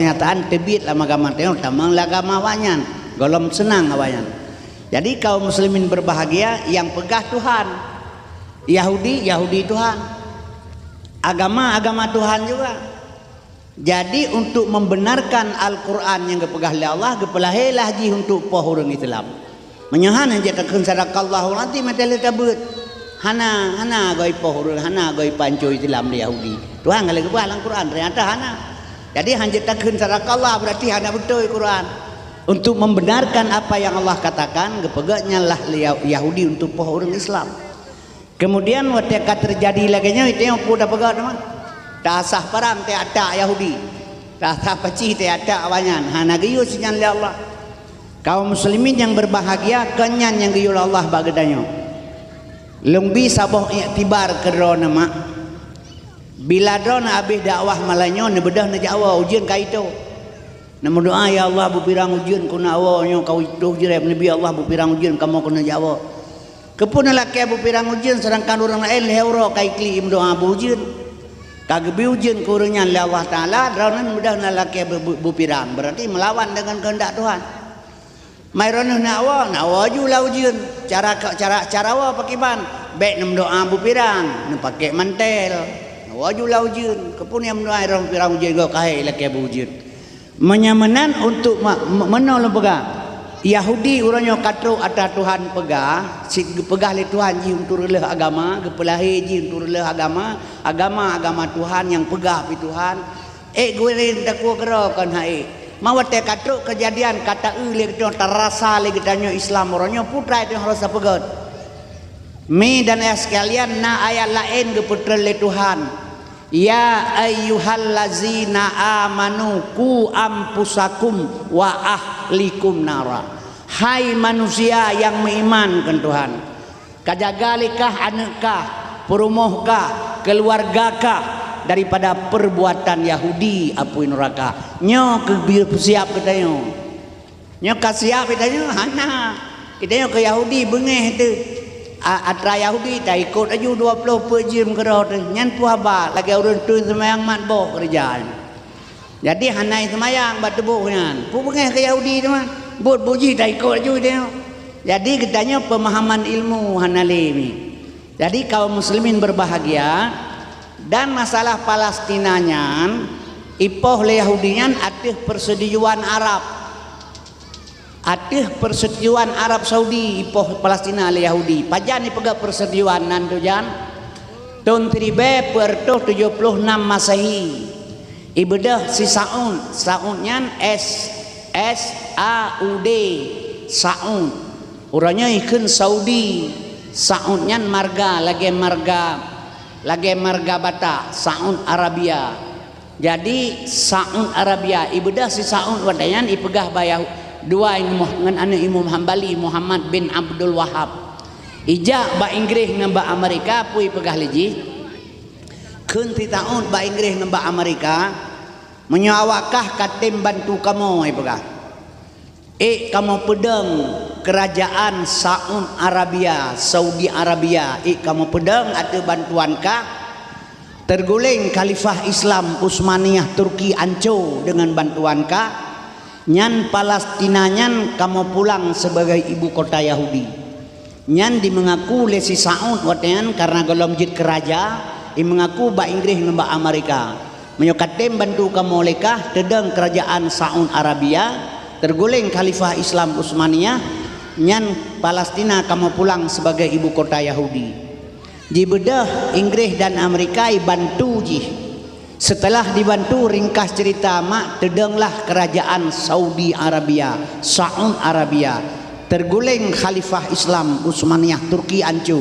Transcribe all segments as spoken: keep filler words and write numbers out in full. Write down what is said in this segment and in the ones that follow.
Kenyataan teubiet lam agama tanyoe tamong lam agama awaknyan, gohlom seunang awaknyan. Jadi kaum muslimin berbahagia, nyang peugah Tuhan. Yahudi, Yahudi Tuhan. Agama, agama Tuhan juga. Jadi untuk membenarkan Al-Quran nyang geupeugah lé Allah, geupeulahé lah jih untuk poh ureuëng Islam. Meunyoe hana jeuet takheun sadaqallahul azim, meuteuleu tabeuet. Hana, hana goe poh ureuëng, hana goe panco Islam di Yahudi. Tuhan ka lheueh geupeugah lam Quran, ternyata hana. Jadi hana jeuet takheun sadaqallah, berarti hana beutôi Quran. Untuk membenarkan apa yang Allah katakan, geupeugah nyan lah lé Yahudi untuk poh ureuëng Islam. Kemudian watée ka teujadi lagée nyoe, itu nyang peue tapeugah teuma. Tasah parang teuh atak Yahudi. Tasah pacih teuh atak awaknyan. Hana geuyue sinyan lé Allah. Kaum muslimin yang berbahagia, kon nyan nyang geuyue lé Allah bak geutanyoe. Lôn bi saboh iktibar keu droeneuh mak. Bila droeneuh habéh dakwah malam nyoe, neubeudôh neujak woe, ujeuen ka itôh. Neumeudoá, "Ya Allah, beupirang ujeuen keuneuk woe nyoe ka itôh jreb." Neubi, "Allah, beupirang ujeuen kamoe keuneuk jak woe." Keupeue neulakée beupirang ujeuen, seudangkan ureuëng laén lhée uroe ka iklik meudoá beu ujeuen? Ka geubri ujeuen keu ureuëng nyan lé Allah Taala, droeneuh beudôh neulakée beu-, beu-, beupirang, berarti meulawan deungon keuheundak Tuhan. Mai droeneuh nak woe, nak woe ju lam ujeuen. Cara, cara, cara woe pakriban? Bék neumeudoá beupirang, neupaké mantel. Nak woe ju lam ujeuen. Keupeue neumeudoá droeneuh beupirang ujeuen, goh ka hai lakée beu ujeuen? Meunyoe meunan untuk ma-, me-, meunoe lôn peugah, Yahudi uroe nyoe ka trok atra Tuhan peugah, cit geupeugah lé Tuhan jih untuk reuloh agama, geupeulahé jih untuk reuloh agama, agama, agama Tuhan nyang peugah pih Tuhan. Ék gurée takue keudroe kon hai. Ma watée ka trok keujadian ka taeu lé geutanyoe, tarasa lé geutanyoe Islam uroe nyoe, peue treuk tanyoe harôh sapeugét. Mi dan ayah sekalian, na ayat laén geupeutreun lé Tuhan. "Ya ayyuhallazina amanu qu anfusakum wa ahlikum nara." Hai manusia nyang meuiman keu Tuhan, ka jaga lé kah aneuëk kah, peurumoh kah, keuluwarga kah daripada peurbuatan Yahudi apui nuraka. Nyoe keuh peusiab geutanyoe. Nyoe ka siab geutanyoe? Hana. Geutanyoe keu Yahudi beungéh teuh. A-, atra Yahudi taikot laju dua ploh peuet jeuem keudroe teuh. Nyan peue haba lagée ureuëng tui seumayang mat boh keureuja nyan. Jadi hana seumayang bak tuboh nyan. Peue beungéh keu Yahudi teuma? Buet bujih taikot laju geutanyoe. Jadi geutanyoe peumahaman ilmu hana lé mi. Jadi kaum muslimin berbahagia, dan masalah Palestina nyan ipoh lé Yahudi nyan ateueh persetujuan Arab. Ateueh persetujuan Arab Saudi ipoh Palestina lé Yahudi. Pajan ipeugah persetujuan nan tujan? Thon siribée peuet reutôh tujoh ploh nam Masehi. Ibeudôh si Saud, Saud nyan S, S A U D, Saud. Uroe nyoe ikheun Saudi. Saud nyan marga lagée marga, lagée marga Batak, Saud Arabia. Jadi Saud Arabia, ibeudôh si Saud watée nyan ipeugah bak Yahu-, dua ngon aneuëk Imam Hambali, Muhammad bin Abdul Wahab. Ijak bak Inggréh ngon bak Amerika, peue ipeugah lé jih? Kheun si Saud bak Inggréh ngon bak Amerika, "Meunyoe awak kah ka tem bantu kamoe," ipeugah, "ék kamoe peudong keurajaan Saud Arabia, Saudi Arabia, ék kamoe peudong ateueh bantuan kah. Teuguléng Khalifah Islam Utsmaniyah Turki anco deungon bantuan kah. Nyan Palestina nyan kamoe pulang sibagai ibu kota Yahudi." Nyan dimeungaku lé si Saud watée nyan kareuna gohlom jeuet keu raja, imeungaku bak Inggréh ngon bak Amerika, "Meunyoe ka tem bantu kamoe lé kah, teudong keurajaan Saud Arabia, teuguléng Khalifah Islam Utsmaniyah, nyan Palestina kamoe pulang sibagai ibu kota Yahudi." Jibeudôh Inggréh dan Amerika ibantu jih. Seuteulah dibantu, ringkas ceurita mak, teudonglah keurajaan Saudi Arabia, Saud Arabia, teuguléng Khalifah Islam Utsmaniyah Turki anco.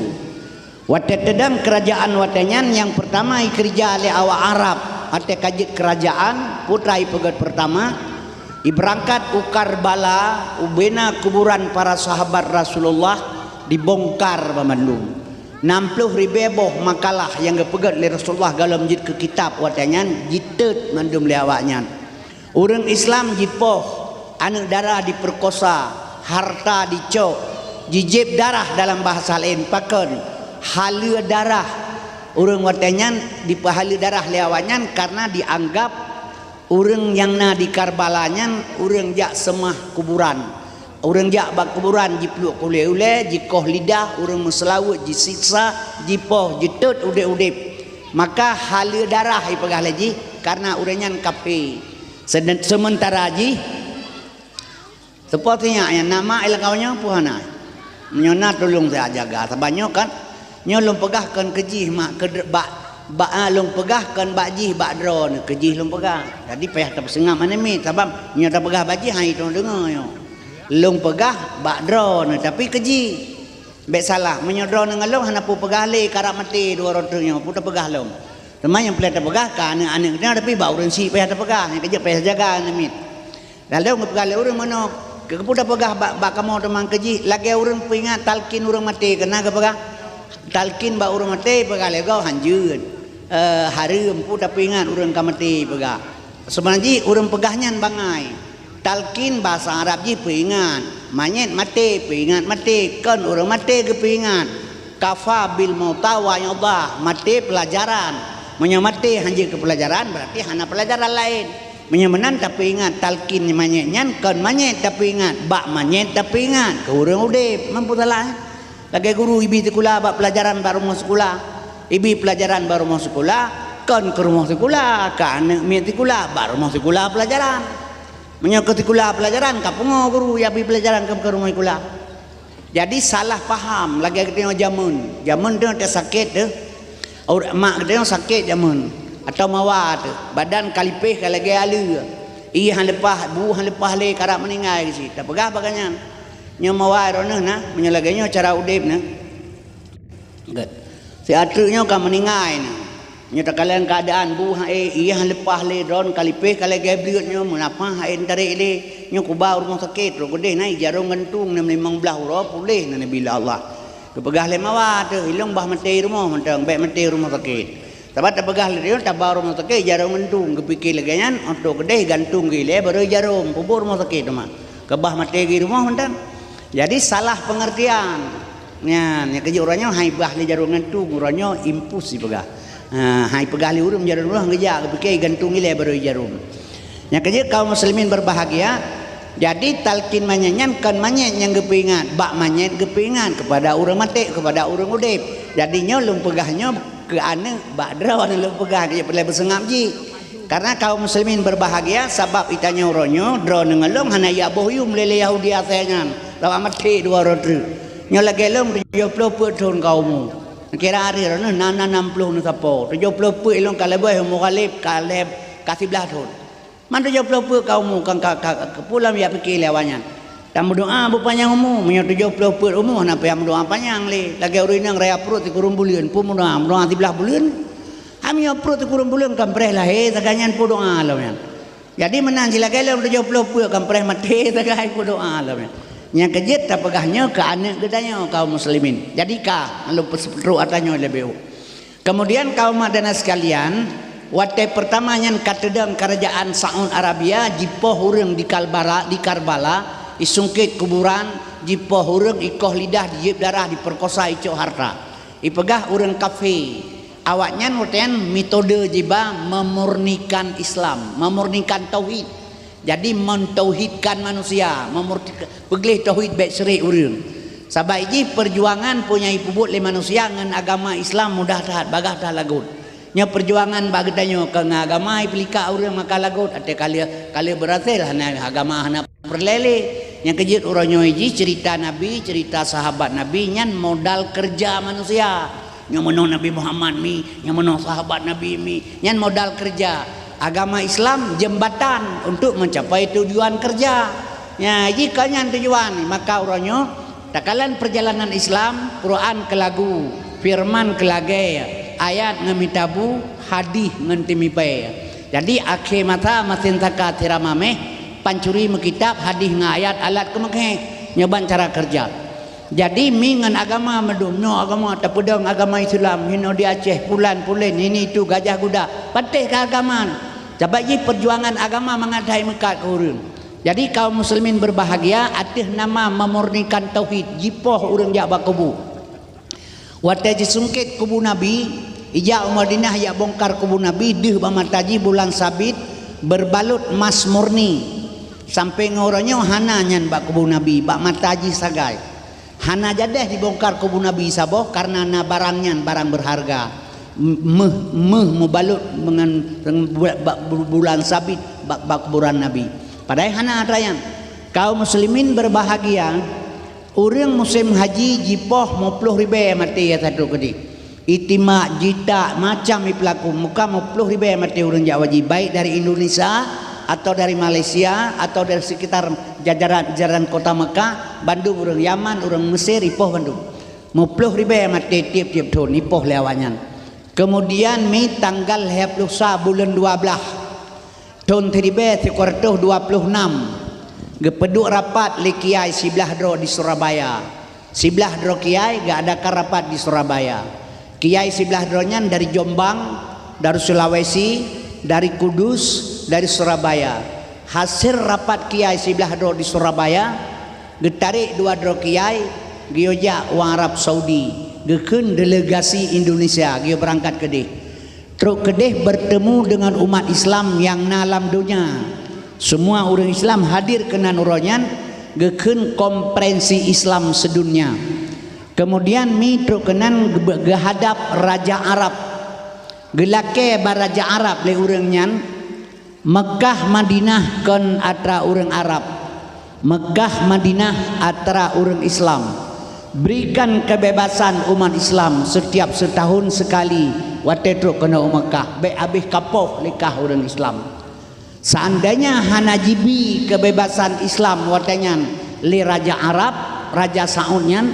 Watée teudong keurajaan watée nyan, nyang peurtama ikeureuja lé awak Arab, watée ka jeuet keurajaan, peue treuk ipeugét peurtama, ibeurangkat u Karbala, ubena kuburan para sahabat Rasulullah, dibongkar banmandum. Nam ploh ribée boh makalah nyang geupeugét lé Rasulullah gohlom jeuet keu kitab watée nyan jitot mandum lé awaknyan. Ureuëng Islam jipoh, aneuëk dara dipeurkosa, harta dicok, jijieb darah dalam bahasa laén pakon, haleue darah. Ureuëng watée nyan dipeuhaleue darah lé awaknyan kareuna dianggab Ureuëng nyang na di Karbala nyan ureuëng jak seumah kuburan. Ureuëng jak bak kuburan jipluek ulée-ulée, jikoh lidah, ureuëng meuseulaweuet jisiksa, jipoh, jitot udeb-udeb. Maka haleue darah ipeugah lé jih, kareuna ureuëng nyan kafé. Seude-, seumeuntara jih, seupôt sinyak nyan na mak i lakoe nyoe peue hana? Meunyoe na tulông siat jaga, sabab nyoe kan, nyoe lôn peugah kon keu jih mak keu dr-, bak, bak, ah, lôn peugah kon bak jih bak droeneuh, keu jih lôn peugah. Jadi payah tapeuseungab aneuk miet, sabab nyoe tapeugah bak jih han jiteudeungoe nyoe. Lôn peugah bak droeneuh, tapi keu jih. Bék salah, meunyoe droeneuh ngon lôn hana peue peugah lé, karab maté dua droe teuh nyoe, peue tapeugah lom. Teuma nyang peureulée tapeugah keu aneuk-aneuk geutanyoe, tapi bak ureuëng syiek payah tapeugah, nyang keujeuet payah jaga aneuk miet. Lalu geupeugah lé ureuëng meunoe, keu peue tapeugah bak, bak kamoe teuma keu jih, lagée ureuëng peuingat talkin ureuëng maté, keu na geupeugah. Talkin bak ureuëng maté, peugah lé gob hanjeuet. Eh, hareuem peue tapeuingat ureuëng ka maté, peugah. Seubeuna jih ureuëng peugah nyan bangai. Talkin basa Arab jih peuingat. Manyét maté, peuingat maté. Kon ureuëng maté geupeuingat. Kafa bil mauta wa'idha. Maté peulajaran. Meunyoe maté hanjeuet keu peulajaran, berarti hana peulajaran laén. Meunyoe meunan tapeuingat talkin manyét nyan kon manyét tapeuingat, bak manyét tapeuingat keu ureuëng udeb. Mampu salah, eh? Lagée guru ibi sikula bak peulajaran bak rumoh sikula. Ibi peulajaran bak rumoh sikula, kon keu rumoh sikula, keu aneuk miet sikula, bak rumoh sikula peulajaran. Meunyoe keu sikula peulajaran, ka pungo guru ibi peulajaran keu, keu rumoh sikula. Jadi salah paham lagée geutanyoe jameun. Jameun teuh teuh sakét teuh. Ur-, mak geutanyoe sakét jameun. Atawa mawa teuh. Badan ka lipéh ka lagée aleue. Ié han leupah, bu han leupah lé karab meuninggai geucit. Tapeugah bak gobnyan. Nyoe mawa droeneuh na, meunyoe lagée nyoe cara udeb na. Gét. Si ateueh nyoe ka meuninggai na. Nyoe takalon keuadaan bu han ék, ié han leupah lé droen ka lipéh ka lagée bleuet nyoe meunapa han ék tarek lé. Nyoe kuba u rumoh sakét, rot keudeh na i jaroe gantung nem limong blaih uroe puléh na neubi lé Allah. Geupeugah lé mawa teuh, ilong bah maté i rumoh mantong, bék maté i rumoh sakét. Sabab tapeugah lé nyoe taba u rumoh sakét i jaroe gantung, geupike lagée nyan, óh rot keudeh gantung geuilée barô i jaroe, peubuet rumoh sakét teuma. Keubah maté geuh i rumoh mantong. Jadi salah pengertian. Nyan, nyang keujeuet uroe nyoe han ipeugah lé jaroe gantung, uroe nyoe impus ipeugah. Ha, han ipeugah lé ureuëng jaroe gantung, geujak geupike gantung ilée barô i jaroe. Nyang keujeuet kaum muslimin berbahagia, jadi talkin manyét nyan kon manyét nyang geupeuingat, bak manyét geupeuingat kepada ureuëng maté, kepada ureuëng udeb. Jadi nyoe lôn peugah nyoe keu aneuk bak droeneuh lôn peugah, keujeuet peureulée beuseungab jih. Karena kaum muslimin berbahagia, sabab geutanyoe uroe nyoe droeneuh ngon lôn hana jak boh yum lé, lé Yahudi asée nyan, sabab maté dua droe treuk. Nyoe lagée lôn tujoh ploh peuet thon ka umu. Kira ari droeneuh na, na nam ploh neusapo. Tujoh ploh peuet ilong ka leubeh umu Ghalib, ka leb-, ka siblaih thon. Man tujoh ploh peuet ka umu, ka, ka, ka, ka pulam jak pike lé awaknyan. Tameudoá beupanyang umu, meunyoe tujoh ploh peuet umu hana payah meudoá panyang lé. Lagée ureuëng inong raya pruet sikureueng buleuen, peue meudoá, meudoá siblaih buleuen. Hami nyoe pruet sikureueng buleuen ka preh lahé, sagai nyan peue doá lom nyan. Jadi meunan jih lagée lom tujoh ploh peuet ka preh maté, sagai peue doá lom nyan. Nyang keujeuet tapeugah nyoe keu aneuk geutanyoe kaum muslimin. Jadi ka, lalu peutrok ata nyoe leubeh. Kemudian kaum mak dan sekalian, watée pertama nyan ka teudong kerajaan Saud Arabia jipoh ureuëng di Kalbara, di Karbala, isungkét kuburan, jipoh ureuëng, ikoh lidah, jijieb darah, diperkosa, icok harta. Ipeugah ureuëng kafé. Awaknyan watée nyan metode jiba memurnikan Islam, memurnikan tauhid. Jadi mentauhidkan manusia, memurnikan, peugleh tauhid bék syirik ureuëng. Sabab jih perjuangan peue nyang ipeubuet lé manusia ngon agama Islam mudah that, bagaih that lagot. Nyoe perjuangan bak geutanyoe keu ngon agama ipeulikak ureuëng maka lagot, até ka lheueh, ka lheueh beurhasil hana agama hana peureulée lé. Nyang keujeuet uroe nyoe jih cerita Nabi, cerita sahabat Nabi nyan modal keureuja manusia. Nyoe meunoe Nabi Muhammad mi, nyoe meunoe sahabat Nabi mi. Nyan modal keureuja. Agama Islam jembatan untuk mencapai tujuan keureuja. Nya, jih ka nyan tujuan, maka uroe nyoe takalon perjalanan Islam, Quran keu lagu, firman keu lagée, ayat ngon mita bu, hadih ngon teumipée. Jadi akhé masa masin saka sira mameh, pancuri meukitab, hadih ngon ayat alat keumeukeh. Nyoe ban cara keureuja. Jadi mi ngon agama meudum, nyoe agama tapeudong agama Islam, hinoe di Aceh, pulan pulen, ini itu gajah guda, patéh keu agama. Sabab jih perjuangan agama mangat hai meukat keu ureuëng. Jadi kaum muslimin berbahagia, ateueh nama memurnikan tauhid, jipoh ureuëng jak bak kubu. Watée jisungkét kubu Nabi, ijak u Madinah jak bongkar kubu Nabi, deuh bak mata jih bulan Sabit, berbalut mas murni. Sampoe ngon uroe nyoe hana nyan bak kubu Nabi, bak mata jih sagai. Hana jadeh dibongkar kubu Nabi saboh, kareuna na barang nyan barang berharga. M-, méuh, méuh mubalut ngon, ngon bu-, bak bu-, bulan sabit bak, bak kuburan Nabi. Padahai hana atra nyan. Kaum muslimin berbahagia, ureuëng musém haji jipoh muploh ribée maté ya satu keudeh. Itimak, jitak, macam ipeulaku, muka muploh ribée maté ureuëng jak haji, baik dari Indonesia, atau dari Malaysia, atau dari sekitar jajaran, jajaran kota Mekah, bandum ureuëng Yaman, ureuëng Mesir, ipoh bandum. Muploh ribée maté tieb-tieb thon, ipoh lé awaknyan. Kemudian mi tanggal lhée ploh sa buleuen dua blaih, thon siribée sikureueng reutôh dua ploh nam, geupeuduek rapat lé kiai siblaih droe di Surabaya. Siblaih droe kiai geuadakan rapat di Surabaya. Kiai siblaih droe nyan dari Jombang, dari Sulawesi, dari Kudus, dari Surabaya. Hasil rapat kiai siblaih droe di Surabaya, geutarek dua droe kiai, geuyue jak u Arab Saudi, geukheun delegasi Indonesia, geuyue beurangkat keudeh. Trok keudeh bertemu dengan umat Islam nyang na lam donya. Semua ureuëng Islam hadir keunan uroe nyan, geukheun konferensi Islam sedunia. Kemudian mi trok keunan geu-, geuhadap raja Arab. Geulakée bak raja Arab lé ureuëng nyan, Mekah Madinah kon atra ureuëng Arab. Mekah Madinah atra ureuëng Islam. Berikan kebebasan umat Islam setiap setahun sekali watée trok keunoe u Mekah, bék habéh kapoh lé kah ureuëng Islam. Seandainya hana jibi kebebasan Islam watée nyan lé raja Arab, raja Saud nyan,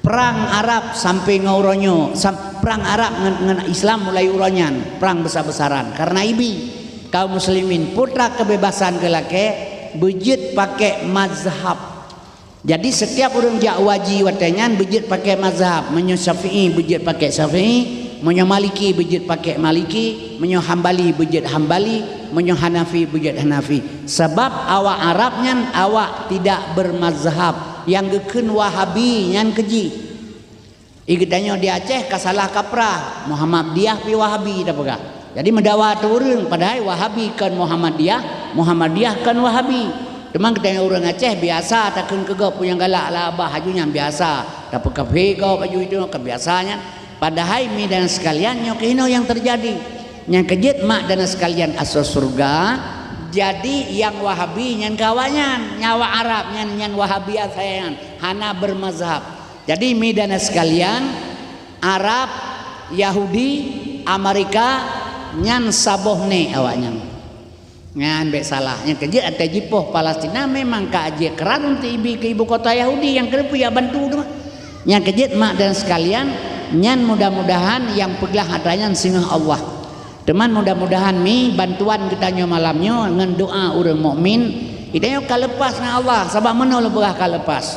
prang Arab sampoe ngon uroe nyoe, sam-, prang Arab ngon, ngon Islam mulai uroe nyan, prang besar-besaran. Karena ibi kaum muslimin, putra kebebasan geulakée, beujeuet pakai mazhab. Jadi, setiap ureuëng jak haji watée nyan beujeuet pakai mazhab. Meunyoe Syafi'i, beujeuet pakai Syafi'i. Meunyoe Maliki, beujeuet pakai Maliki. Meunyoe Hambali, beujeuet Hambali. Meunyoe Hanafi, beujeuet Hanafi. Sabab awak Arab nyan awak tidak bermazhab. Nyang geukheun Wahabi nyan keuh jih. I geutanyoe di Aceh ka salah kaprah, Muhammadiyah pi Wahabi tapeugah. Jadi meudawa ateueh ureuëng, padahai Wahabi kon Muhammadiyah, Muhammadiyah kon Wahabi. Teuma geutanyoe ureuëng Aceh biasa takheun keu gob peue nyang galak lah abah, aju nyan biasa. Tapeukafé gob aju itu kan biasa nyan. Padahai mi dan sekalian nyoe keuh hinoe nyang teujadi. Nyang keujeuet mak dan sekalian asoe syeuruga, jadi nyang Wahabi nyan keu awaknyan, nyang awak Arab nyan, nyan Wahabi asai nyan, hana bermazhab. Jadi, mi dan sekalian, Arab, Yahudi, Amerika, nyan saboh nék awaknyan. Nyan bék salah. Nyang keujeuet até jipoh Palestina memang ka jeuet keuran untuk ibi keu ibu kota Yahudi nyang keuneuk ya bantu tu mah. Nyang keujeuet mak dan sekalian, nyan mudah-mudahan nyang peuglah atra nyan singoh Allah. Teuma mudah-mudahan mi bantuan geutanyoe malam nyoe ngon doa ureuëng mukmin, geutanyoe ka lepas ngon Allah, sabab meunoe lôn peugah ka lepas.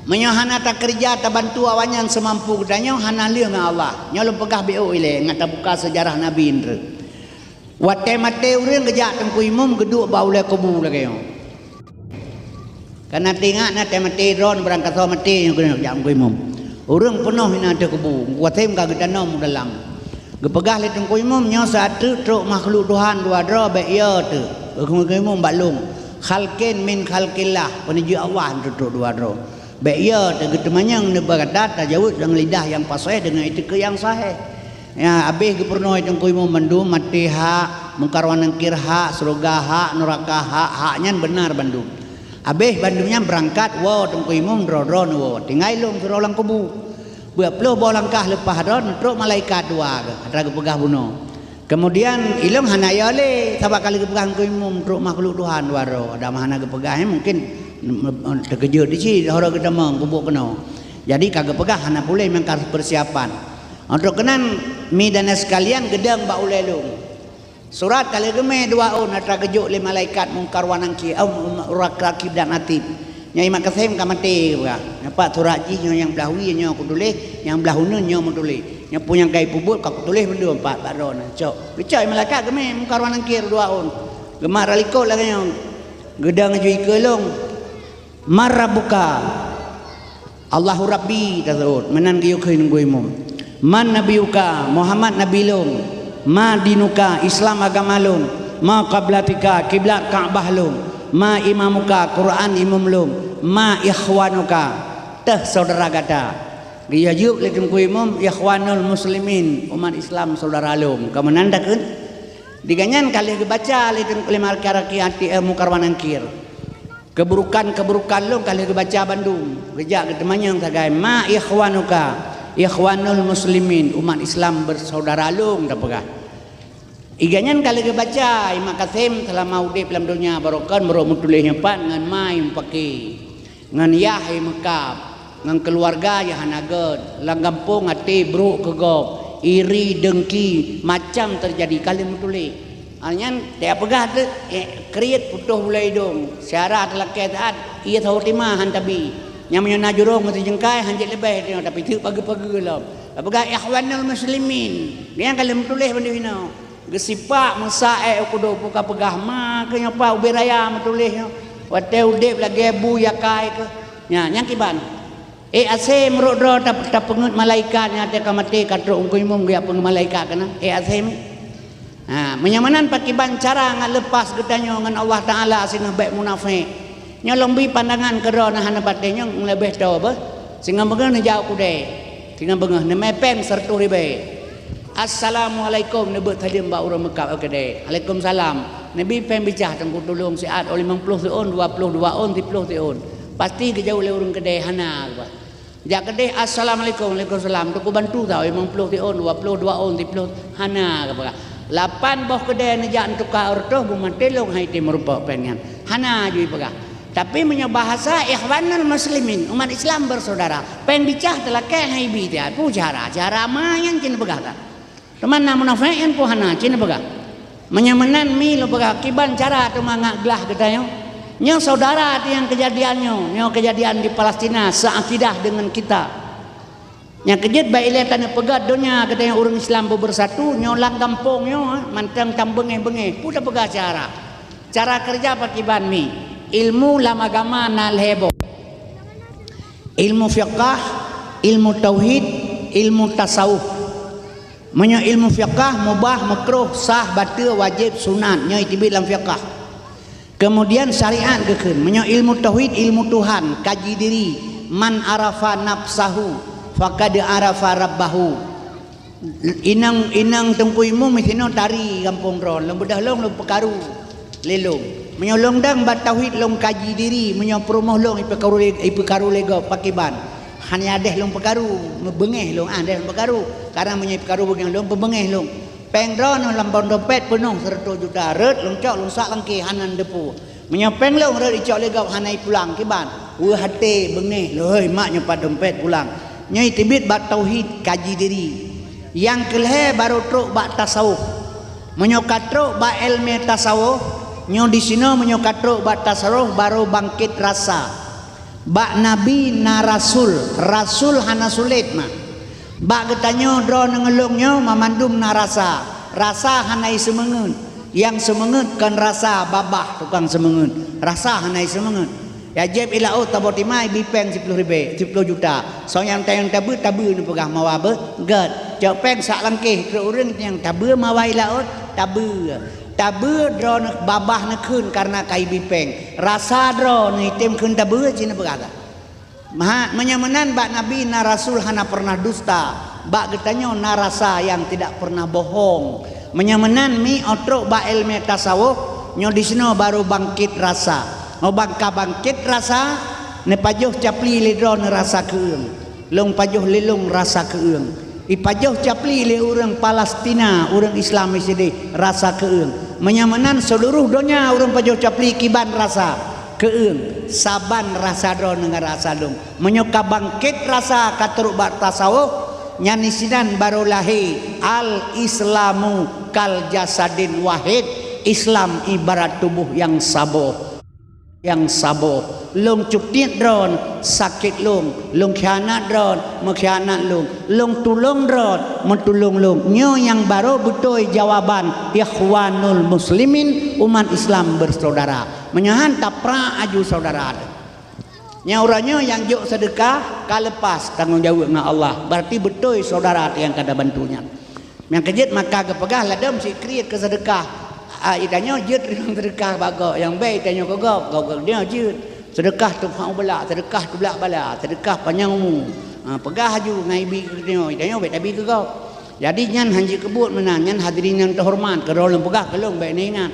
Meunyoe hana takeureuja tabantu awaknyan seumampu geutanyoe, hana lheueh ngon Allah. Nyoe lôn peugah B O ilée, ngat tabuka seujarah Nabi Indra. Watée maté ureuëng geujak Teungku Imum geuduek bak ulée kubu lagée nyoe. Kana teuingat na tée maté droe, barangkasoe maté nyang keuneuk jak Teungku Imum. Ureuëng peunoh inan ateueh kubu, kuasém ka geutanom u dalam. Geupeugah lé Teungku Imum, nyoe saat teuk trok makhluk Tuhan dua droe bék yo teuk. Teungku Imum bak lông. Khalqin min khalqillah, peuneujeuet Allah trok dua droe. Bék yo teuk geuteumanyong neuba gata tajaweueb deungon lidah nyang paséh deungon itikeuet nyang sahéh. Ya, habéh geupeurunoe Teungku Imum mandum maté hak, mungkar wa nangkir hak, syeuruga hak, nuraka hak, hak nyan beunar bandum. Habéh bandum nyan beurangkat woe Teungku Imum droe-droe neuwoe, tinggai lôn sidroe lam kubu. Dua ploh boh langkah leupah droe neutrok malaikat dua geuh, atra geupeugah bunoe. Kemudian ilôn hana yo lé, sabab ka lheueh geupeugah Teungku Imum trok makhluk Tuhan dua droe, ada mah hana geupeugah, eh, mungkin, mm, mm, teukeujot di cit, hora geutamong kubu keunoe. Jadi ka geupeugah hana puléh meuangkat persiapan. Untuk keunan, mi dan sekalian geudong bak ulée lôn. Surat ka lheueh geumé dua ôn atra geujok lé malaikat Mungkar wa Nangkir, eh, Rakib dan Atid. Nyan Imam Qasim ka maté, peugah. Nyoe pat surat jih nyoe nyang blah wie nyoe kutuléh, nyang blah uneuen nyoe meutuléh. Nyoe peue nyang ka ipeubuet ka kutuléh mandum pat bak droeneuh. Cok. Geucok malaikat geumé Mungkar wa Nangkir dua ôn. Geumat rot likot lagée nyoe. Geudong aju ikeue lôn. Man rabbuka? Allahu Rabbi taseuôt, meunan geuyue kheun Teungku Imum. Man nabiyuka? Muhammad nabi lôn. Ma dinuka? Islam agama lôn. Ma qiblatika, kiblat Ka'bah lôn. Ma imamuka, Quran imum lôn. Ma ikhwanuka, teuh syedara gata. Geuyue jaweueb lé Teungku Imum, ikhwanul muslimin, umat Islam syedara lôn. Ka meunan takheun? Di gobnyan ka lheueh geubaca lé Teungku, lé markia-raki até, eh, Mungkar wa Nangkir. Keuburukan-keuburukan lôn ka lheueh geubaca bandum. Geujak geuteumanyong sagai, ma ikhwanuka, ikhwanul muslimin, umat Islam bersaudara lôn tapeugah. Iga nyan ka lheueh geubaca, Imak Kasem seulama udeb lam donya barokon meurok meutuléh nyoe pat ngon ma nyang pake, ngon yah nyang meukab, ngon keuluwarga nyang hana gét, lam gampông até brok keu gob, iri, dengki, macam teujadi ka lheueh meutuléh. Awaknyan tapeugah teuk, eh, kriet putôh bulée idong, syedara teulakée saát, ié saboh teuma han tabi. Nyang meunyoe na jurông meusijeungkai han jeuet leubeh, tapi teuk pageue-pageue lom. Tapeugah ikhwanul muslimin. Nyang ka lheueh meutuléh bandum inoe. Geusipak meusa ék u kudo, peue ka peugah ma keuh nyoe pat ubé raya meutuléh nyoe. Watée udeb lagée bu yakai keuh. Nya, nyang kiban. Ék asée meurok droe tap-, tapeungeut malaikat nyang até ka maté ka trok u Teungku Imum geujak peungeut malaikat keunan. Ék asée mi. Ha, meunyoe meunan pakiban cara ngat leupas geutanyoe ngon Allah Taala singoh bék munafék. Nyoe lôn bi pandangan keudroe na hana patéh nyoe leubeh toe beuh. Singoh beungoh neujak u keudè. Singoh beungoh neumè péng siratoh ribée. Assalamualaikum, neubeuet saleuem bak ureuëng meukab u keudè. Alaikumsalam. Neubi péng bicah teungku tulông siat, oh limong ploh siôn, dua ploh dua ôn, siploh siôn. Pasti geujaweueb lé ureuëng keudè hana keubah. Jak keudè, assalamualaikum, waalaikumsalam. Teungku bantu tau, limong ploh siôn, dua ploh dua ôn, siploh, hana keubah. Lapan boh keudè neujak neutuka reutôh, beumaté lôn hai tem meureumpok péng nyan. Hana jui peugah. Tapi meunyoe bahasa ikhwanul muslimin, umat Islam bersaudara, péng bicah teulakée hai bi tiat, peue cara, cara ma nyan cit neupeugah ka. Teuma na munafék nyan peue hana cit neupeugah. Meunyoe meunan mi lôn peugah kiban cara teuma ngat glah geutanyoe. Nyoe saudara teuh nyang keujadian nyoe, nyoe keujadian di Palestina seuakidah deungon kita. Nyang keujeuet bak ilée taneupeugah donya geutanyoe ureuëng Islam beubersatu, nyoe lam gampông nyoe, mantong tam beungéh-beungéh. Peue tapeugah cara? Cara keureuja pakiban mi? Ilmu lam agama na lhée boh. Ilmu fiqah, ilmu tauhid, ilmu tasawuf. Meunyoe ilmu fiqah, mubah, meukruh, sah, bateue, wajéb, sunat, nyoe teubiet lam fiqah. Keumudian syariat geukheun, meunyoe ilmu tauhid, ilmu Tuhan, kaji diri, man arafa nafsahu, faqad arafa rabbahu. Inong, inong Teungku Imum sinoe tari gampông droe, lôn beudôh lôn, lôn peukaru lé lôn. Meunyoe lôn dang bak tauhid lôn kaji diri, meunyoe peurumoh lôn ipeukaru lé, ipeukaru lé gob pakiban. Hana adeh lôn peukaru, meubeungéh lôn, ah, adeh lôn peukaru. Karena meunyoe ipeukaru beungéh lôn, peubeungéh lôn. Péng droeneuh lam bak dompet peunoh siratoh juta, rhot lôn cok lôn sak lam kèh hana neuteupeue. Meunyoe péng lôn rhot icok lé gob hana ipulang, kiban? Weueh até beungéh lôn, hei mak nyoe pat dompet pulang. Nyoe teubiet bak tauhid kaji diri. Nyang keulhée barô trok bak tasawuf. Meunyoe ka trok bak iéleumé tasawuf, nyoe disinoe meunyoe ka trok bak tasawuf barô bangkét rasa. Bak nabi na rasul, rasul hana sulet mah. Bak geutanyoe droeneuh ngon lôn nyoe mamandum na rasa, rasa hana iseumeungeut. Nyang seumeungeut kon rasa babah tukang seumeungeut, rasa hana iseumeungeut. Ya jieb i laôt saboh timai bi péng siploh ribée, siploh juta. Soe nyang tayang tabeuet, tabeuet neupeugah mawa beuet, gét. Cok péng sak lam kèh keu ureuëng nyang tabeuet mawa i laôt, tabeuet. Tabeuet droeneuh babah neukheun kareuna ka ibi péng. Rasa droeneuh item kheun tabeuet cit neupeugah. Mahat, meunyoe meunan bak nabi na rasul hana pernah dusta, bak geutanyoe na rasa nyang tidak pernah bohong. Meunyoe meunan mi, óh trok bak iéleumé tasawuf, nyoe disinoe barô bangkét rasa. Ngon bangka bangkét rasa, neupajoh capli lé droeneuh rasa keueung. Lôn pajoh lé lôn rasa keueung. Ipajoh capli lé ureuëng Palestina, ureuëng Islam sideh rasa keueung. Meunyoe meunan seuluruh donya ureuëng pajoh capli kiban rasa keueung, saban rasa droeneuh ngon rasa lôn. Meunyoe ka bangkét rasa ka trok bak tasawuf, nyan isinan barô lahé al-Islamu kal jasadin wahid, Islam ibarat tuboh nyang saboh. Nyang saboh. Lôn cutiet droeneuh, sakét lôn. Lôn khianat droeneuh, meukhianat lôn. Lôn tulông droeneuh, meutulông lôn. Nyoe nyang barô beutôi jawaban ikhwanul muslimin, umat Islam bersaudara. Meunyoe han taprak aju saudara teuh. Nyang uroe nyoe nyang jok seudeukah ka leupas tanggong jaweueb ngon Allah. Berarti beutôi saudara teuh nyang ka tabantu nyan. Nyang keujeuet maka geupeugah ladôm sikriet keu seudeukah. Ah, geutanyoe jeuet teurimong seudeukah bak gob, nyang bèk geutanyoe keu gob, gob geutanyoe jeuet. Seudeukah teupeu bala, seudeukah teublak bala, seudeukah panyang umu. Ha, peugah laju ngon ibi geutanyoe, geutanyoe bèk tabi keu gob. Jadi nyan hana jeuet keu buet meunan, nyan hadirin nyang teuhoreumat, keu droe lôn peugah keu lôn bèk neuingat.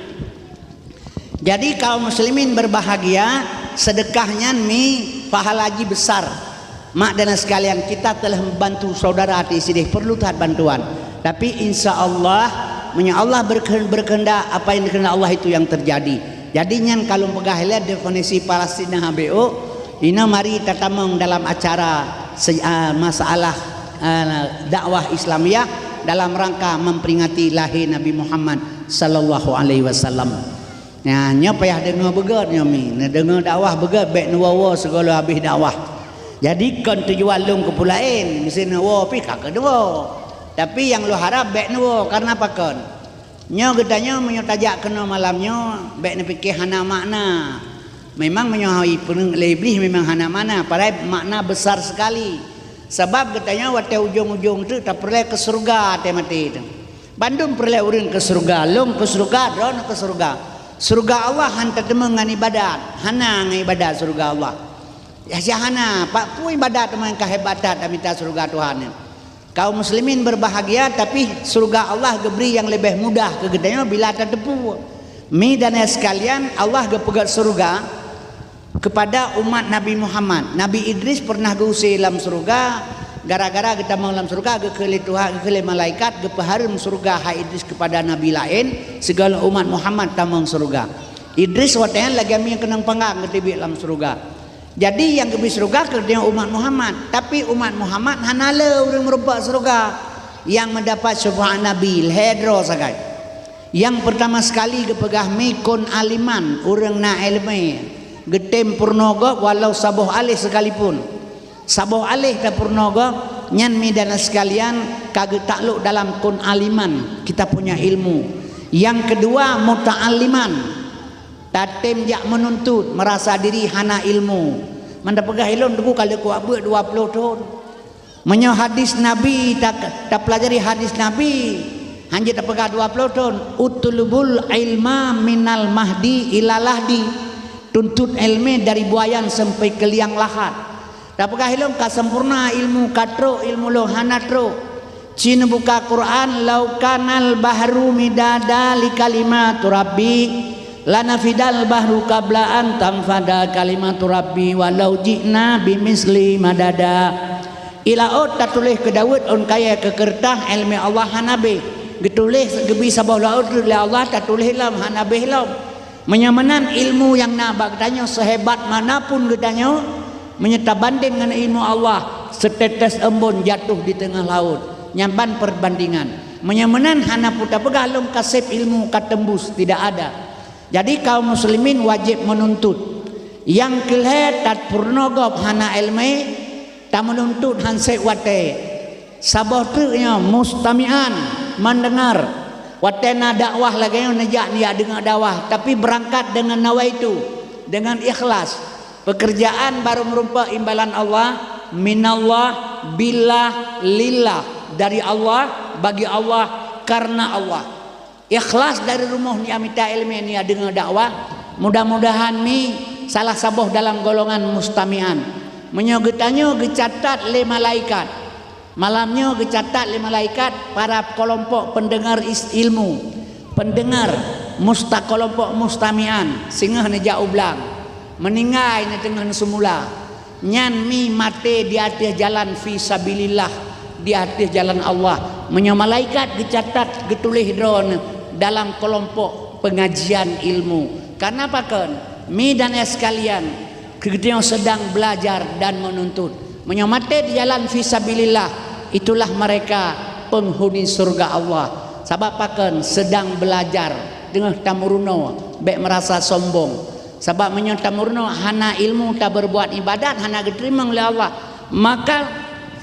Jadi kaum muslimin berbahagia, seudeukah nyan mi pahala jih besar. Mak dan sekalian, kita telah membantu saudara di sini perlu that bantuan. Tapi insya Allah, meunyoe Allah berke-, berkehendak, apa yang dikehendak Allah itu yang terjadi. Jadi nyan ka lôn peugah ilèe definisi Palestina habéh ôk, inoe mari tatamong dalam acara se-, ah, masalah, ah, dakwah Islamiyah dalam rangka memperingati lahir Nabi Muhammad sallallahu alaihi wasallam. Nyan, nyoe payah deungoe beugèt nyoe mi. Neudeungoe dakwah beugèt, bèk neuwoe-woe sigoe lôn habéh dakwah. Jadi kon tujuan lôn keu peue laén, miseue neuwoe pih ka keuduoe. Tapi nyang lôn harab bèk neuwoe, kareuna pakon? Nyoe geutanyoe meunyoe tajak keunoe malam nyoe, bèk neupike hana makna. Memang meunyoe hai peuneuk lé Iblih memang hana makna, padahai makna besar sekali. Sabab geutanyoe watèe ujong-ujong teuk tapeureulèe keu syeuruga watèe maté teuk. Bandum peureulèe ureueng keu syeuruga, lôn keu syeuruga, droeneuh keu syeuruga. Syeuruga Allah han tateumeung ngon ibadat, hana ngon ibadat syeuruga Allah. Ya, ya hana, bak peue ibadat teuma nyang ka hebat that tamita syeuruga Tuhan nyan. Kaum muslimin berbahagia, tapi syeuruga Allah geubri nyang leubeh mudah keu geutanyoe bila tateupeue. Mi dan ayah sekalian, Allah geupeugèt syeuruga kepada umat Nabi Muhammad. Nabi Idris pernah geuuse lam syeuruga, gara-gara geutamong lam syeuruga, geukheun lé Tuhan, geukheun lé malaikat, geupeuhareuem syeuruga hai Idris kepada nabi laén, sigohlom umat Muhammad tamong syeuruga. Idris watèe nyan lagèe mi keunong panggang geuteubiet lam syeuruga. Jadi nyang geubri syeuruga keu geutanyoe umat Muhammad, tapi umat Muhammad hana le ureueng meurumpok syeuruga nyang meudapat syafa'at Nabi lhèe droe sagai. Nyang peurtama sekali geupeugah mi kun aliman, ureueng na ileumèe, geutem peurunoe gob walau saboh aléh sekalipun. Saboh aléh tapeurunoe gob, nyan mi dan sekalian ka geutaklok dalam kun aliman, kita punya ilmu. Nyang keudua muta'alliman, tatem jak meununtut, meurasa diri hana ilmu. Man tapeugah ilôn teungku ka lheueh kuabeuet dua ploh thon. Meunyoe hadis Nabi ta-, tapeulajari hadis Nabi, hanjeuet tapeugah dua ploh thon, "Utlubul ilma minal mahdi ila lahdi." Tuntut ilmu dari buayan sampai ke liang lahat. Tapeugah ilôn ka sempurna ilmu, ka trok ilmu lôn, hana trok. Ci neubuka Quran, "Lau kanal bahru midada li kalimatu rabbi, lanafidal bahru qabla an tanfada kalimatu rabbi, walau ji'na bimisli madada." I laôt tatuléh keu Daud ôn kayèe keu keureutah, iéleumé Allah hana abéh. Geutuléh geubri saboh laôt lé Allah, tatuléh lom hana abéh lom. Meunyoe meunan ilmu nyang na bak geutanyoe, seuhebat mana pun geutanyoe, meunyoe tabandeng ngon ilmu Allah, seutetes embôn jatoh di teungoh laôt. Nyan ban peubandingan. Meunyoe meunan hana peue tapeugah lôn ka sép ilmu ka teumbus, tidak ada. Jadi kaum muslimin wajéb meununtut. Nyang keu lhèe, tapeurunoe gob hana iéleumé, tameununtut han sép watèe. Saboh treuk nyoe mustami'an, mendengar. Watèe na dakwah lagèe nyoe neujak, neujak deungoe dakwah, tapi beurangkat deungon nawaitu, deungon ikhlas. Peukeurjaan barô meurumpok imbalan Allah, minallah, billah, lillah, dari Allah, bagi Allah, karena Allah. Ikhlas dari rumoh neujak mita iéleumé, neujak deungoe dakwah. Mudah-mudahan mi salah saboh dalam golongan mustami'an. Meunyoe geutanyoe geucatat lé malaikat, malam nyoe geucatat lé malaikat para keulompok pendengar is-, ilmu, pendengar musta-, keulompok mustami'an, singoh neujak u blang, meuninggai neuteungoh neuseumula. Nyan mi maté di ateueh jalan fi sabilillah, di ateueh jalan Allah. Meunyoe malaikat geucatat geutuléh droeneuh dalam keulompok pengajian ilmu. Kareuna pakon? Mi dan ayah sekalian, geutanyoe sedang belajar dan menuntut. Meunyoe maté di jalan fi sabilillah, itulah mereka penghuni surga Allah. Sabab pakon? Sedang belajar, teungoh tameurunoe, bèk meurasa sombong. Sabab meunyoe tameurunoe hana ilmu, tabeurbuat ibadat hana geuteurimong lé Allah, maka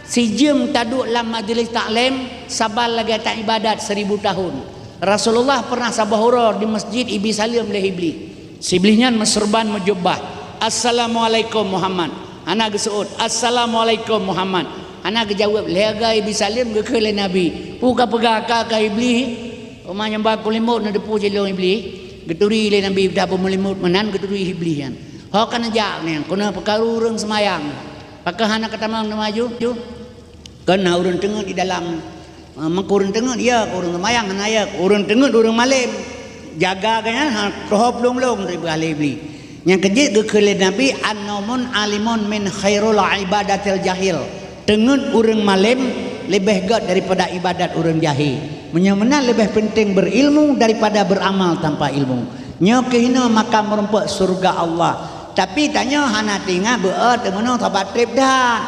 sijeuem taduek lam majeulis taklém saban lagèe taibadat seribu tahun. Rasulullah pernah saboh uroe di masjid ibi saleuem lé Iblih. Si Iblih nyan meuseurban meujubah, "Assalamualaikum Muhammad." Hana geuseuôt, "Assalamualaikum Muhammad." Hana geujaweueb, lhèe gèe ibi saleuem geukheun lé Nabi, "Peue kapeugah ka, ka Iblih?" Uma nyang ba kulimot neudeupu jilong Iblih, geuturi lé Nabi dah beumulimot meunan geuturi Iblih nyan. Ho ka neujak nyan, keuneuk peukaru ureuëng seumayang. Pakon hana katamong neumaju? Keuneuk ureuëng teungeut di dalam, eh, meukeureuëng teungeut ya, ureuëng seumayang hana ya, ureuëng teungeut ureuëng malém. Jaga geuh nyan ha, teuhop lông-lông dari beuah lé Iblih. Nyang keujeuet geukheun lé Nabi, "An-naumun alimun min khairul ibadatil jahil." Teungeut ureuëng malém leubeh gét daripada ibadat ureuëng jahé. Meunyoe meunan leubeh penting berilmu daripada beramal tanpa ilmu. Nyoe keuhinoe maka meurumpok syurga Allah. Tapi tanyoe hana teuingat beu-e teumeunoe sabat treb that.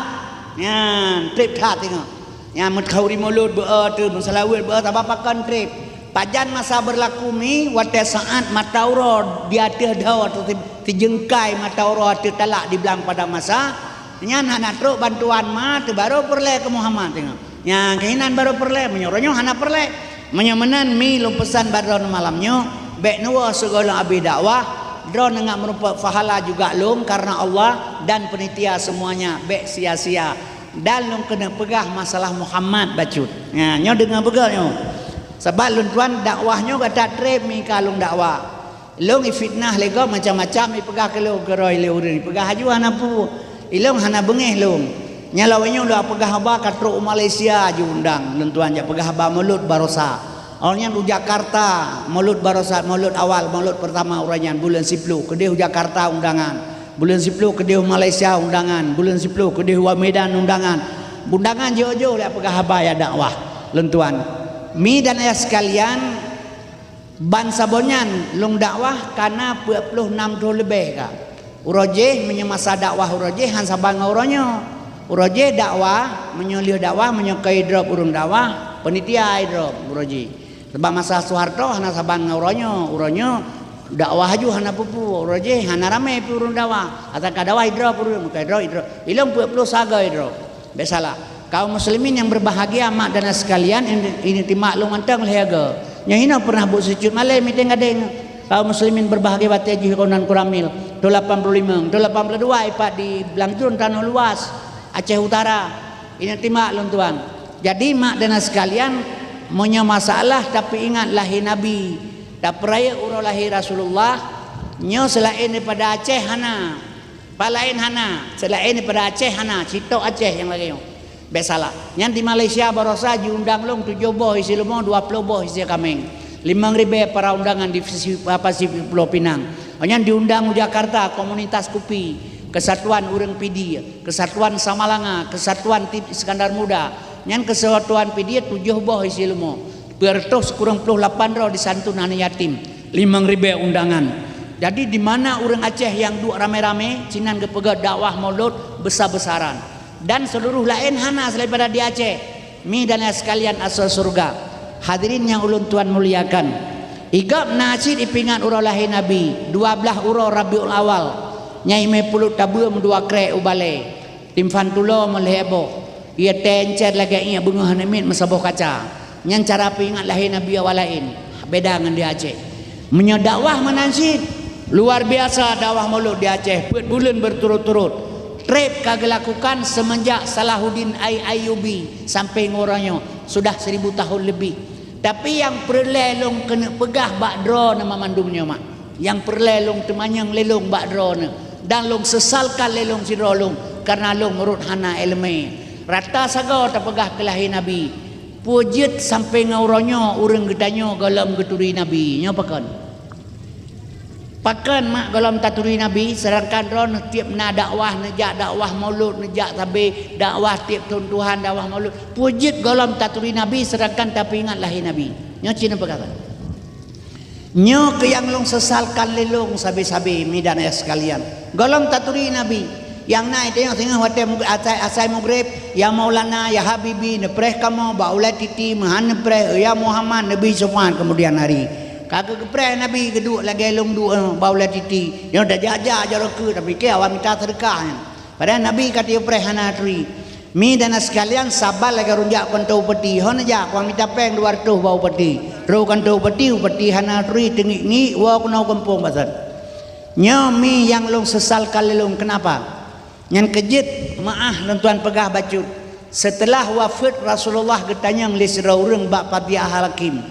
Nyan, treb that teungoh. Nyan meukauri mulod beu-e teu, meusalaweuet beu-e sabat pakon treb. Pajan masa beurlaku mi, watée saát mata uroe di ateueh dhoe teu teujeungkai mata uroe ateueh talak di blang pada masa, nyan hana trok bantuan ma teuh barô peureulée keu Muhammad teungoh. Nyang keuhinan barô peureulée, meunyoe uroe nyoe hana peureulée. Meunyoe meunan mi lôn peusan bak droeneuh malam nyoe, bék neuwoe sigohlom abéh dakwah, droeneuh ngat meurumpok pahala juga lôn karena Allah dan penitia semuanya bék sia-sia. Dan lôn keuneuk peugah masalah Muhammad bacut. Nya, nyoe deungoe beugét nyoe. Sabab lôn tuan dakwah nyoe gata treb mi ka lôn dakwah. Ilong ifitnah lé gob macam-macam ipeugah keu lôn keurôi lé ureuëng, ipeugah aju hana peue. Ilong hana beungéh lôn. Nyan lawét nyoe lôn peugah haba ka trok u Malaysia aju undang lôn tuan jak peugah haba Maulud Barosa. Awak nyan u Jakarta, Maulud Barosa, Maulud awal, Maulud pertama uroe nyan buleuen siploh keudeh u Jakarta undangan. Buleuen siploh keudeh u Malaysia undangan, buleuen siploh keudeh u Medan undangan. Undangan jih-jih lé peugah haba ya dakwah lôn tuan. Mi dan ayah sekalian, Ban saboh nyan lôn dakwah ka na peuet ploh nam thon leubeh ka. Uroe jih meunyoe masa dakwah uroe jih han saban ngon uroe nyoe. Uroe jih dakwah, meunyoe lheueh dakwah, meunyoe ka idrop ureuëng dakwah, panitia idrop uroe jih. Sabab masa Soeharto hana saban ngon uroe nyoe. Uroe nyoe dakwah aju hana peue-peue, uroe jih hana ramé pih ureuëng dakwah. Asai ka dakwah idrop ureuëng, ka idrop, idrop. Ilong peuet ploh sagoe idrop. Bék salah. Kaum muslimin nyang berbahagia, mak dan ayah sekalian, ini, ini timak lôn mantong lhée go. Nyoe hinoe pernah buet sicut malée miténg gadéng. Kaum muslimin berbahagia, watée jih keunan kuramil. Thon lapan puluh lima, thon lapan puluh dua ipat di Blang Jruen Tanoh Luas, Aceh Utara. Ini timak lôn tuan. Jadi mak dan ayah sekalian, meunyoe masalah tapi ingat lahé Nabi, tapeurayeuk uroe lahé Rasulullah, nyoe seulaén daripada Aceh hana. Pat laén hana, seulaén daripada Aceh hana, sitok Aceh nyang lagée nyoe. Bék salah. Nyan di Malaysia barosa jiundang lôn tujoh boh isi leumô, dua ploh boh isi kaméng. Limong ribée para undangan di Pasi-, Pasifik Pulo Pinang. Nyan diundang u Jakarta komunitas kupi, kesatuan ureuëng Pidie, kesatuan Samalanga, kesatuan Tim Iskandar Muda. Nyan kesatuan Pidie tujoh boh isi leumô. Peuet reutôh sikureueng ploh lapan droe disantun aneuk yatim, limong ribée undangan. Jadi di mana ureuëng Aceh nyang duek ramé-ramé, sinan geupeugét dakwah Maulud besar-besaran. Dan seuluruh laén hana seulaén daripada di Aceh. Mi dan ayah sekalian asoe syeuruga. Hadirin nyang ulôn tuan muliakan. Igab na cit ipeuingat uroe lahé Nabi, dua blaih uroe Rabiul Awal. Nyai mé puluk tabeuem dua krek u balée. Timphan tulo meulhée boh, ie tée encer lagée iék beungoh aneuk miet meusaboh kaca. Nyan cara peuingat lahé Nabi awak laén, beda ngon di Aceh. Meunyoe dakwah meunan cit, luar biasa dakwah Maulud di Aceh, peuet buleuen berturut-turut. Treb ka geulakukan seumeunjak Salahuddin Ai-, Ayyubi sampai ngon uroe nyoe, sudah seribu tahun lebih. Tapi nyang peureulée lôn keuneuk peugah bak droeneuh mandum nyoe mak. Nyang peureulée lôn teumanyong lé lôn bak droeneuh, dan lôn seusalkan lé lôn sidroe lôn, kareuna lôn rot hana iéleumé. Rata sagoe tapeugah keu lahé Nabi, peue jeuet sampoe ngon uroe nyoe ureuëng geutanyoe gohlom geuturi Nabi. Nyoe pakon? Pakon mak gohlom taturi Nabi, seudangkan droeneuh tieb na dakwah, neujak dakwah Maulud, neujak sabe dakwah tieb thon tuhan dakwah Maulud. Peue jeuet gohlom taturi Nabi, seudangkan tapeuingat lahé Nabi? Nyoe cit neupeugah. Nyoe keuh nyang lôn seusalkan lé lôn sabe-sabe, mi dan ayah sekalian. Gohlom taturi Nabi. Nyang na i teungoh-teungoh watée mug-, asai, asai mugreb, "Ya Maulana, ya Habibi, neupreh kamoe bak ulée titi, meuhan neupreh, ya Muhammad, neubi syafaat keumudian hari." Ka geupreh Nabi geuduek lagée lôn duek, eh, bak ulée titi. Nyoe tajak-jak jaroe keue, tapike awak mita seudeukah nyan. Padahai Nabi ka teupreh hana turi. Mi dan sekalian, saban lagée ureuëng jak kantô upeti. Hon jak, kuang mita péng dua reutôh bak upeti. Trok kantô upeti, upeti hana turi, teungiek-ngiek, woe keunoe gampông basan. Nyoe mi nyang lôn seusalkan lé lôn. Keunapa? Nyan keuh jeuet meuáh lôn tuan peugah bacut. Seuteulah wafeuet Rasulullah geutanyong lé sidroe ureuëng bak Fadhiah Al-Hakim,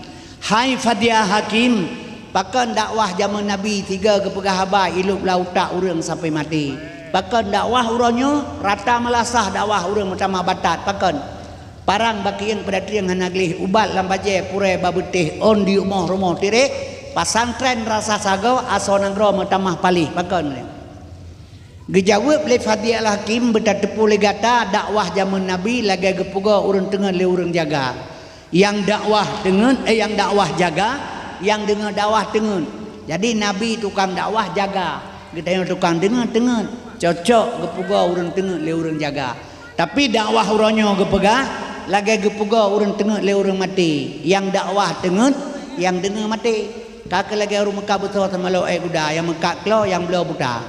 Hai Fadiah Hakim, pakon dakwah jameun Nabi sigo geupeugah haba ilop lam utak ureuëng sampai maté? Pakon dakwah uroe nyoe rata meulasah dakwah ureuëng meutamah batat? Pakon? Parang bakieng peudatrieng hana gleh, ubat lam bajée purée babeutéh, ôn diyumoh rumoh tirek, pasantren rasa sagoe, asoe nanggroe meutamah paléh. Pakon? Geujaweueb lé Fadiah Hakim, beutateupeue lé gata dakwah jameun Nabi lagée geupeugoe ureuëng teungeut lé ureuëng jaga. Nyang dakwah teungeut, eh, nyang dakwah jaga, nyang deungoe dakwah teungeut. Jadi Nabi tukang dakwah jaga, geutanyoe tukang deungoe teungeut. Cocok geupeugoe ureuëng teungeut lé ureuëng jaga. Tapi dakwah uroe nyoe geupeugah lagée geupeugoe ureuëng teungeut lé ureuëng maté. Nyang dakwah teungeut, nyang deungoe maté. Ka keuh lagée ureuëng meukat beusoe sama lom ék guda, nyang meukat klo, nyang bloe buta.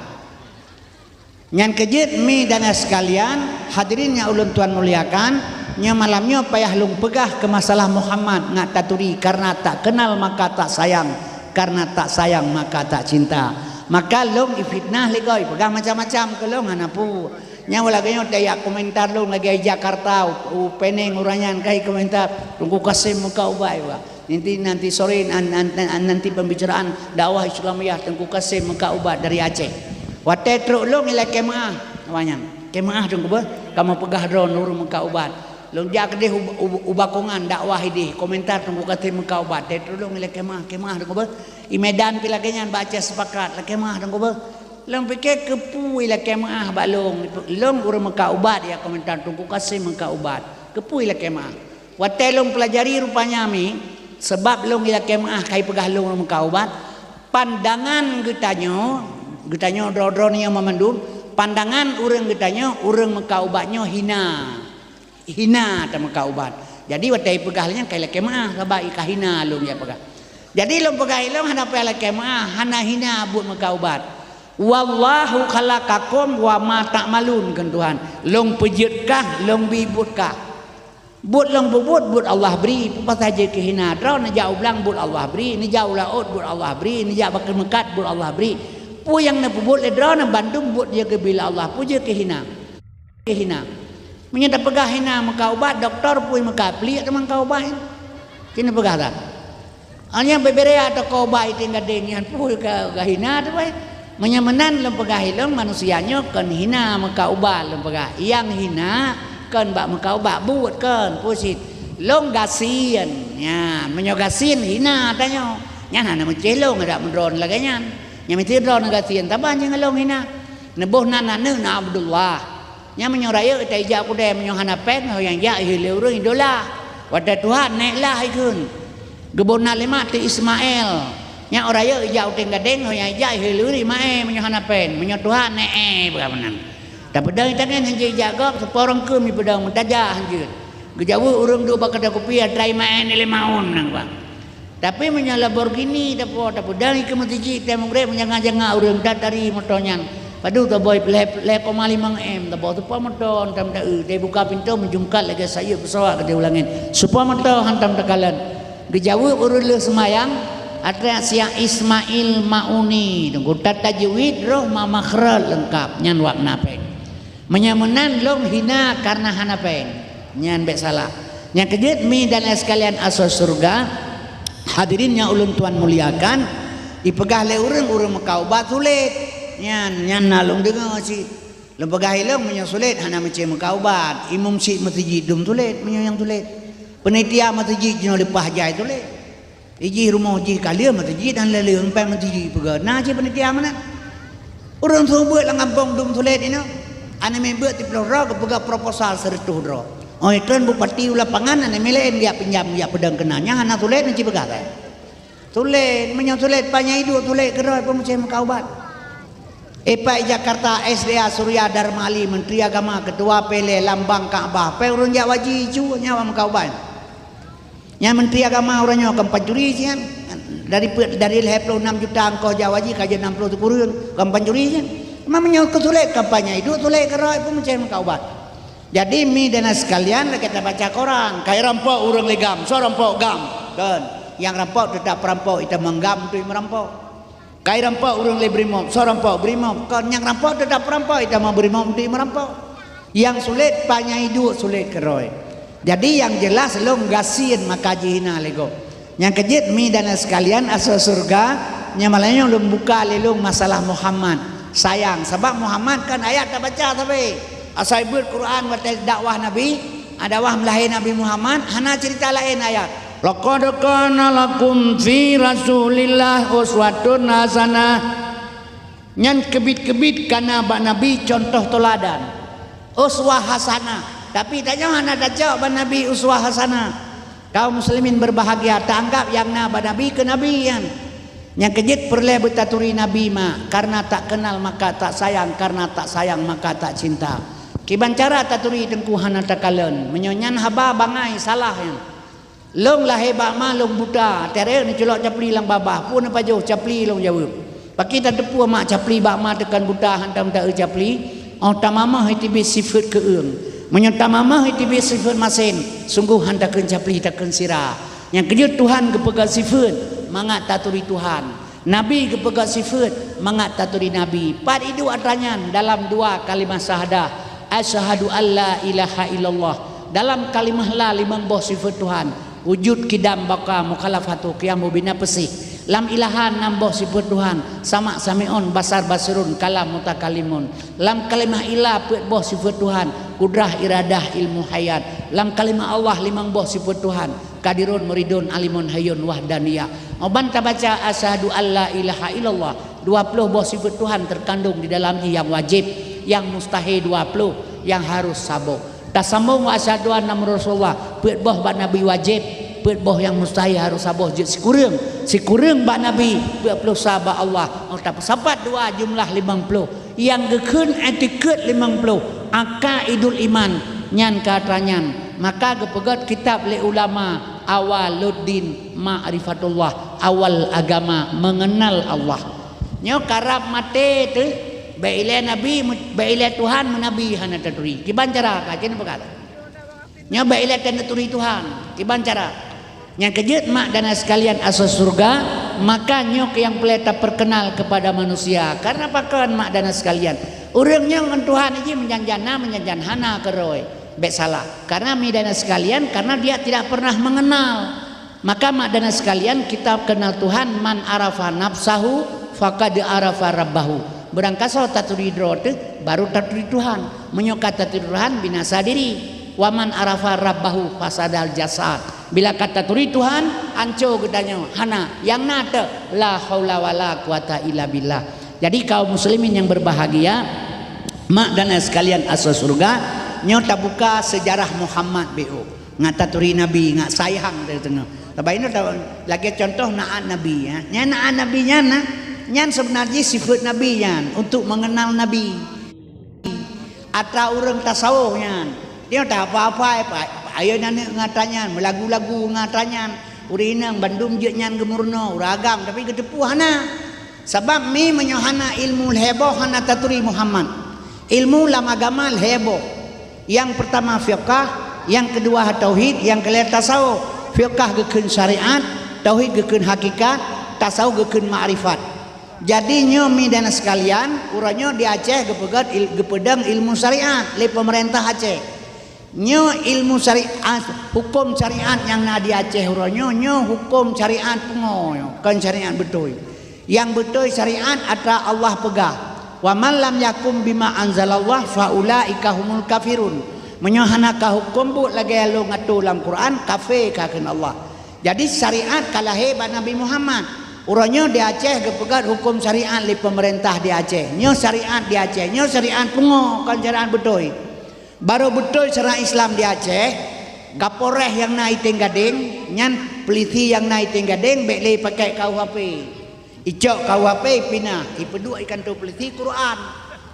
Nyan keuh jeuet mi dan sekalian, hadirin nyang ulôn tuan muliakan, nyoe malam nyoe payah lôn peugah keu masalah Muhammad ngat taturi karena tak kenal maka tak sayang, karena tak sayang maka tak cinta. Maka lôn ifitnah lé goe, peugah macam-macam keu lôn hana peue. Nyang lagée nyoe tajak komentar lôn lagée Jakarta, u, u Peneng ureuëng nyan kai komentar, Teungku Kasim meukat ubat, Pak. Nanti, nanti sore, an-, an-, an-, nanti pembicaraan dakwah Islamiyah Teungku Kasim meukat ubat dari Aceh. Watée trok lôn ilakée meuáh, awaknyan. Kée meuáh Teungku beuh, kamoe peugah droe nurun meukat ubat. Lôn jak keudeh u, u, u Bakongan dakwah ideh, komentar Teungku Kasim meukat ubat. Tée trok lôn ilakée meuáh, kée meuáh Teungku beuh. I Medan pi lagée nyan bak Aceh Sepakat, lakée meuáh Teungku beuh. Lôn pike keupeue ilakée meuáh bak lôn, lôn ureuëng meukat ubat ya komentar Teungku Kasim meukat ubat. Keupeue ilakée meuáh. Watée lôn peulajari rupanya mi, sabab lôn ilakée meuáh kai peugah lôn ureuëng meukat ubat, pandangan geutanyoe, geutanyoe droe-droe nyoe meumandum, pandangan ureuëng geutanyoe, ureuëng meukat ubat nyoe hina. Hina tameukat ubat. Jadi watée ipeugah lé nyan kai lakée meuáh, sabab i ka hina lôn jak peugah. Jadi lôn peugah ilôn hana payah lakée meuáh, hana hina buet meukat ubat. Wallahu khalaqakum wa ma ta'malun, kheun Tuhan. Lôn peujeuet kah, lôn bi buet kah. Buet lôn peubuet, buet Allah bri, peue pasai jeuet keu hina. Droe neujak u blang, buet Allah bri, neujak u laôt, buet Allah bri, neujak bak meukat, buet Allah bri. Peue nyang neupeubuet lé droeneuh bandum buet jeuet geubri lé Allah, peue jeuet keu hina. Keu hina. Meunyoe tapeugah hina meukat ubat, dokto peue meukat, pliek teuma meukat ubat. Ci neupeugah that. Hanya beubeuraya toko ubat i Gadeng nyan peue ka, ka hina tu, weh. Meunyoe meunan lôn peugah ilôn, manusia nyoe kon hina meukat ubat lôn peugah. Nyang hina kon bak meukat ubat buet kon, peue cit. Lôn gasien. Nyan, meunyoe gasien hina tanyoe. Nyan hana meucéh lôn adak meudroe lagée nyan. Nyan meucéh droeneuh gasien, saban nyang lôn hina. Neuboh nan aneuëk na Abdullah. Nyan meunyoe rayeuk ita ijak kudée, meunyoe hana péng, ho nyang jak ihé lé ureuëng idola. Watée tuha nék lah ikheun. Geuboh na lé mak teuh Ismail. Nyan ureuëng rayeuk ijak u Gadeng, ho nyang ijak ihé lé ureuëng Ismail, meunyoe hana péng, meunyoe tuha nék, eh, peugah meunan. Tapeudong itangen hanjeuet ijak gob, seupôt rangkeum ipeudong, meutajak hanjeuet. Geujaweueb ureuëng duek bak keudée kupi, atra Ismail ni lima ôn nang bang. Tapi meunyoe Lamborghini tapo, tapeudong ikeue meuseujid, tée meugréb meujanga-janga ureuëng, tatari moto nyan. Padub taboi lhée, lhée koma limong M, taboi seupôt moto hantom ta-eu, teubuka pintoe meujungkat lagée sayeuep peusawat keudeh u langét. Seupôt moto hantom takalon. Geujaweueb ureuëng lheueh seumayang, atra siang Ismail Mauni, teungku tajwid, roh ma makhraj leungkab, nyan wak na péng. Meunyoe meunan lôn hina kareuna hana péng, nyan bék salah. Nyang keujeuet mi dan laén sekalian asoe syeuruga, hadirin nyang ulôn tuan muliakan, ipeugah lé ureuëng, ureuëng meukat ubat sulet. Nyan, nyan na lôn deungoe cit. Lôn peugah ilôn meunyoe sulet hana meucéh meukat ubat, imum syiek meuseujid dum sulet meunyoe nyang sulet. Peunitia meuseujid jinoe leupah jai sulet. Ijih rumoh jih ka lheueh meuseujid dan lheueh-lheueh péng meuseujid peugah. Na cit peunitia meunan. Ureuëng su beuet lam gampông dum sulet inoe. Aneuk miet beuet siplôh droe geupeugah proposal sireutôh droe. Óh ikheun bupati u lapangan aneuk miet laén geujak pinjam geujak peudong keunan. Nyang hana sulet na cit peugah kah. Sulet, meunyoe sulet panyang iduek sulet keudroe peue meucéh meukat ubat. Ipak Jakarta S D A Surya Dharma Ali, Menteri Agama, Ketua P L A, lambang Ka'bah, péng ureuëng jak haji cu nyan wak meukat ubat. Nyan Menteri Agama uroe nyoe kon pancuri sian. Dari pe-, dari lhée ploh nam juta ongkoh jak haji ka jeuet nam ploh sikureueng, kon pancuri sian. Meunyoe keu sulet kampanye iduek sulet keudroe peue meucéh meukat ubat. Jadi mi dan sekalian lagée tabaca koran, kai rampok ureuëng lé GAM, soe rampok GAM. Kon, nyang rampok teutap perampok, itamong GAM tu meurampok. Kai rampok ureuëng lé BRIMOB, soe rampok BRIMOB. Kon nyang rampok teutap perampok, itamong BRIMOB tu meurampok. Nyang sulet panyang iduek sulet keudroe. Jadi nyang jeulaih lôn gasien maka jihina lé gob. Nyang keujeuet mi dan sekalian, asoe syeuruga, nyang malam nyoe lôn buka lé lôn masalah Muhammad. Sayang, sabab Muhammad kan ayat tabaca sabe. Asai beuet Quran watée dakwah Nabi, dakwah meulahé Nabi Muhammad, hana cerita laén ayat. "Laqad kana lakum fi Rasulillah uswatun hasanah." Nyan keubiet-keubiet kana bak Nabi contoh teuladan. Uswah hasanah. Tapi tanyoe hana tacok bak Nabi uswah hasanah. Kaum muslimin berbahagia, taanggab nyang na bak Nabi keu Nabi nyan. Nyang keujeuet peureulée beutaturi Nabi mak, karena tak kenal maka tak sayang, karena tak sayang maka tak cinta. Kiban cara taturi teungku hana takalon, meunyoe nyan haba bangai salah nyan. Lôn lahé bak ma lôn buta, teureuk neuculok capli lam babah, peue neupajoh capli lôn jaweueb. Pakri tateupeue mak capli bak ma teukon buta hantom taeu capli, óh tamamah iteubiet sifeuet keueung. Meunyoe tamamah iteubiet sifeuet masen, sunggoh han takheun capli takheun sira. Nyang keujeuet Tuhan geupeugah sifeuet mangat taturi Tuhan. Nabi geupeugah sifeuet mangat taturi Nabi. Pat iduek atra nyan dalam dua kalimah syahadah, "Asyhadu alla ilaha illallah." Dalam kalimah la limong boh sifeuet Tuhan, wujud, qidam, baqa, mukhalafatu, qiyam, mubina, peusih. Lam ilaha nam boh sifeuet Tuhan, sama, sami'un, basar, basirun, kalam, mutakalimun. Lam kalimah illa peuet boh sifeuet Tuhan, qudrah, iradah, ilmu, hayat. Lam kalimah Allah limong boh sifeuet Tuhan, qadirun, muridun, alimun, hayyun, wahdaniyah. Óh ban tabaca asyhadu alla ilaha illallah, dua ploh boh sifeuet Tuhan teukandong di dalam jih, nyang wajéb, nyang mustahé dua ploh, nyang harôh saboh. Tasambong bak asyhadu anna Muhammadar Rasulullah, peuet boh bak Nabi wajéb, peuet boh nyang mustahé harôh saboh jeuet sikureueng, sikureueng bak Nabi, peuet ploh sa bak Allah. Óh tapeusapat dua jumlah limong ploh. Nyang geukheun i'tiqad limong ploh, aqaidul iman, nyan ka atra nyan. Maka geupeugét kitab lé ulama, awwaluddin ma'rifatullah, awal agama mengenal Allah. Nyoe karab maté teuh, bék ilée nabi, bék ilée Tuhan meunabi hana taturi. Kiban cara ka, keuneuk peugah lé. Nyoe bék ilée taturi Tuhan, kiban cara. Nyang keujeuet mak dan sekalian asoe syeuruga, maka nyoe nyang peureulée tapeureukeunal keupada manusia. Karna pakon mak dan sekalian, ureuëng nyoe ngon Tuhan jih meujanjan na, meujanjan hana keurôi. Bék salah. Karna mi dan sekalian, karna dia tidak pernah mengenal. Maka mak dan sekalian, kita kenal Tuhan, "Man arafa nafsahu faqad arafa rabbahu." Beurangkasoe taturi droe teuh, baru taturi Tuhan. Meunyoe ka taturi Tuhan, binasa diri. "Wa man arafa rabbahu fasadal jasad." Bila ka taturi Tuhan, anco geutanyoe. Hana, nyang na teuh, la haula wala quwata illa billah. Jadi kaum muslimin yang berbahagia, mak dan ayah sekalian asoe syeuruga, nyoe tabuka sejarah Muhammad B O. Ngat taturi Nabi, ngat sayang teuh teungoh. Tapi ini tahu, lagée contoh naat Nabi, ya. Nyan naat Nabi nyan, nah, nyan sebenarnya sifat Nabi nyan untuk mengenal Nabi. Atra ureuëng tasawuf nyan. Dia tak apa-apa, ayo nyan ngat atra nyan, meulagu-lagu ngat atra nyan. Ureuëng inong bandum jeuet nyan geumeurunoe, ureuëng agam, tapi geuteupeue hana. Sabab mi meunyoe hana ilmu lhée boh hana taturi Muhammad. Ilmu lam agama lhée boh. Nyang peurtama fiqah, nyang keudua tauhid, nyang keulhée tasawuf. Fiqah geukheun syariat, tauhid geukheun hakikat, tasawuf geukheun makrifat. Jadi nyoe mi dan sekalian, uroe nyoe di Aceh geupeugét il-, geupeudong ilmu syariat lé peumeurintah Aceh. Nyoe ilmu syariat, huköm syariat nyang na di Aceh uroe nyoe, nyoe huköm syariat pungo nyoe, kon syariat beutôi. Nyang beutôi syariat atra Allah peugah, "Wa man lam yakum bima anzalallah fa ulaika humul kafirun." Meunyoe hana ka huköm buet lagée lôn atô lam Quran, kafé ka kheun Allah. Jadi syariat ka lahé bak Nabi Muhammad. Uroe nyoe di Aceh geupeugét huköm syariat lé peumeurintah di Aceh. Nyoe syariat di Aceh, nyoe syariat pungo, kon syariat beutôi. Barô beutôi syariat Islam di Aceh, Kapolres nyang na i Teng Gadeng, nyan peulisi nyang na i Teng Gadeng bék lé pakai K U H P. Icok K U H P ipinah, ipeuduek i kantô peulisi Quran.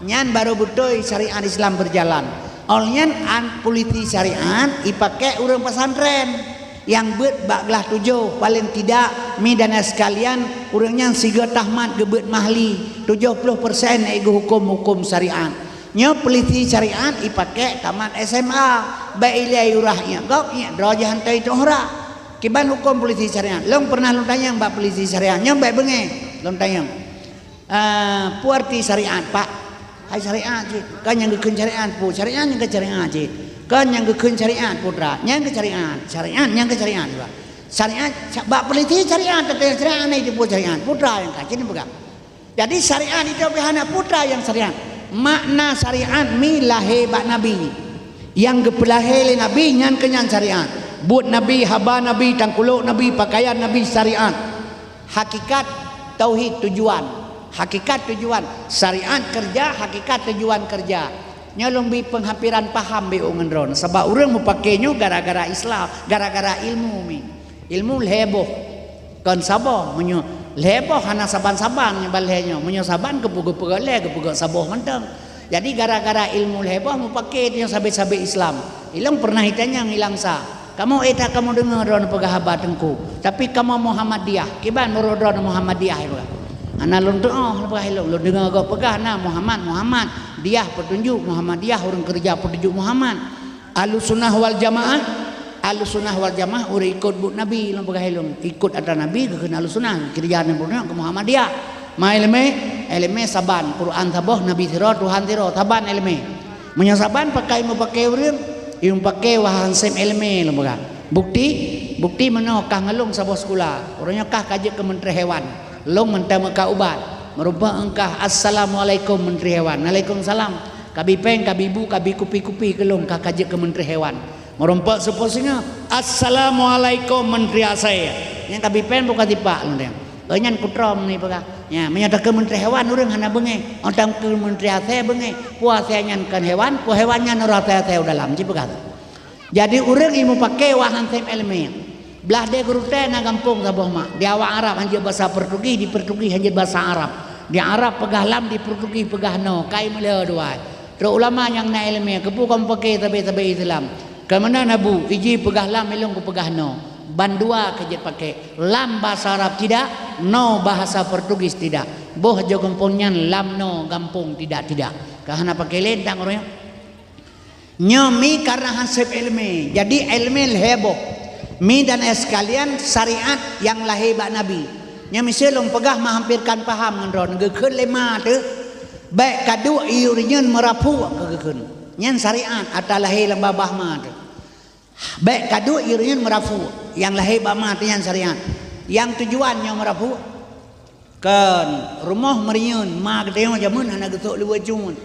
Nyan barô beutôi syariat Islam beujalan. Óh nyan an peulisi syariat ipakai ureuëng pesantren nyang beuet bak glah tujoh, paléng tidak mi dan sekalian ureuëng nyan sigoe tahmat geubeuet mahli, tujoh ploh persen geuhuköm huköm syariat. Nyoe peulisi syariat ipakai tamat S M A, bék ilée urah iék gob iék droe jih hantei troh rak. Kiban huköm peulisi syariat. Lôn pernah lôn tanyong bak peulisi syariat, nyoe bék beungéh lôn tanyong. Ah, peue arti syariat, Pak? Hai syariat cit. Kon nyang geukheun syariat, peue? Syariat nyang keu syariat cit. Kon nyang geukheun syariat, putra. Nyang keu syariat. Syariat nyang keu syariat, Pak. Syariat, bak peulisi syariat, teuka syariat, hana jipeu syariat. Putra nyang ka, sini peugah. Jadi syariat itu pih hana putra nyang syariat. Makna syariat mi lahé bak Nabi. Nyang geupeulahé lé Nabi, nyan keunyan syariat. Buet Nabi, haba Nabi, tangkulok Nabi, pakaian Nabi, syariat. Hakikat tauhid tujuan. Hakikat tujuan. Syariat keureuja, hakikat tujuan keureuja. Nyoe lôn bi peunghampiran paham beu ngon droeneuh. Sabab ureuëng meupaké nyoe gara-gara Islam, gara-gara ilmu mi. Ilmu lhée boh. Kon saboh, meunyoe lhée boh hana saban-saban nyoe ban lhée nyoe. Meunyoe saban geupeugöt-peugöt lhée, geupeugöt saboh mantong. Jadi gara-gara ilmu lhée boh meupaké nyoe sabe-sabe Islam. Ilong pernah itanyong ilang sa. Kamoe éh that kamoe deungoe droeneuh peugah haba Teungku, tapi kamoe Muhammadiyah. Kiban meurok droeneuh Muhammadiyah, ya, peugah. Hana lôn teuoh, peugah ilong. Lôn deungoe gob peugah na Muhammad, Muhammad. Diyah peutunjuk Muhammadiyah, ureuëng keureuja peutunjuk Muhammad. Ahlussunnah wal Jamaah, Ahlussunnah wal Jamaah ureuëng ikot buet Nabi, lôn peugah ilong. Ikot atra Nabi geukheun Ahlussunnah, keureuja nyan peutunjuk keu Muhammadiyah. Ma iéleumé, iéleumé saban, Quran saboh, Nabi sidroe, Tuhan sidroe, saban iéleumé. Meunyoe saban pakai meupaké ureuëng, meupaké wahai hansém iéleumé lôn peugah. Bukti, bukti meunoe kah ngon lôn saboh sikula. Uroe nyoe kah ka jeuet keu menteri hewan. Lôn mantong meukat ubat. Meurumpok engkah, "Assalamualaikum menteri hewan." "Waalaikumsalam." Kabi péng, kabi bu, kabi kupi-kupi keu lôn kah ka jeuet keu menteri hewan. Meurumpok seupôt singoh, "Assalamualaikum menteri asèe." Nyang kabi péng buka tipak lôn deh. Oh, nyan kutrom ni peugah. Nya, meunyoe takeu menteri hewan ureuëng hana beungéh, oh takeu menteri asèe beungéh. Peue asèe nyan kon hewan, peue hewan nyan ureuëng asèe-asèe u dalam, ci peugah. Jadi ureuëng ilmu paké wah hansém iéleumé. Blah deh geurutée na gampông saboh mak. Di awak Arab hanjeuet basa Portugis, di Portugis hanjeuet basa Arab. Di Arab peugah lam, di Portugis peugah no, kai meulhée dua. Trok ulama nyang na iéleumé, keupeue kon paké sabe-sabe Islam. Keumeuna nabu, iji peugah lam, ilong kupeugah no. Bandua ka jeuet paké. Lam bahasa Arab tidak, no bahasa Portugis tidak. Boh jo gampông nyan lam no gampông tidak-tidak. Ka hana paké lé tang uroe nyoe. Nyoe mi karena hansép iéleumé. Jadi iéleumé lhée boh. Mi dan ayah sekalian syariat nyang lahé bak Nabi. Nyoe miseue lôn peugah meuhamperkan paham ngon droeneuh geukheun lé ma teuh. Bék kaduek ié ureuëng nyan meurapuk keu geukheun. Nyan syariat atra lahé lam babah ma teuh. Bék kaduek ié ureuëng nyan meurapuk, nyang lahé bak ma teuh nyan syariat. Nyang tujuan nyoe meurapuk, kon rumoh meuriyeuen, ma geutanyoe jameun hana geusok luweue jeuet.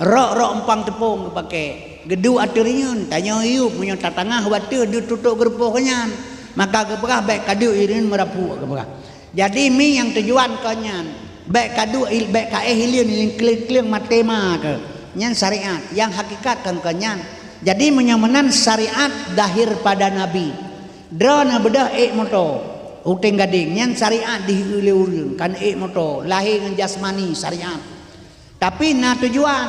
Rok-rok umpang teupông geupaké. Geuduek ateueh riyeuen, tanyoe yup meunyoe tatangah watée deuh tutok geurupoh keu nyan. Maka geupeugah bék kaduek ié ureuëng nyan meurapuk geupeugah. Jadi mi nyang tujuan kon nyan, bék kaduek il-, bék kaéh ileuen-ileuen kleueng-kleueng maté ma keu. Nyan syariat, nyang hakikat kon kon nyan. Jadi meunyoe meunan syariat zahir pada Nabi. Droeneuh beudôh ék moto, uteng gadeng, nyan syariat dihiu lé ureuëng, kan ék moto, lahé ngon jasmani syariat. Tapi na tujuan,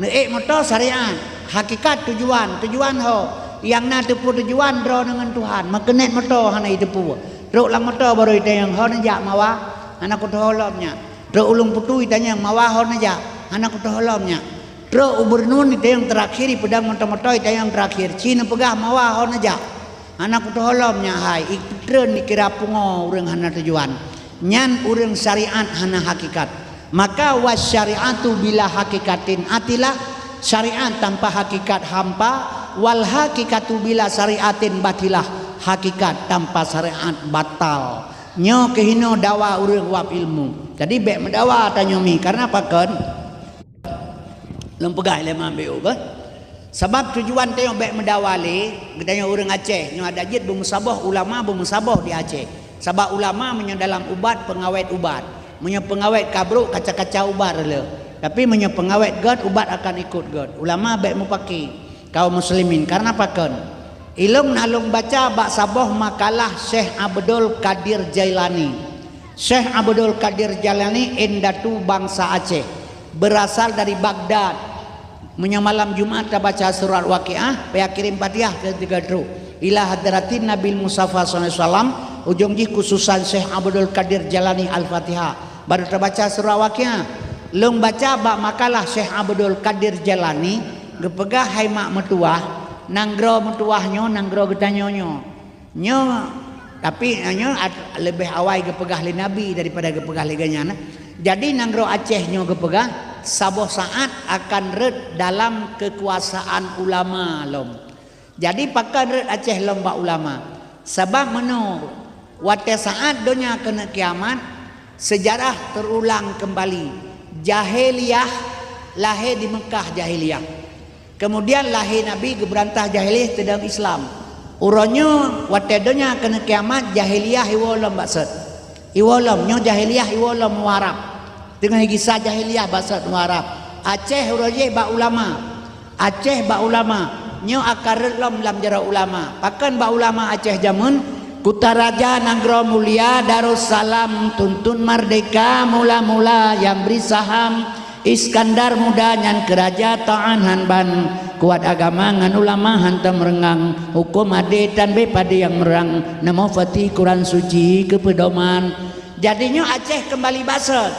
neuék moto syariat, hakikat tujuan, tujuan ho, nyang na teupeu tujuan droeneuh ngon Tuhan, meukeunét moto hana jiteupeu. Trok lam moto barô jitanyong, "Ho neujak Mawa?" "Hana kuteuho lom nyak." Trok u Lueng Putu jitanyong, "Mawa ho neujak?" "Hana kuteuho lom nyak." Trok u Beureunuen jitanyong teurakhir, jipeudong moto-moto jitanyong teurakhir, ci neupeugah, "Mawa ho neujak?" "Hana kuteuho lom nyak hai." Ipeutreun dikira pungo ureuëng hana tujuan. Nyan ureuëng syariat hana hakikat. Maka, "Wasyari'atu bila hakikatin atilah," syariat tanpa hakikat hampa, "wal hakikatu bila syari'atin batilah," hakikat tanpa syariat batal. Nyoe keuh hinoe dawa ureuëng wab ilmu. Jadi bék meudawa tanyoe mi, karena pakon? Lôn peugah lé ma B O beh. Sabab tujuan tanyoe bék meudawa lé, geutanyoe ureuëng Aceh, nyoe adak jeuet beumeusaboh, ulama beumeusaboh di Aceh. Sabab ulama meunyoe dalam ubat, peungawét ubat. Meunyoe peungawét ka brok, kaca-kaca ubat reuloh. Tapi meunyoe peungawét gét, ubat akan ikot gét. Ulama bék meupaké kaum muslimin. Karena pakon? Ilong na lôn baca bak saboh makalah Syekh Abdul Qadir Jailani. Syekh Abdul Qadir Jailani indatu bansa Aceh, berasal dari Baghdad. Meunyoe malam Jumat tabaca surat Waqiah, payah kirém Fatihah keu tiga trok. Ila hadratin Nabil Mustafa sallallahu alaihi wasallam, ujong jih khususan Syekh Abdul Qadir Jailani Al-Fatihah. Baru tabaca surat Waqiah. Lôn baca bak makalah Syekh Abdul Qadir Jailani, geupeugah hai mak meutuwah, nanggroe meutuwah nyoe, nanggroe geutanyoe nyoe. Nyoe, tapi nyoe at-, leubeh awai geupeugah lé Nabi daripada geupeugah lé geuhnyan. Jadi nanggroe Aceh nyoe geupeugah, saboh saát akan rhot dalam keukuasaan ulama lom. Jadi pakon rhot Aceh lom bak ulama? Sabab meunoe, watée saát donya keuneuk kiamat, seujarah teurulang keumbali. Jahiliyah lahé di Meukah jahiliyah. Keumudian lahé Nabi geubeurantah jahiliyah teudong Islam. Uroe nyoe watée donya keuneuk kiamat, jahiliyah iwoe lom bak sot. Iwoe lom, nyoe jahiliyah iwoe lom u Arab. Teungoh gisa jahiliyah bak sot u Arab. Aceh uroe jih bak ulama. Aceh bak ulama, nyoe akan rhot lom lam jaroe ulama. Pakon bak ulama Aceh jameun? Kuta Raja nanggroe mulia, Darussalam tuntun merdeka, mula-mula nyang bri saham Iskandar Muda nyan keu raja, taát han ban kuat agama ngon ulama hantom reungang, huköm adé tan bé padé nyang meurang, neumoe Fatih Quran Suci keu peudoman. Jadi nyoe Aceh keumbali bak sot.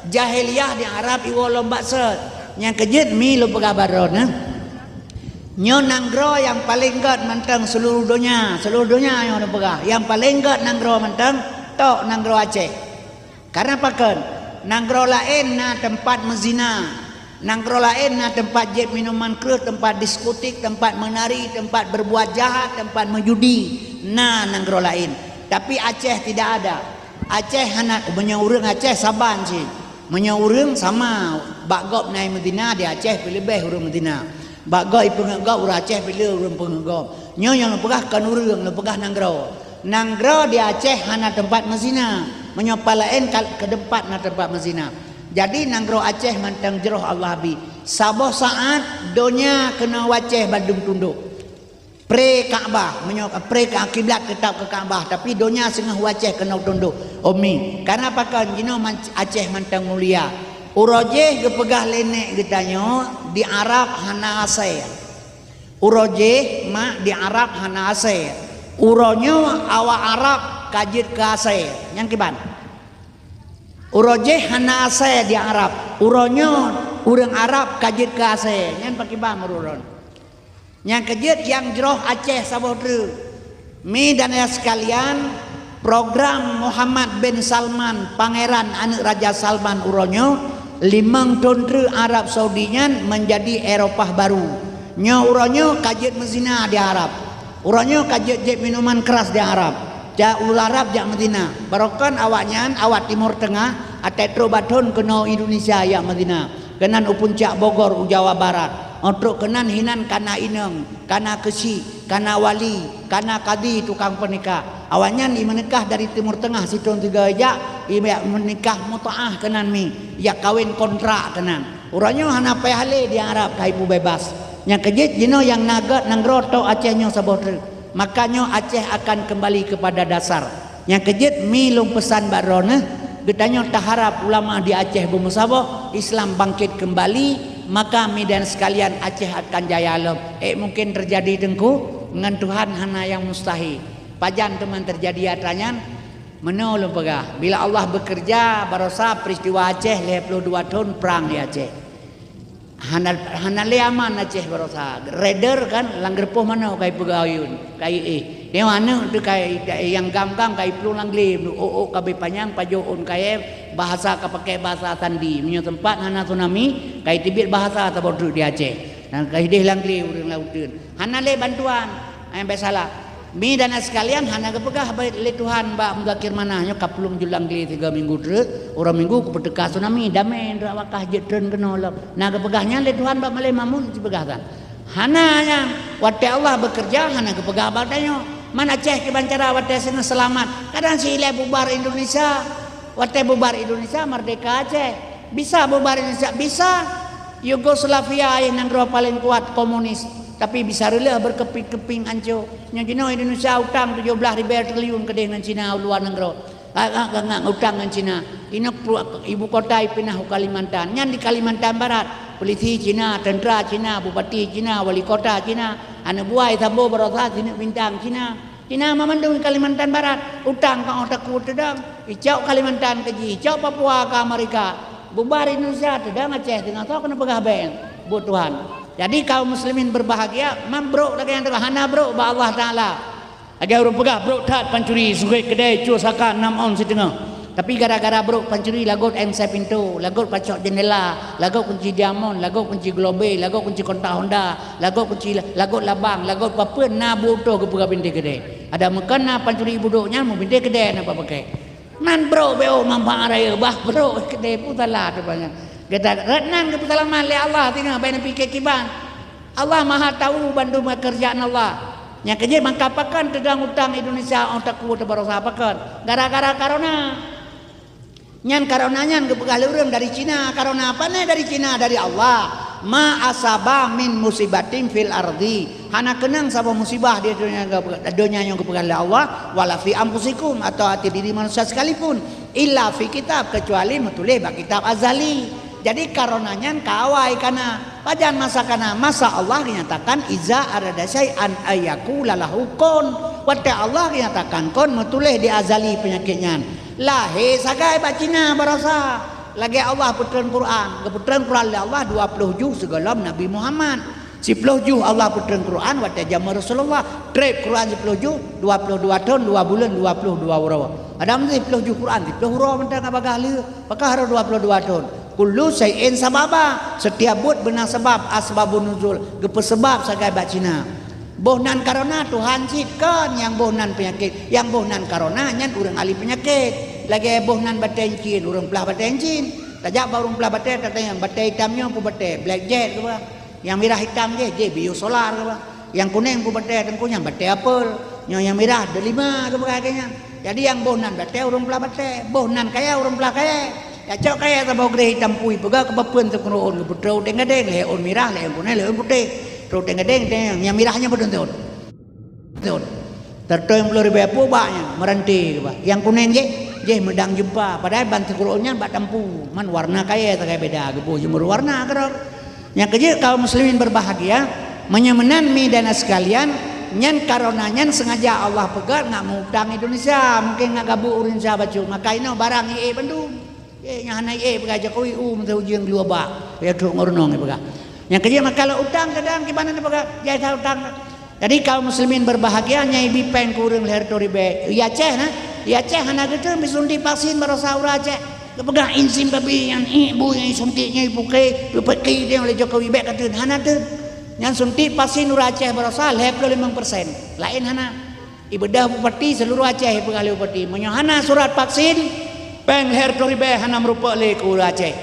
Jahiliyah di Arab iwoe lom bak sot. Nyang keujeuet mi lôn peugah bak droeneuh. Nyoe nanggroe nyang paleng gét mantong seuluruh donya, seuluruh donya nyoe lôn peugah. Nyang paleng gét nanggroe mantong tok nanggroe Aceh. Karena pakon? Nanggroe laén na teumpat meuzina. Nanggroe laén na teumpat jieb minuman kreueh, teumpat diskotik, teumpat meunari, teumpat berbuat jahat, teumpat meujudi. Na nanggroe laén. Tapi Aceh tidak ada. Aceh hana, meunyoe ureuëng Aceh saban cit. Meunyoe ureuëng sama, bak gob na i Madinah, di Aceh pih leubeh ureuëng Madinah. Bak gob i peungeuet gob, ureuëng Aceh pih le ureuëng peungeuet gob. Nyoe nyang lôn peugah kon ureuëng, lôn peugah nanggroe. Nanggroe di Aceh hana teumpat meuzina. Meunyoe pat laén kal-, keu teumpat na teumpat meuzina. Jadi nanggroe Aceh mantong jroh Allah bi. Saboh saát donya keunoe u Aceh bandum tundok. Pré Ka'bah, meunyoe pré ka kiblat teutap keu Ka'bah, tapi donya singoh u Aceh keunoe tundok. Umi, karena pakon jinoe man-, Aceh mantong mulia. Uroe jih geupeugah lé nèk geutanyoe di Arab hana asèe. Uroe jih mak di Arab hana asèe. Uroe nyoe awak Arab ka jeuet keu asèe. Nyang kiban? Uroe jih hana asèe di Arab. Uroe nyoe ureuëng Arab ka jeuet keu asèe. Nyan pakiban meururôn. Nyang keujeuet nyang jroh Aceh saboh treuk. Mi dan ya sekalian, program Muhammad bin Salman, Pangeran aneuëk Raja Salman uroe nyoe, limong thon treuk Arab Saudi nyan menjadi Eropah baru. Nyoe uroe nyoe ka jeuet meuzina di Arab. Uroe nyoe ka jeuet jieb minuman keras di Arab. Jak u Arab jak meuzina. Barokon awaknyan, awak Timur Tengah, até trok bak thon keunoe Indonesia jak meuzina. Keunan u puncak Bogor u Jawa Barat. Óh trok keunan hinan kana inong, kana keuchik, kana wali, kana kadi tukang peunikah. Awaknyan i meunikah dari Timur Tengah sithon sigoe jak, i meunikah mutaah keunan mi, jak kawén kontrak keunan. Uroe nyoe hana payah lé di Arab ka ipeubeubaih. Nyang keujeuet jinoe nyang na gét nanggroe tok Aceh nyoe saboh treuk. Maka nyoe Aceh akan keumbali keupada dasar. Nyang keujeuet mi lôn peusan bak droeneuh, geutanyoe taharab ulama di Aceh beumeusaboh, Islam bangkét keumbali, maka mi dan sekalian Aceh akan jaya lom. Ék mungken teujadi teungku, ngon Tuhan hana nyang mustahil. Pajan teuma teujadi atra nyan? Meunoe lôn peugah, bila Allah beukeureuja, barosa peuristiwa Aceh lhèe ploh dua thon prang di Aceh. Hana, hana lé aman Aceh barosa. Raider kan, lam geureupoh manoe ka ipeugayun, ka iéh. Nyoe aneuk teuh ka i-, nyang gam-gam ka iplueng lam glé, ôk-ôk ka abéh panyang, pajoh ôn kayèe, bahasa ka pakèk bahasa sandi. Meunyoe teumpat hana tsunami, ka iteubiet bahasa saboh treuk di Aceh. Dan ka idéh lam glé ureueng lam uteuen. Hana lé bantuan. Nyang bèk salah. Mi dan sekalian, hana geupeugah lé Tuhan bak Muzakir Manah nyoe ka plueng jeuet lam glé tiga minggu treuk, uroe Minggu kupeuteuka tsunami, damé indra wakah jeuet treun keunoe lom. Na geupeugah nyan lé Tuhan bak Malém Mahmud sipeugah tan. Hana nyan, watèe Allah beukeureuja hana geupeugah bak tanyoe. Man Aceh kiban cara watèe singoh seulamat, kadang si ilèe bubar Indonesia. Watèe bubar Indonesia, merdeka Aceh. Bisa bubar Indonesia, bisa. Yugoslavia nyang nanggroe paleng kuat komunis, tapi bisa reuloh beurkeuping-keuping ancô. Nyoe jinoe Indonesia utang tujoh blaih ribèe triliun keudéh ngon Cina u luwa nanggroe. Ka, ka, ka, ka utang ngon Cina. Inoe pru-, ibu kota ipinah u Kalimantan. Nyan di Kalimantan Barat. Polisi Cina, tentara Cina, bupati Cina, wali kota Cina. Aneuk buah Sambo barosa sineuk bintang Cina. Cina meumandum Kalimantan Barat, utang ka 'oh takue teudong, icok Kalimantan keu jih, icok Papua keu Amerika, bubar Indonesia teudong Aceh teungoh soe keuneuk peugah bèe buet Tuhan. Jadi kaum muslimin berbahagia, man brok lagèe nyang teugah hana brok bak Allah Taala. Lagèe ureueng peugah brok that pancuri, sugét keudè, cue saka nam ôn siteungoh. Tapi gara-gara brok pancuri lagot eng sè pintoe, lagot pacok jeundela, lagot kunci diamond, lagot kunci globé, lagot kunci kontak Honda, lagot kunci la-, lagot labang, lagot papeuen na buet oto geupeugah bintéh keudè. Adak meukon na pancuri budok nyan meubintéh keudè na papaké. Nan brok beu manfaat raya bah brok keudè pun salah tu banyak. Gata rot nan geupeuseulamat lé Allah singoh bèk neupike kiban. Allah Maha Tahu bandum keurjaan Allah. Nyang keujeuet maka pakon teudong utang Indonesia ôh takue teubarosa pakon? Gara-gara karona. Nyan karona nyan geupeugah lé ureuëng dari Cina. Karona apa nyan dari Cina? Dari Allah. Ma asaba min musibatin fil ardi. Hana keunong saboh musibah di donya, donya nyang geupeugah lé Allah, wala fi anfusikum, atau até diri manusia sekalipun, illa fi kitab, kecuali meutuléh bak kitab azali. Jadi karona nyan ka awai kana. Pajan masa kana? Masa Allah geunyatakan, "Iza arada syai'an ayyakula lahu kun." Watée Allah geunyatakan kun, meutuléh di azali peunyakét nyan. Lahé sagai bak Cina barosa. Lagée Allah peutreun Quran, geupeutrön Quran lé Allah dua ploh juh sigohlom Nabi Muhammad. Siploh juh Allah peutreun Quran watée jameun Rasulullah. Treb Quran siploh juh, dua ploh dua thon, dua buleuen, dua ploh dua uroe. Adam siploh juh Quran, siploh uroe mantong ka bagah lé. Pakah harôh dua ploh dua thon. Kullu syai'in sababa, setiap buet beuna sabab, asbabun nuzul, geupeusabab sagai bak Cina. Boh nan karona Tuhan cit kon, nyang boh nan peunyakét, nyang boh nan karona nyan ureuëng ahli peunyakét. Lagée boh nan batée incin, ureuëng plah batée incin. Tajak bak ureuëng plah batée, tatanyong batée itam nyoe peue batée, blackjack keu bah. Nyang mirah itam jih, jih biosolar keu bah. Nyang kunéng peue batée, teungku, nyang batée apel. Nyoe nyang mirah delima keu bah keu nyan. Jadi nyang boh nan batée ureuëng plah batée, boh nan kayée ureuëng plah kayée. Tacok kayée saboh greh itam pui peugah keu papeuen teuk rot ôn, geupeutrok teueng gadeng, lhée ôn mirah, lhée ôn kunéng, lhée ôn putéh. Trok teueng gadeng, teueng nyang mirah nyan beudeueng teuôt. Teuôt. Teuôt nyang ploh ribée peue bak nyan, meuranté keu bah. Nyang kunéng jih, jih meudang jeumpa, padahai ban teuk rot ôn nyan bak tampu. Man warna kayée sagai beda, geuboh jeumeureuwarna keudroe. Nyang keujeuet kaum muslimin berbahagia, meunyoe meunan mi dan sekalian, nyan karona nyan sengaja Allah peugét ngat meu-utang Indonesia, mungken ngat gabuk ureuëng Indonesia bacut, maka inoe barang ié bandum. Ié nyang hana ié peugah Jokowi u meunteuh ujeuen geuluwa bak, ya trok ngon reunong ié peugah. Nyang keujeuet maka lôn utang kadang kiban na peugah jai that utang. Jadi kaum muslimin berbahagia, nyang ibi péng keu ureuëng lhée reutôh ribée. Di Aceh na, di Aceh hana geutreun beusuntik vaksin barosa ureuëng Aceh. Geupeugah insin babi nyang ié bui nyang isuntik nyang ipuke, ipuke dia oleh Jokowi bék katreun, hana treun. Nyang suntik vaksin ureuëng Aceh barosa lhée ploh limong persen. Laén hana. Ibeudôh bupati seluruh Aceh ipeugah lé bupati, meunyoe hana surat vaksin, péng lhée reutôh ribée hana meurupok lé keu ureuëng Aceh.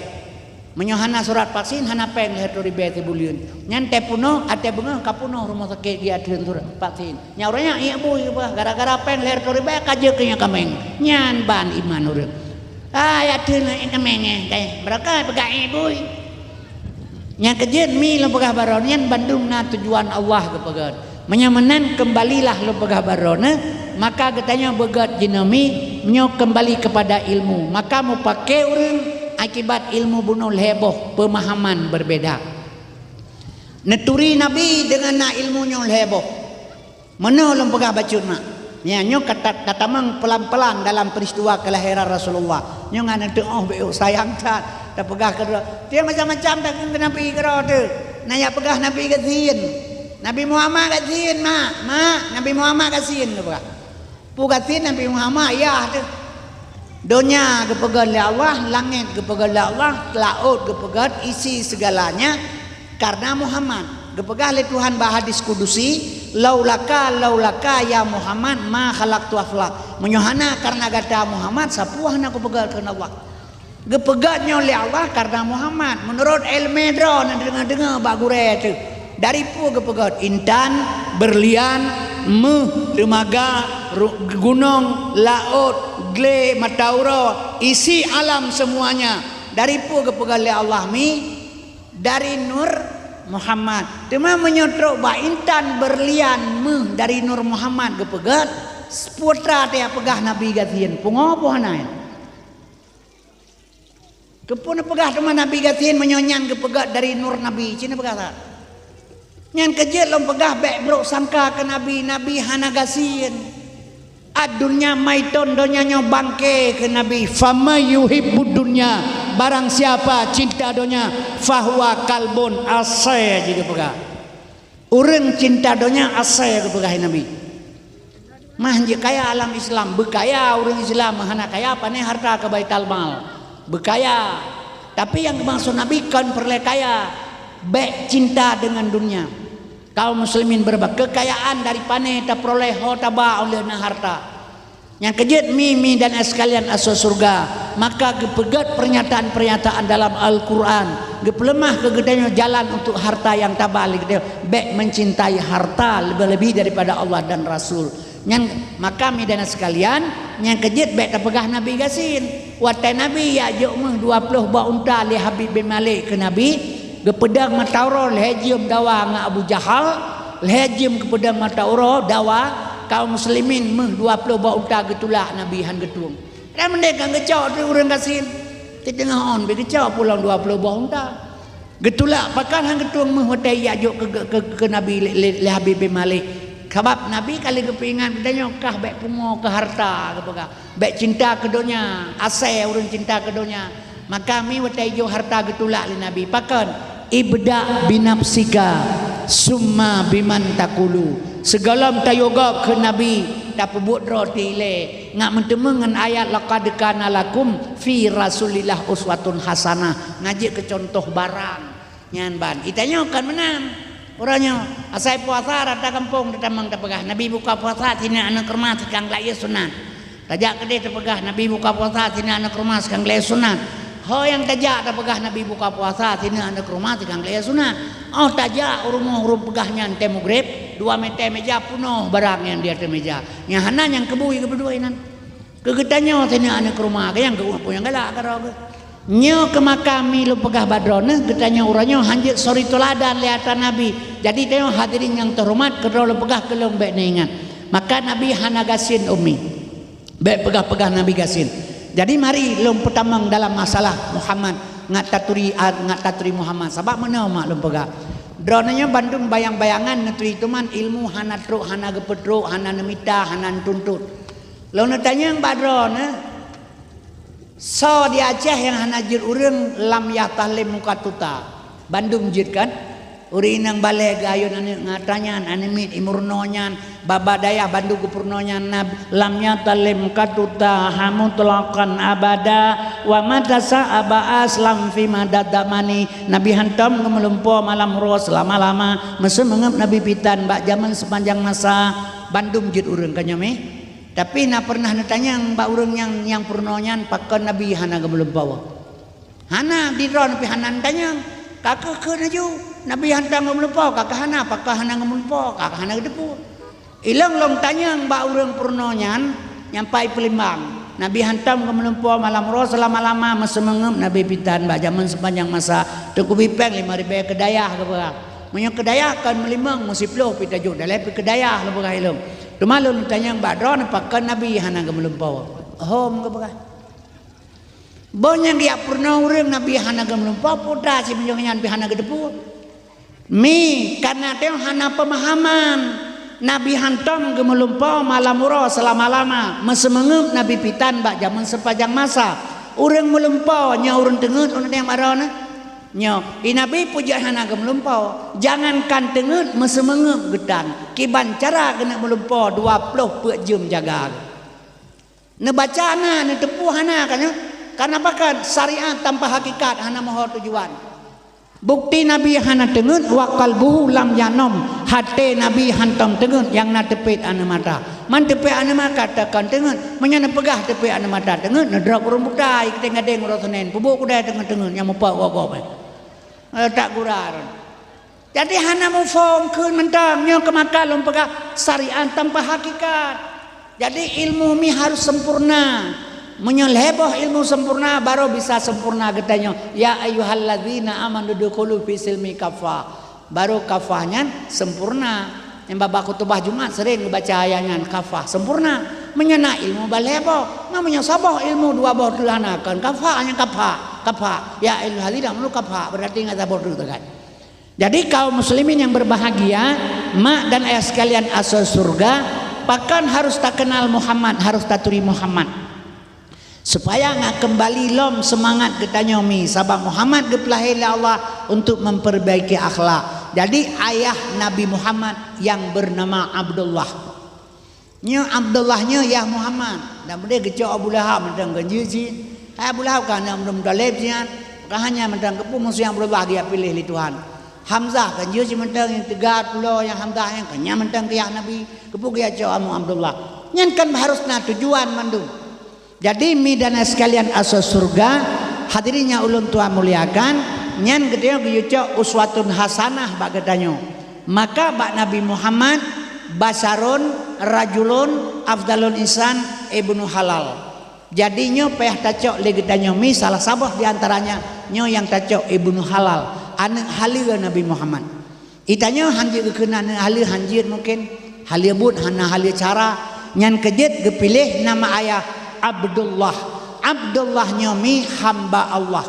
Meunyoe hana surat vaksin, hana péng lhée reutôh ribée sibuleuen. Nyan teupunoh, até beungoh ka punoh rumoh sakét geujak treun surat vaksin. Nyan ureuëng nyan ié bui bah, gara-gara péng lhée reutôh ribée ka jeuet keu nyan kaméng. Nyan ban iman ureuëng. Ah, ya treun ié kaméng nyan, kai. Barokah peugah ié bui. Nyang keujeuet mi lôn peugah baroe nyan bandum na tujuan Allah geupeugét. Meunyoe meunan keumbalilah lôn peugah baroe nyan, maka geutanyoe beugét jinoe mi meunyoe keumbali keupada ilmu, maka mupake ureuëng akibat ilmu bunoe lhée boh peumahaman berbeda. Neuturi Nabi deungon na ilmu nyoe lhée boh. Meunoe lôn peugah bacut mak. Nyan nyoe ka ta-, tatamong pelan-pelan dalam peristiwa kelahiran Rasulullah. Nyoe ngon neuteuoh beu sayang that. Tapeugah keudroe. Tiep macam-macam takheun keu Nabi keudroe teuh. Na nyang peugah Nabi gasien. Nabi Muhammad gasien mak. Mak, Nabi Muhammad gasien geupeugah. Peue gasien Nabi Muhammad yah teuh. Donya geupeugét lé Allah, langét geupeugét lé Allah, laôt geupeugét isi segalanya karena Muhammad. Geupeugah lé Tuhan bak hadis kudusi, "Laulaka, laulaka ya Muhammad ma khalaqtu aflak." Meunyoe hana karena gata Muhammad, sapeue hana kupeugét kheun Allah. Geupeugét nyoe lé Allah karena Muhammad. Meunurot iéleumé droe na deungoe-deungoe bak gurée teuh. Dari peue geupeugét intan, beurlian, méuh, teumaga, ru-, gunong, laôt, glé, mata uroe, isi alam semuanya. Dari peue geupeugét lé Allah mi? Dari nur Muhammad. Teuma meunyoe trok bak intan, beurlian, méuh dari nur Muhammad geupeugét, putra teuh peugah Nabi gasien, pungo peue hana nyan? Keupeue neupeugah teuma Nabi gasien meunyoe nyan geupeugét dari nur Nabi? Cit neupeugah that. Nyan keujeuet lôn peugah bék brok sangka keu Nabi, Nabi hana gasien. Ad-dunya maitun, donya nyoe bangke kheun Nabi. Faman yuhibbud dunya, barang siapa cinta donya, fahuwa kalbun, asée jih geupeugah. Ureuëng cinta donya asée geupeugah Nabi. Mah jeuet kaya alam Islam, beukaya ureuëng Islam, hana kaya pané harta keu baital mal. Beukaya. Tapi nyang geumaksud Nabi kon peureulée kaya, bék cinta deungon dunia. Kaum muslimin beureuba, keukayaan dari pané tapeuroleh ho taba óh lheueh na harta. Nyang keujeuet mi, mi dan ayah sekalian asoe syeuruga, maka geupeugét pernyataan-pernyataan dalam Al-Quran, geupeuleumah keu geutanyoe jalan untuk harta nyang taba lé geutanyoe, bék mencintai harta lebih-lebih daripada Allah dan Rasul. Nyan, maka mi dan ayah sekalian, nyang keujeuet bék tapeugah Nabi gasien. Watée Nabi jak jok méuh dua ploh boh unta lé Habib bin Malik keu Nabi, geupeudong mata uroe lhée jeuem dawa ngon Abu Jahal, lhée jeuem geupeudong mata uroe dawa, kaum muslimin méuh dua ploh boh unta geutulak Nabi hán geutueng. Dan meunyoe ka geucok di ureuëng gasien, di teungoh ôn beu geucok pulang dua ploh boh unta. Geutulak pakon hán geutueng méuh watée jak jok keu, keu, keu Nabi lé, lé, lé Habib bin Malik. Sabab Nabi ka lheueh geupeuingat geutanyoe kah bék pungo keu harta geupeugah. Bék cinta keu donya, asée ureuëng cinta keu donya. Maka mi watée jok harta geutulak lé Nabi. Pakon? "Ibda binafsika, summa biman takulu." Sigohlom tayue gob keu Nabi, tapeubuet droe ti ilée. Ngat meuteumé ngon ayat, "Laqad kana lakum fi Rasulillah uswatun hasanah." Ngat jeuet keu cuntoh barang. Nyan ban. Geutanyoe kon meunan. Uroe nyoe, asai puasa rata gampông tatamong tapeugah, "Nabi buka puasa sinan aneuk keurma sikang geulayée sunat." Tajak keudeh tapeugah, "Nabi buka puasa sinan aneuk keurma sikang geulayée sunat." Ho nyang tajak tapeugah, "Nabi buka puasa sinan aneuk keurma sikang geulayée sunat." Oh tajak u rumoh ureuëng peugah nyan tée mugreb, dua meuté meja peunoh barang nyang di ateueh meja. Nyang hana nyang keubui geubeudoi nan. Keu geutanyoe sinan aneuk keurma, keu nyang geuueh peue nyang galak keudroe geuh. Nyoe keu maka mi lôn peugah bak droeneuh, geutanyoe uroe nyoe hán jeuet suri teuladan lé atra Nabi. Jadi tanyoe hadirin nyang teuhoreumat, keudroe lôn peugah keu lôn bék neuingat. Maka Nabi hana gasien umi. Bék peugah-peugah Nabi gasien. Jadi mari lôn peutamong dalam masalah Muhammad, ngat taturi, ngat taturi Muhammad. Sabab meunoe mak lôn peugah. Droeneuh nyoe bandum bayang-bayangan neuturi, teuma ilmu hana trok, hana geupeutrok, hana neumita, hana neutuntot. Lôn neutanyong bak droeneuh, soe di Aceh nyang hana jeuet ureuëng lam yah tahlém muka tuta? Bandum jeuet kan? Ureuëng inong balée geuayôn aneuëk ngon atra nyan, aneuëk miet imeurunoe nyan, babah dayah bandum geupeurunoe nyan, na lam yah tahlém muka tuta, ha mutlaqan abada, wa mata sya'a ba'as lam fi madad zamani. Nabi hantom geumeulumpoe malam uroe seulama-lama, meuseumangöb Nabi pitan bak jamén seupanjang masa, bandum jeuet ureuëng ka nyoe mé. Tapi na peureunah neutanyong bak ureuëng nyang, nyang peurunoe nyan, pakon Nabi hana geumeulumpoe? Hana, di droeneuh pih hana neutanyong. Ka keuh kheun laju, Nabi hantom geumeulumpoe, ka keuh hana, pakon hana geumeulumpoe, ka keuh hana geuteupeue. Ilong lôn tanyong bak ureuëng peurunoe nyan, nyang pai peulimbang. Nabi hantom geumeulumpoe malam uroe seulama-lama, meuseumangöb Nabi pitan bak jamén seupanjang masa, teungku bipeng lima ribée keu dayah geupeugah. Meunyoe keu dayah kon meulimong, meusiploh pih tajok dalé pih keu dayah lôn peugah ilong. Teuma lôn tanyong bak droeneuh pakon Nabi hana geumeulumpoe. Hom geupeugah. Boh nyang geujak peurunoe ureuëng Nabi hana geumeulumpoe, peue atra simeunyoe nyan pih hana geuteupeue. Mi, kareuna tanyoe hana peumahaman. Nabi hantom geumeulumpoe malam uroe seulama-lama, meuseumangöb Nabi pitan bak jamén seupanjang masa. Ureuëng meulumpoe nyoe ureuëng teungét, ureuëng nyang baroe nyoe. Nyoe, i Nabi peue jeuet hana geumeulumpoe. Jangankan teungét, meuseumangöb geutan. Kiban cara keuneuk meulumpoe dua ploh peuet jeuem jaga. Neubaca na, neuteupeue hana ka nyoe. Kareuna pakon? Syariat tanpa hakikat hana meuho tujuan. Bukti Nabi hana teungét, wa qalbuhu lam yanom, até Nabi hantom teungét nyang na teupet aneuëk mata. Man teupet aneuëk mata takon teungét, meunyoe neupeugah teupet aneuëk mata teungét, neudrop ureuëng buta, i keuténg gadeng uroe Senin, peubuet kudai teungét-teungét nyang mupok gob-gob. Eh, tak gura. Jadi hana muphom kheun mantong, nyoe keuh maka lôn peugah syariat tanpa hakikat. Jadi ilmu mi harus sempurna. Meunyoe lhée boh ilmu sempurna, baru bisa sempurna geutanyoe. Ya ayyuhalladzina amanu dukhulu fi silmi kaffah. Baru kaffah nyan sempurna. Nyang babah khutubah Jumat sering geubaca ayat nyan, kaffah sempurna. Meunyoe na ilmu bah lhée boh, ma meunyoe saboh ilmu dua boh tu hana kon kaffah, hanya kaffah, kaffah. Ya ayyuhalladzina amanu kaffah, berarti ngat saboh tu teugat. Jadi kaum muslimin yang berbahagia, mak dan ayah sekalian asoe syeuruga, pakon harus takeunal Muhammad, harus taturi Muhammad. Supaya ngat keumbali lom seumangat geutanyoe mi, sabab Muhammad geupeulahé lé Allah untuk memperbaiki akhlak. Jadi ayah Nabi Muhammad yang bernama Abdullah. Nyoe Abdullah nyoe yah Muhammad, dan beudeh geucok Abu Lahab mantong keu jih cit. Hai Abu Lahab ka aneuëk Abdul Muthalib nyan, ka hanya mantong keupeue musoh nyang Abdullah geujak piléh lé Tuhan. Hamzah kan jeuet cit mantong nyang teuga tulo nyang Hamzah nyan kan nyan mantong keu yah Nabi. Keupeue geuyue cok amu Abdullah? Nyan kan harus na tujuan mandum. Jadi, mi dan sekalian asoe syurga, hadirin nyang ulôn tuan muliakan, nyan geutanyoe geuyue cok uswatun hasanah bak geutanyoe. Maka bak Nabi Muhammad, basyarun, rajulun, afdalul insan, ibnu halal. Jadi nyoe payah tacok lé geutanyoe mi salah saboh di antaranya nyoe nyang tacok ibnu halal, aneuk haleue Nabi Muhammad. Geutanyoe han jeuet geukheun aneuk haleue, han jeuet mungken, haleue buet hana haleue cara, nyan keu jeuet geupiléh nama ayah Abdullah. Abdullah nyoe mi hamba Allah.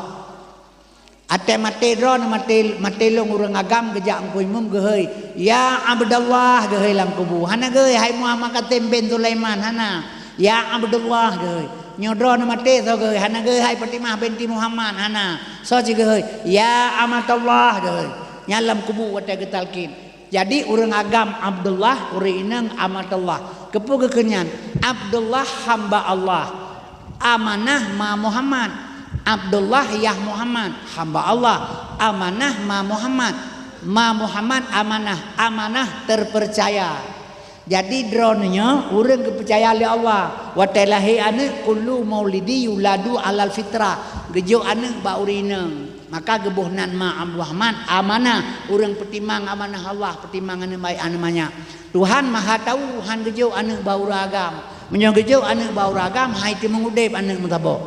Watèe maté droeneuh, maté, maté lôn ureueng agam geujak Teungku Imum geuhôi, "Ya Abdallah," geuhôi lam kubu. Hana geuhôi, "Hai Muhammad Kasim bin Sulaiman," hana. "Ya Abdallah," geuhôi. Nyoe droeneuh maté soe geuhôi, hana geuhôi, "Hai Fatimah binti Muhammad," hana. Soe cit geuhôi, "Ya Amatallah," geuhôi. Nyan lam kubu watèe geutalkin. Jadi, ureueng agam Abdullah, ureueng inong Amatallah. Keupeue geukheun nyan? Abdullah hamba Allah. Amanah ma Muhammad. Abdullah yah Muhammad, hamba Allah. Amanah ma Muhammad. Ma Muhammad amanah, amanah terpercaya. Jadi, droeneuh nyoe ureueng geupeucaya lé Allah. Watèe lahé aneuk, kullu maulidi yuladu alal fitrah. Geujok aneuk bak ureueng inong. Maka geuboh nan ma Abdurrahman, amanah, ureueng peutimang amanah Allah, peutimang aneuk baik aneuk manyak. Tuhan Maha Tahu, han geujok aneuk bak ureueng agam. Meunyoe geujok aneuk bak ureueng agam, han jiteumeung udeb aneuk meusaboh.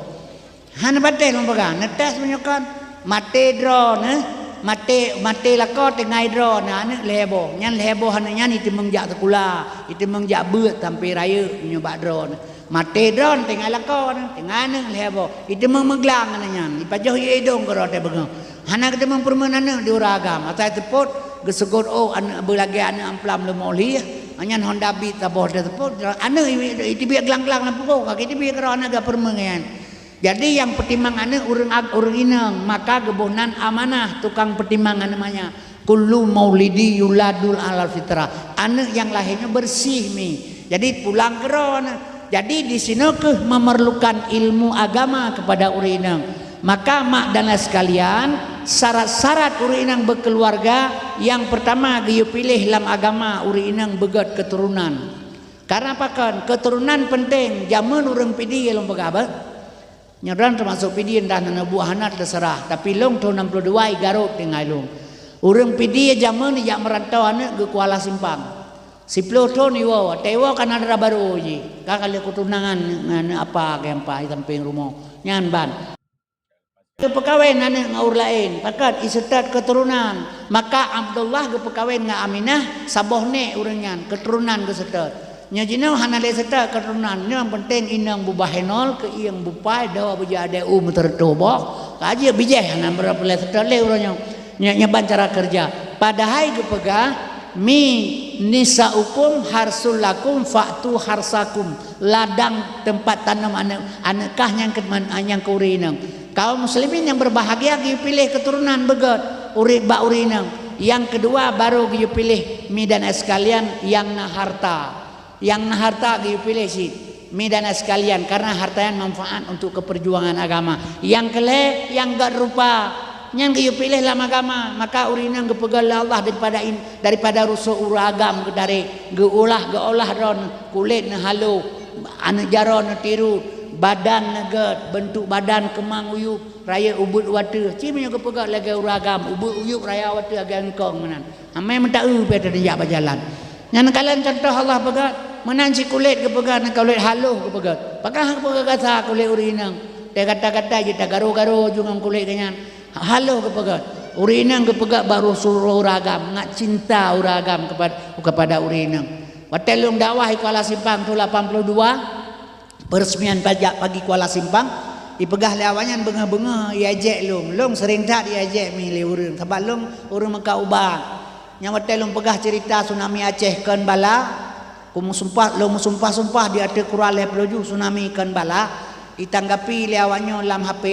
Hana patéh lôn peugah, neutés meunyoe kon. Maté droeneuh, maté, maté lakoe tinggai droeneuh, aneuk lhèe boh. Nyan lhèe boh aneuk nyan jiteumeung jak sikula, jiteumeung jak beuet sampoe rayeuk meunyoe bak droeneuh. Maté droeneuh tinggai lakoe neuh, tinggai aneuk lhèe boh. Jiteumeung meuglang aneuk nyan, jipajoh ié idong keudroe teuh beungoh. Hana geuteumeung peureumeun aneuk di ureueng agam. Asai seupôt, geuseugot ôk aneuk beulagèe aneuk amplam leumo lieh. Nyan Honda Beat saboh teuh seupôt, aneuk i-, i-, iteubiet glang-glang lam pukôk, ka geuteubiet keudroe aneuk geupeureumeun nyan. Jadi nyang peutimang aneuk ureueng ag-, ureueng inong, maka geuboh nan amanah tukang peutimang aneuk manyak. Kullu maulidi yuladul alal fitrah. Aneuk nyang lahé nyoe beureuséh mi. Jadi pulang keudroe na. Jadi di sinoe kheueh memerlukan ilmu agama kepada ureueng inong. Maka mak dan ayah sekalian, syarat-syarat ureueng inong beukeuluwarga, nyang peurtama geuyue piléh lam agama ureueng inong beugét keuturonan. Karena pakon? Keuturonan penting. Jameun ureueng Pidie lôn peugah beuh. Nyoe droen teumasok Pidie, entah na neubuet hana teuseurah, tapi lôn thôn nam ploh dua i Garut tinggai lôn. Ureueng Pidie jameun ijak meurantau aneuk geuh Kuala Simpang. Siploh thôn iwoe, watèe iwoe ka na dara barô jih, ka ka lheueh keutunangan ngon aneuk apa, geuh ampa i sampéng rumoh. Nyan ban. Geupeukawen aneuk ngon ureueng laén, pakat iseutôt keuturonan. Maka Abdullah geupeukawen ngon Aminah, saboh nèk ureueng nyan, keuturonan geuseutôt. Nyoe jinoe hana lé seutôt keuturonan, nyoe nyang peunteng inong bubah henol, keuieng bupai, dhoe beujeuet adèe u meuteureutoh boh, ka jeuet bijèh hana meureuloh peureulèe seutôt lé uroe nyoe. Nyoe, nyoe ban cara keureuja. Padahai geupeugah, "Mi nisaukum harsul lakum fa'tu harsakum." Ladang teumpat tanom aneuk, aneuk kah nyang keu man-, nyang keu ureueng inong. Kaum muslimin nyang berbahagia geuyue piléh keuturonan beugét ureueng bak ureueng inong. Nyang keudua baru geuyue piléh mi dan ayah sekalian nyang na harta. Nyang na harta geuyue piléh cit, mi dan ayah sekalian, karena harta nyan manfaat untuk keperjuangan agama. Nyang keulhèe, nyang gét rupa, nyan geuyue piléh lam agama, maka ureueng inong geupeugét lé Allah daripada in-, daripada rusoh ureueng agam geutarek, geuolah, geuolah droeneuh, kulét neuh halo, aneuk jaroe neutirot, badan neugét, beuntuk badan keumang uyueb, rayeuk ubeuet u ateueh. Ci meunyoe geupeugét lagèe ureueng agam, ubeuet uyueb raya u ateueh lagèe eungkong meunan. Amai meuta-eu pih teudeunjak bak jalan. Nyan kalon cuntoh Allah peugét, meunan cit kulét geupeugét, nyan kulét haloh geupeugét. Pakon geupeugét gata kulét ureueng inong? Teuh gata-gata jeuet tagaro-garo ju ngon kulét geuh nyan. Haloh geupeugét. Ureueng inong geupeugét bak rusoh ureueng agam, ngat cinta ureueng agam keupad-, kepada ureueng inong. Watèe lôn dakwah di Kuala Simpang thôn lapan puluh dua, Peureuseumaian pajak pagi Kuala Simpang, ipeugah lé awaknyan beungoh-beungoh iajek lôn. Lôn seuring that iajek mi lé ureueng, sabab lôn ureueng meukat ubat. Nyang watèe lôn peugah ceurita tsunami Aceh kon bala, ku meusumpah, lôn meusumpah-sumpah di ateueh Quran lhèe ploh juh tsunami kon bala, itanggapi lé awaknyoe lam H P,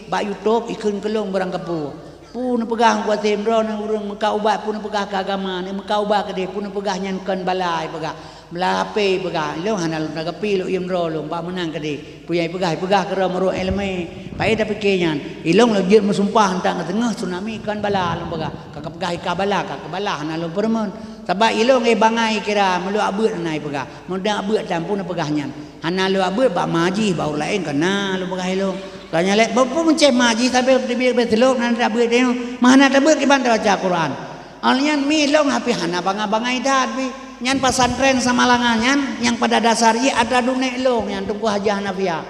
bak YouTube, ikheun keu lôn barangkapeue. Peue neupeugah Teungku Atem, droeneuh ureueng meukat ubat, peue neupeugah keu agama, neumeukat ubat keudeh, peue neupeugah nyan kon bala, ipeugah. Meulapé peugah, ilong hana lôn tagapi lôn iem droe lôn bak meunan keudeh. Peue nyang ipeugah, ipeugah keudroe meurok iéleumé. Paé tapike nyan, ilong lôn jeuet meusumpah ntak ngon teungoh tsunami kon bala lôn peugah. Ka kapeugah ika bala, ka keubala hana lôn peureumeun. Sabab ilong éh bangai kira meulok abeuet hana ipeugah. Meudang abeuet tan pun peugah nyan. Hana lôn abeuet bak ma jih bak ureueng laén kana lôn peugah ilong. Ka nyan lé, bak peue meucéh ma jih sabe teubiet beuseulok nan tabeuet deungoe. Ma hana tabeuet kiban tabaca Quran. Awak nyan mi lôn hapi hana bangai-bangai that pi. Nyan pesantren Samalanga nyan nyang pada dasar jih atra dunek lôn nyan Teungku Haji Hanafiah.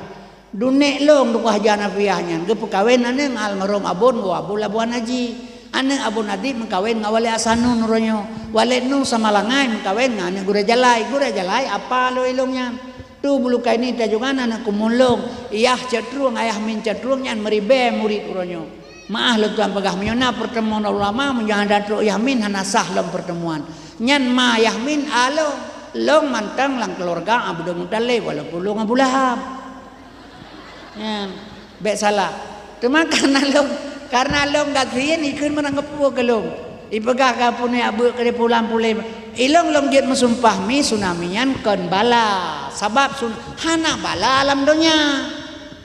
Dunek lôn Teungku Haji Hanafiah nyan geupeukawen aneuk almarhum Abon ngon Abon Labuhan Haji. Aneuk Abon Adib meukawen ngon Waled Asanun uroe nyoe. Waled Nun Samalanga meukawen ngon aneuk Gurée Jalai. Gurée Jalai apa lôn ilong nyan. Tu bulukai ni tajungan aneuk kumun lôn, Yah Cetrueng, Ayah Min Cetrueng nyan meuribée murit uroe nyoe. Meu'ah lôn tuan peugah, meunyoe na peurtemuan ulama, meunyoe hana trok Yah Min hana sah lom peurtemuan. Nyan ma Yah Min a lôn, lôn mantong lam keuluwarga Abdul Muthalib walaupun lôn Abu Lahab. Nyan, bék salah. Teuma kareuna lôn, kareuna lôn gasien ikheun meunang geupeu keu lôn. Ipeugah ka punéh abeuet keudeh pulan puléh. Ilong lôn jeuet meusumpah mi tsunami nyan kon bala. Sabab sun-, hana bala lam donya.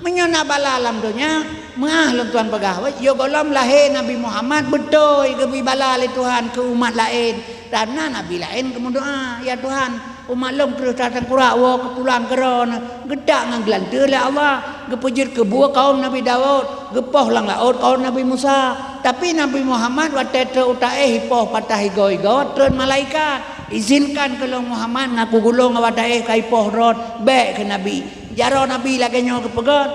Meunyoe na bala lam donya, meu'ah lôn tuan peugah, wéh, yoh gohlom lahé Nabi Muhammad beutôi geubri bala lé Tuhan keu umat laén. Dan na nabi laén geumeudoá, "Ya Tuhan, umat lôn kreueh that teukurak woe keu pulang keudroe, geutak ngon geulanteue lé Allah, geupeujeuet keu bue kaum Nabi Daud, geupoh lam laôt kaum Nabi Musa." Tapi Nabi Muhammad watée trok u Taéh ipoh patah igoe-igoe, treun malaikat, "Izinkan keu lôn Muhammad ngaku gulong awak Taéh ka ipoh rot, bék keu nabi." Jaroe nabi lagée nyoe geupeugét,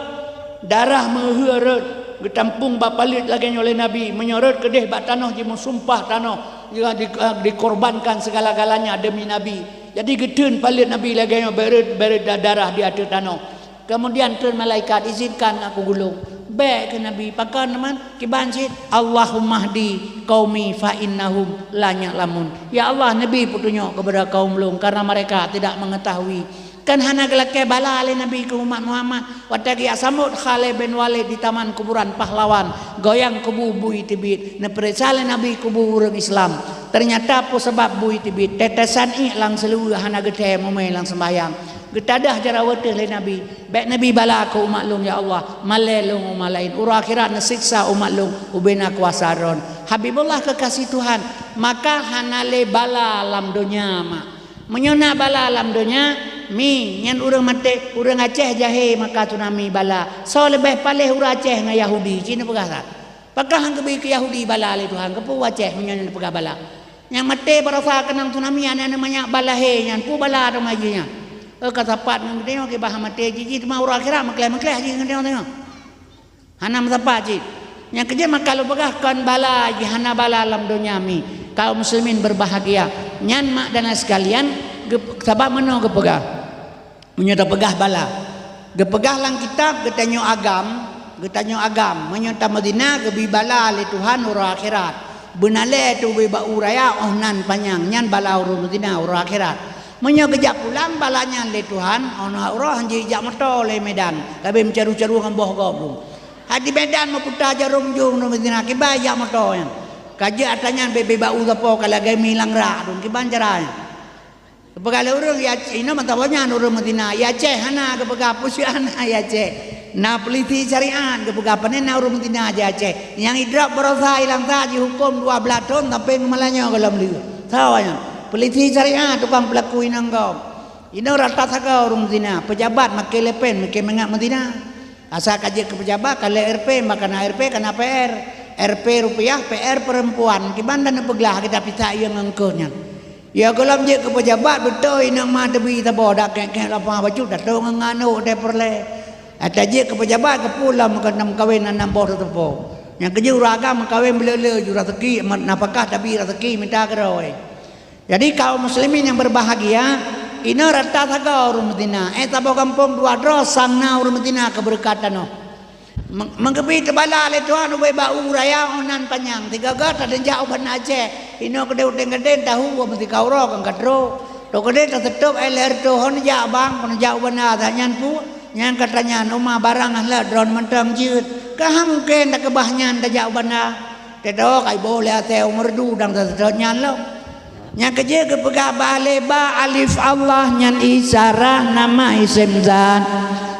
"Darah meuheueh rot, geutampong bak paleuet lagée nyoe lé nabi, meunyoe rot keudeh bak tanoh jimeusumpah tanoh, di-, dikorbankan segala-galanya demi nabi." Jadi geuteun paleuet nabi lagée nyoe, bék rot, bék rot da-, darah di ateueh tanoh. Keumudian treun malaikat, "Izinkan ngaku gulong." Bék keu nabi, pakon teuma? Kiban cit, "Allahummahdi qaumi fa innahum la ya'lamun." Ya Allah, neubri peutunyok keupada kaum lôn, karena mereka tidak mengetahui. Kan hana geulakée bala lé Nabi keu umat Muhammad. Watée geujak sambot Khalid bin Walid di Taman Kuburan Pahlawan, goyang kubu bui teubiet, neupeuriksa lé Nabi kubu ureuëng Islam. Teunyata peue sabab bui teubiet, tetesan iek lam seuleuweue hana geuthée mumé lam seumbahyang. Geutadah jaroe teuh lé Nabi, "Bék neubri bala keu umat lôn, ya Allah, malée lôn umat laén. Uroe akhirat neusiksa umat lôn ubena kuasa Droen." Habibullah kekasih Tuhan, maka hana lé bala lam donya mak. Meunyoe na bala lam donya, mi, nyan ureuëng maté, ureuëng Aceh jahé maka tsunami bala. Soe leubeh paléh ureuëng Aceh ngon Yahudi, ci neupeugah that. Pakon han geubri keu Yahudi bala lé Tuhan, keupeue Aceh meunyoe neupeugah bala? Nyang maté baroesa keunong tsunami, aneuk-aneuk manyak bala hé nyan, peue bala teuma jih nyan? Eh, ka sapat ngon geutanyoe kiban han maté jih, jih teuma uroe akhirat meukleh-meukleh jih ngon geutanyoe. Hana meusapat cit. Nyang keujeuet maka lôn peugah kon bala jih, hana bala lam donya mi. Kaum muslimin berbahagia. Nyan mak dan sekalian, geup-, sabab meunoe geupeugah. Meunyoe tapeugah bala. Geupeugah lam kitab geutanyoe agam, geutanyoe agam. Meunyoe tameuzina geubri bala lé Tuhan uroe akhirat. Beunalée teuh ubé bak u raya óh nan panyang, nyan bala ureuëng meuzina uroe akhirat. Meunyoe geujak pulang bala nyan lé Tuhan, óh nan uroe han jijak moto lé Medan, tapi meucaru-caru ngon boh gob dum. Hadi Medan meuputa jaroe meujong ngon meuzina kiban jak moto nyan. Ka jeuet atra nyan bebe bak u sapo ka lagée mi lam rak dong kiban cara nyan. Geupeugah lé ureuëng, "Ya, inoe mantong nyan ureuëng meuzina." Ya Aceh hana geupeugah, "Peue hana ya Aceh." Na peulisi syariat geupeugah, "Pane na ureuëng meuzina ya Aceh." Nyang idrop baroesa ilang sa jihuköm dua blaih thon sampai ngon malam nyoe gohlom lheueh. Sawa nyan. Peulisi syariat tukang peulaku inong gob. Inoe rata sagoe ureuëng meuzina, peujabat maké lepen, maké mangat meuzina. Asai ka jeuet keu peujabat, ka lheueh R P, bah kana R P, kana P R. R P rupiah, P R perempuan. Kiban dan neupeuglah kita pisa iya ngon keuh nyan. Ya gohlom jeuet keu peujabat, beutôi inong ma teubi saboh, dak kek-kek lapang bacut, datong ngon anok deh peureulée. Ata jeuet keu peujabat, keupeue lom keu nam kawen anam boh teutupo. Nyang keujeuet ureuëng agam meukawen beuleu-leu ju raseuki, nafakah tabi raseuki mita keudroe. Jadi, kaum muslimin yang berbahagia, inoe rata sagoe ureuëng meuzina. Eh, saboh gampông dua droe sang na ureuëng meuzina keu beureukat tanoh. Me-, meugeubri teubala lé Tuhan ubé bak u raya óh nan panyang. Tiga-tiga tadeunjak u Banda Aceh. Inoe keudeh u Tenggadeng tahu meutika uroe kan ka trok. Trok keudeh taseutôb eh lhée reutôh hon jak bang, kon jak u Banda that nyan peue? Nyan ka tanyan, uma barang ah lheueh droen mantong jeuet. Ka han mungken takeubah nyan tajak u Banda. Teudoe ka iboh lé asée u Meureudu dang taseutôt nyan lom. Nyang keujeuet geupeugah bah lé ba alif Allah nyan isyarah nama isem zat.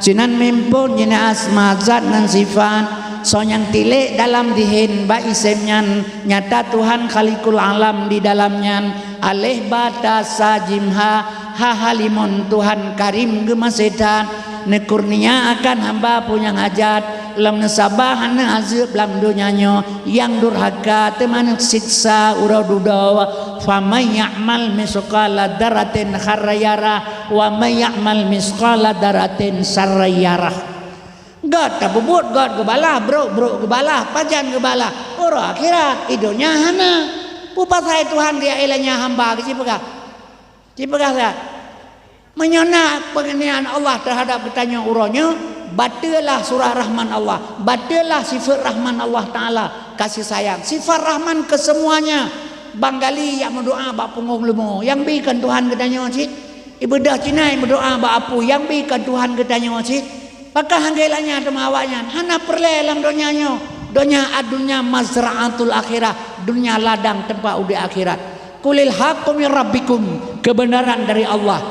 Sinan mim phon jih asma zat ngon sifat. Soe nyang tilék dalam dihen ba isem nyan, nyata Tuhan Khaliqul Alam di dalam nyan. Alif ba ta sa jim ha, ha ha limon Tuhan Karim geumasé that. Neukurnia akan hamba peue nyang hajat, lom neusaba hana azeueb lam donya nyoe, nyang durhaka teuma neusiksa uroe dudoe. Faman ya'mal misqala dzarratin khairan yarah, wa man ya'mal misqala dzarratin syarran yarah. Gét tapeubuet, gét geubalah, brok, brok geubalah, pajan geubalah. Uroe akhirat, i donya hana. Peue pasai Tuhan geujak ilée nyan hamba geuci peugah? Ci peugah that. Meunyoe na peungeunian Allah teuhadab geutanyoe uroe nyoe, bateulah surah Rahman Allah, bateulah sifat Rahman Allah Taala, kasih sayang. Sifat Rahman keu seumuanya. Bang gali jak meudoá bak punggong leumo, nyang bi kon Tuhan geutanyoe cit. Ibeudôh Cina meudoá bak apui, nyang bi kon Tuhan geutanyoe cit. Pakon han geulanya teuma awaknyan, hana peureulée lam donya nyoe. Donya, ad-dunya mazra'atul akhirah, donya ladang teumpat udeb akhirat. Qulil haqqu mir rabbikum, keubeunaran dari Allah.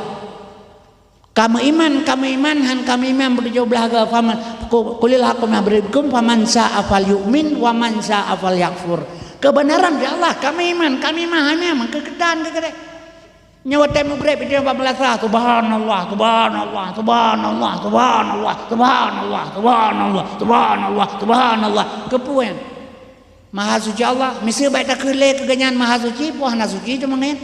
Ka meuiman, ka meuiman, han ka meuiman beutujoh blaih goe, faman, qu-, qulil haqqu mir rabbikum, faman syaa'a falyu'min, wa man syaa'a falyakfur. Keubeunaran dari Allah, ka meuiman, ka meuiman, han meuiman, keu keutan, keu keudeh. Nyoe watée meugreb, itu bak meulasa, subhanallah, subhanallah, subhanallah, subhanallah, subhanallah, subhanallah, subhanallah, subhanallah. Keupeue nyan? Maha suci Allah, miseue bék takheun lé keu geuhnyan maha suci, peue hana suci teuma nyan.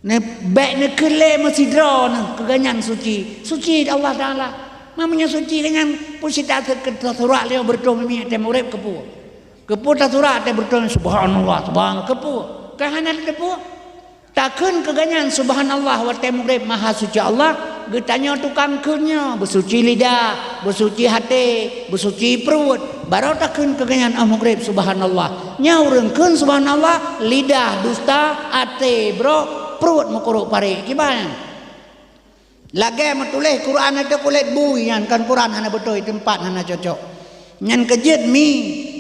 Neu-, bék neukheun lé meusidroe neu keu geuhnyan suci. Suci Allah Taala. Ma meunyoe suci geuhnyan, peue sit ta-, ta-, tasurak lé beureutoh mimi watée meugreb keupeue? Keupeue tasurak watée beureutoh, subhanallah, subhanallah, keupeue? Kan hana teupeue. Takheun keu geuhnyan subhanallah watée meugreb maha suci Allah, geutanyoe tukang kheun nyoe, beusuci lidah, beusuci até, beusuci pruet, barô takheun keu geuhnyan óh meugreb subhanallah. Nyoe ureuëng kheun subhanallah, lidah dusta, até brok, pruet meukurok parék. Kiban nyan? Lagée meutuléh Quran ateueh kulét bui nyan, kan Quran hana beutôi, teumpat hana cocok. Nyan keu jeuet mi,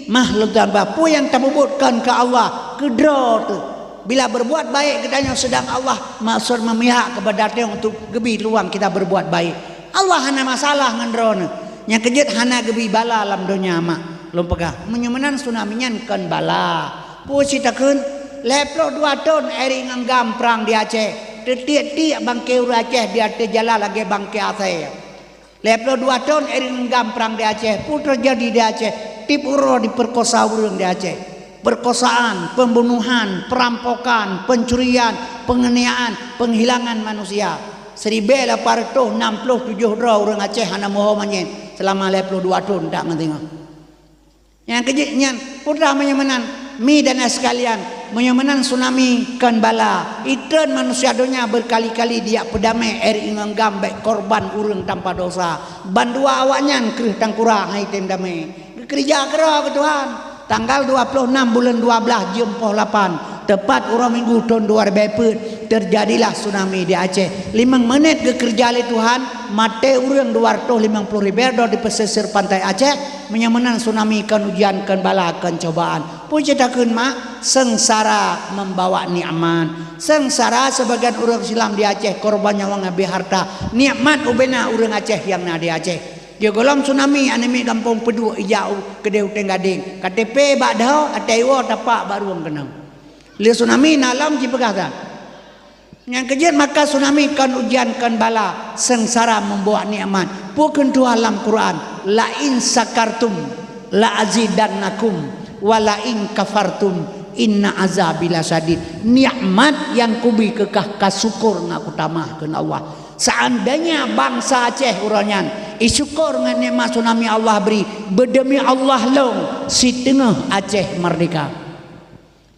mah lôn tambah, peue nyang tapeubuet kon keu Allah, keu droe teuh. Bila berbuat baik geutanyoe, sedang Allah maksud memihak kepada tanyoe untuk geubi luang kita berbuat baik. Allah hana masalah ngon droeneuh. Nyang keu jeuet hana geubi bala lam donya, mak. Lôn peugah, meunyoe meunan tsunami nyan kon bala. Peue sit takheun, lhée ploh dua thon Eric ngon GAM prang di Aceh. Teutiek-tiek bangke ureuëng Aceh di ateueh jalan lagée bangke asée. Lhée ploh dua thon Eric ngon GAM prang di Aceh. Peue teujadi di Aceh? Tieb uroe diperkosa ureuëng di Aceh. Perkosaan, pembunuhan, perampokan, pencurian, penganiayaan, penghilangan manusia. Siribée lapan reutôh nam ploh tujoh droe ureuëng Aceh hana meuho manyét seulama lhée ploh dua thon, dak ngon singoh. Nyang keu jeuet nyan, peue teuma meunyoe meunan, mi dan sekalian, meunyoe meunan tsunami kon bala, itreun manusia donya berkali-kali dijak peudamé Eric ngon GAM bék korban ureuëng tanpa dosa. Bandua awaknyan kreueh tangkura han item damé. Geukeureuja keudroe keu Tuhan. Tanggal dua ploh nam buleuen dua blaih jeuem poh lapan, teupat uroe Minggu thon dua ribée peuet, teujadilah tsunami di Aceh. Limong menit geukeureuja lé Tuhan, maté ureuëng dua reutôh limong ploh ribée droe di pesisir pantai Aceh. Meunyoe meunan tsunami kon ujian, kon bala, kon cobaan. Peue sit takheun, mak? Seungsara membawa nikmat. Seungsara, sebagian ureuëng Islam di Aceh korban nyawöng habéh harta. Nikmat ubena ureuëng Aceh nyang na di Aceh. Di gohlom tsunami, aneuk miet gampông Peuduek ijak u keudeh Uteng Gadeng. K T P bak dhoe, até iwoe tapak bak rueng keunong. Lé tsunami na lom jipeugah that. Nyang keu jeuet maka tsunami kon ujian, kon bala, seungsara membawa nikmat. Peue kheun Tuhan lam Quran, "La in syakartum la azidannakum, wa la in kafartum inna azabi lasyadid." Nikmat nyang kubi keu kah, ka syukur ngon kutamah, kheun Allah. Seandainya bansa Aceh uroe nyan isyukur ngon nikmat tsunami Allah bri, beudemi Allah lôn, siteungoh Aceh merdeka.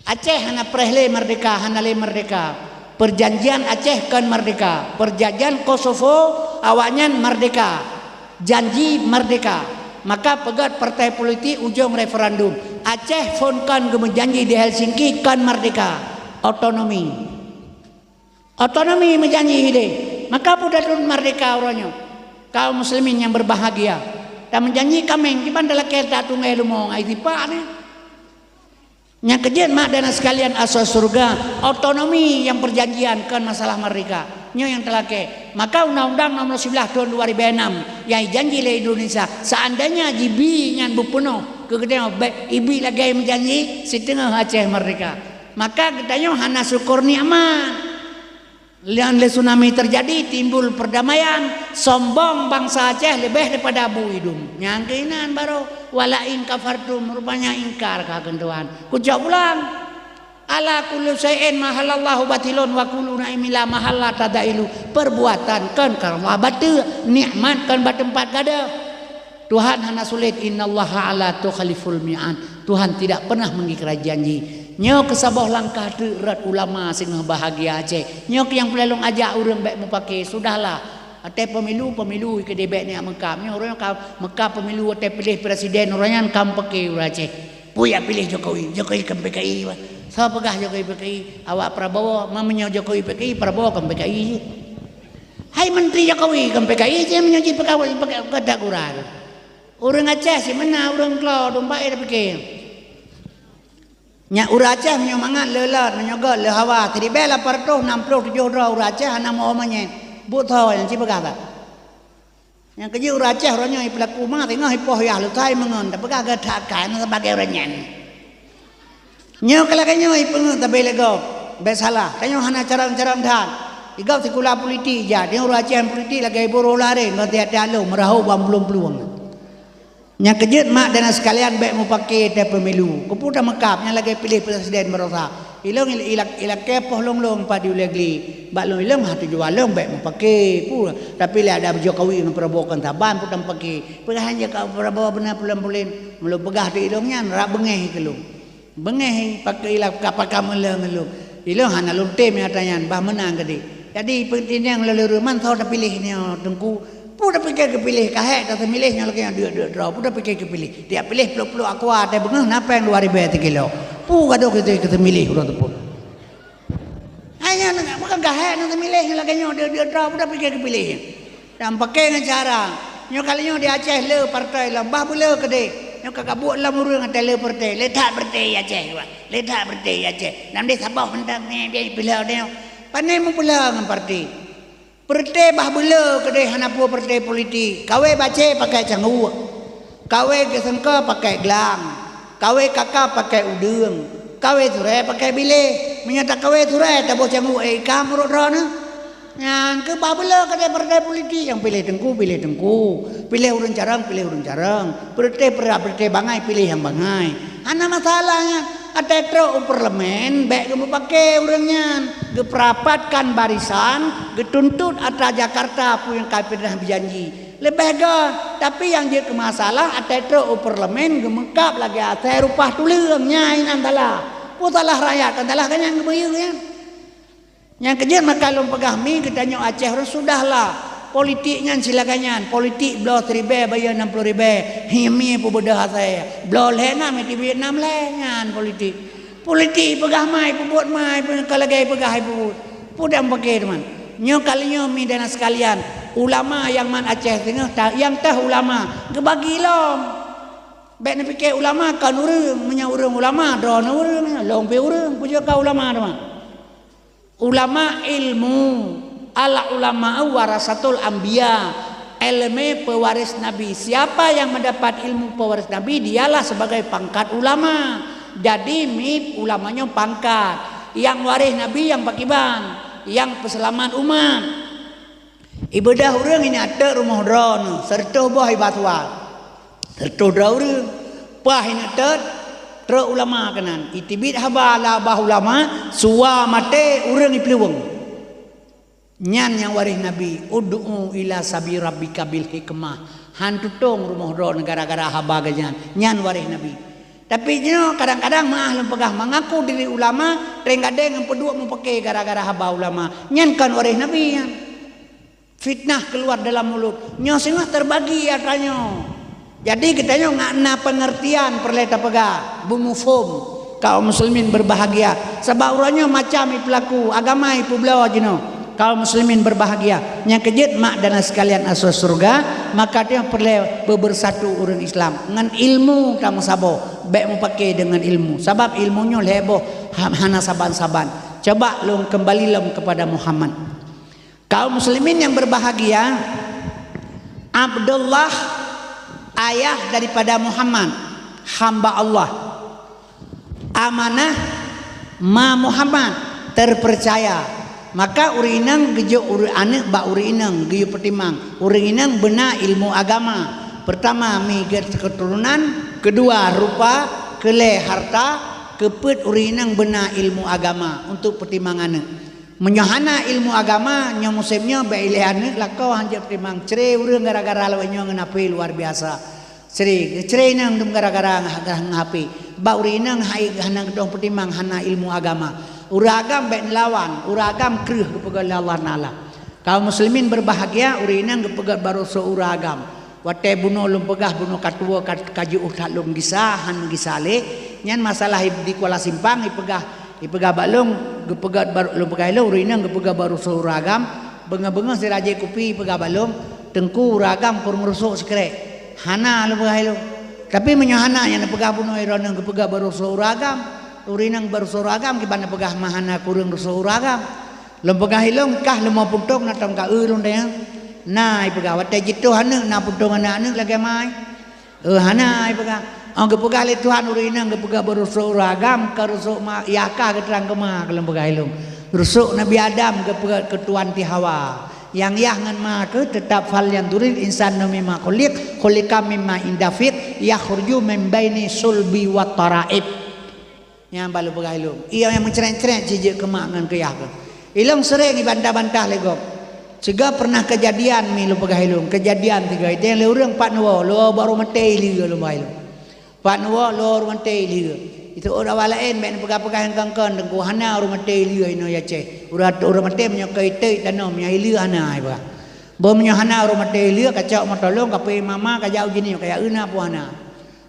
Aceh hana preh lé merdeka, hana lé merdeka. Perjanjian Aceh kon merdeka. Perjanjian Kosovo, awaknyan merdeka. Janji merdeka. Maka peugét partai politik ujong referendum. Aceh phon kon geumeujanji di Helsinki kon merdeka. Otonomi. Otonomi meujanji hideh. Maka peue tateupeue merdeka uroe nyoe? Kaum muslimin nyang berbahagia. Tameujanji kaméng, kiban talakée tatungai leumo ngon izipak nyoe. Nyang keujeuet mak dan sekalian, asoe syeuruga, otonomi nyang peujanjian kon masalah merdeka. Nyoe nyang teulakée. Maka undang-undang nomor siblaih tahun dua ribu enam nyang jijanji lé Indonesia, seandainya jibi nyan beupeunoh keu geutanyoe, bék ibi lagée meujanji siteungoh Aceh merdeka. Maka geutanyoe hana syukur nikmat. Lé, lé tsunami teujadi, timbul peurdamaian, sombong bansa Aceh leubeh daripada bu idum. Nyang keunan barô, "Wala in kafartum," rupanya ingkar ka kheun Tuhan. Kucok pulang. "Ala kullu syai'in mahallallahu batilun wa kullu na'imin la mahala tadailu." Perbuatan kon karena bateue, nikmat kon bak teumpat gadôh. Tuhan hana sulet, "Innallaha la tukhliful mi'ad." Tuhan tidak pernah mengingkari janji. Nyoe keuh saboh langkah teuk rot ulama singoh bahagia Aceh. Nyoe keuh nyang peureulée lôn ajak ureuëng bék mupake, sudahlah. Watée pemilu, pemilu keudeh bék neujak meukab. Nyoe ureuëng ka meukab pemilu watée piléh presiden, ureuëng nyan ka mupake ureuëng Aceh. Peue jak piléh Jokowi, Jokowi kon PKI bah. Soe peugah Jokowi PKI? Awak Prabowo, ma meunyoe Jokowi PKI, Prabowo kon PKI jih. Hai menteri Jokowi kon PKI jih, meunyoe jih peugah, peugah, peugah that gura tu. Ureuëng Aceh si meunan, ureuëng klo, dum baé tapike. Nyak ureuëng Aceh meunyoe mangat le lot, meunyoe göt le hawa, siribée lapan ratus nam ploh tujoh droe ureuëng Aceh hana meu manyét. Buet tho nyang ci peugah that. Nyang keujeuet ureuëng Aceh uroe nyoe ipeulaku ma singoh ipoh yah leutai meungon, tapeugah geutak kai na sebagai ureuëng nyan. Nyoe ka lagée nyoe ipeungeut tabé lé gob, bék salah. Tanyoe hana carông-carông that. Igob sikula politik ija, nyoe ureuëng Aceh politik lagée buroe lare ngon tiat-tiat lôn meurahô bak plueng-plueng. Nyang keujeuet mak dan sekalian bék mupake tée pemilu. Keupeue tameukab nyang lagée piléh presiden barosa. Ilong il-, ilak-, ilakée poh lôn-lôn pat di ulée gli. Bak lôn ilong hana tujuan lôn bék mupake. Peue? Tapi lé ada Jokowi ngon Prabowo kon saban peue tamupake. Peugah hana ka Prabowo beuna pulen-pulen. Meulôn peugah di ilong nyan rab beungéh keu lôn. Beungéh pakai ilah ka pakam meuleueng lôn. Ilong hana lôn tem nyata nyan bah meunang keudeh. Jadi peutineng lôn leuruman soe tapiléh nyoe teungku. Peue tapike keupiléh, ka hék taseumileh nyoe lagée nyoe deuk-deuk droe. Peue tapike keupiléh. Tiap piléh ploh-ploh aqua teuh beungoh na péng dua ribée sikilo. Peue gadôh keu teumiléh uroe teupeu. Hai nyan, bukan ka hék na teumiléh nyoe lagée nyoe deuk-deuk droe. Peue tapike keupiléh. Dan pakai ngon cara. Nyoe kali nyoe di Aceh le partai lom, bah beule keudeh. Nyoe ka kabuet lom ureuëng até le partai, le that partai Aceh, wah. Le that partai Aceh. Nam deh saboh mantong ni biaya pila dia. Pane mupula ngon partai. Partai bah beule keudeh hana peue partai politik. Kawé bacé pakai cangguek. Kawé geuseungko pakai glang. Kawé kaka pakai udeueng. Kawé surée pakai biléh. Meunyoe takawé surée taboh cangguek, eh, ikam ureuëng droeneuh. Nyan keuh bah beule keudeh partai politik nyang piléh teungku, piléh teungku, piléh ureuëng carông, piléh ureuëng carông, peureuté peurah, peureuté bangai, piléh nyang bangai. Hana masalah nyan. Até trok u parlemen bék geumupake ureuëng nyan, geupeurapatkan barisan, geutuntot atra Jakarta peue nyang ka peureunah beujanji. Leubeh göt, tapi nyang jeuet keu masalah até trok u parlemen geumeukab lagée asai rupah tuleueng, nyan inan salah. Peue salah rakyat, kan salah geuh nyang geumeuyue nyan. Nyang keujeuet maka lôn peugah mi geutanyoe Aceh ureuëng sudahlah. Politik nyan silagai nyan, politik bloe siribée bayeue nam ploh ribée, hi mi peubeudoh asai. Bloe lhée nam, di Vietnam lhée nyan politik. Politik peugah mai, peubuet mai, peu-, ka lagée peugah hai peubuet. Peue dan paké teuma. Nyoe kali nyoe mi dan sekalian, ulama nyang man Aceh singoh ta-, nyang teuh ulama, geubagi lom. Bék neupike ulama kon ureuëng, meunyoe ureuëng ulama, droeneuh ureuëng, lôn pih ureuëng, peue jeuet ka ulama teuma. Ulama ilmu, al ulama warasatul anbiya, ilmu pewaris Nabi. Siapa yang mendapat ilmu pewaris Nabi, dialah sebagai pangkat ulama. Jadi, mit ulama nyoe pangkat. Nyang waréh Nabi nyang pakiban, nyang peuseulamat umat. Ibeudôh ureuëng ineuk teuk rumoh droeneuh, seureutôh boh iba suwa. Seureutôh droe ureuëng, paih ineuk teuk, trok ulama keunan. Iteubiet haba lam babah ulama, suwa maté ureuëng iplueng. Nyan nyang waréh Nabi, "Ud'u ila sabi rabbika bil hikmah." Han tutong rumoh droeneuh gara-gara haba geuh nyan, nyan waréh Nabi. Tapi jinoe kadang-kadang meuah lôn peugah mengaku diri ulama, teueng gadeng nyang peuduek mupake gara-gara haba ulama. Nyan kon waréh Nabi nyan. Fitnah keluar dalam mulut. Nyoe singoh terbagi atra nyoe. Jadi geutanyoe ngat na pengertian peureulée tapeugah, beumufhom, kaum muslimin berbahagia. Sabab uroe nyoe macam ipeulaku, agama ipeubloe jinoe. Kaum muslimin berbahagia, nyang keujeuet mak dan sekalian asoe syurga, maka teuh peureulée beubersatu ureuëng Islam ngon ilmu tameusaboh, bék mupake deungon ilmu, sabab ilmu nyoe lhée boh ha-, hana saban-saban. Coba lôn keumbali lom keupada Muhammad. Kaum muslimin yang berbahagia, Abdullah, ayah daripada Muhammad, hamba Allah. Amanah ma Muhammad, terpercaya. Maka ureuëng inong geujok ureuëng aneuëk bak ureuëng inong geuyue peutimang. Ureuëng inong beuna ilmu agama. Pertama, mi gét keuturonan, keudua, rupa, keulhée, harta, keupeuet ureuëng inong beuna ilmu agama untuk peutimang aneuëk. Meunyoe hana ilmu agama, nyoe musém nyoe bék ilée aneuëk lakoe hanjeuet peutimang. Cre ureuëng gara-gara lawét nyoe ngon H P luar biasa. Cre, cre inong dum gara-gara ngah-, ngah-, ngah H P. Bak ureuëng inong hai hana geudong peutimang, hana ilmu agama. Ureuëng agam bék neulawan, ureuëng agam kreueh geupeugah lé Allah Taala. Kaum muslimin berbahagia, ureuëng inong geupeugah baroe soe ureuëng agam. Watée bunoe lôn peugah bunoe ka tuwoe ka, ka jiôh that lôn gisa, han gisa lé. Nyan masalah di Kuala Simpang ipeugah, ipeugah bak lôn, geupeugah baroe lôn peugah ilôn, ureuëng inong geupeugah baroe soe ureuëng agam, beungoh-beungoh sira jép kupi ipeugah bak lôn, teungku ureuëng agam kureueng rusok sikrék. Hana lôn peugah ilôn. Tapi meunyoe hana nyang neupeugah bunoe droeneueh geupeugah baroe soe ureuëng agam, ureuëng inong baroe soe ureuëng agam kiban neupeugah ma hana kureueng rusok ureuëng agam. Lôn peugah ilôn kah leumo puntông na tom ka eu lôn deh. Na ipeugah watée jitoh aneuëk na puntông aneuëk-aneuëk lagée mai. Eu hana ipeugah. Ong geupeugah lé Tuhan ureuëng inong geupeugah baroe soe ureuëng agam ka rusok ma yah kah geutrang keuma ka lôn peugah ilôn. Rusok Nabi Adam geupeugah keu tuan ti Hawa. Nyang yah ngon ma keuh teutab fal yang duril insan numi ma khuliq, khuliqa mimma indafik, yakhruju min baini sulbi wa taraib. Nyang balu peugah ilôn. Iya nyang meucrét-crét jijeuet keu mak ngon keu yah keuh. Ilôn seuréng ibantah-bantah lé gob. Siga pernah keujadian mi lôn peugah ilôn, keujadian siga iteng lé ureuëng pat neuwoe, lôn baroe maté ileue lôn peugah ilôn. Pat neuwoe lôn baroe maté ileue. Itu ureuëng awak laén bék neupeugah-peugah nyang kon-kon deungku hana ureuëng maté ileue inoe Aceh. Ureuëng, ureuëng maté meunyoe keu iték tanom nyang ileue hana ipeugah. Bah meunyoe hana ureuëng maté ileue kacok meuto lôn kapé mama kajak ujeunieng kajak euna pun hana.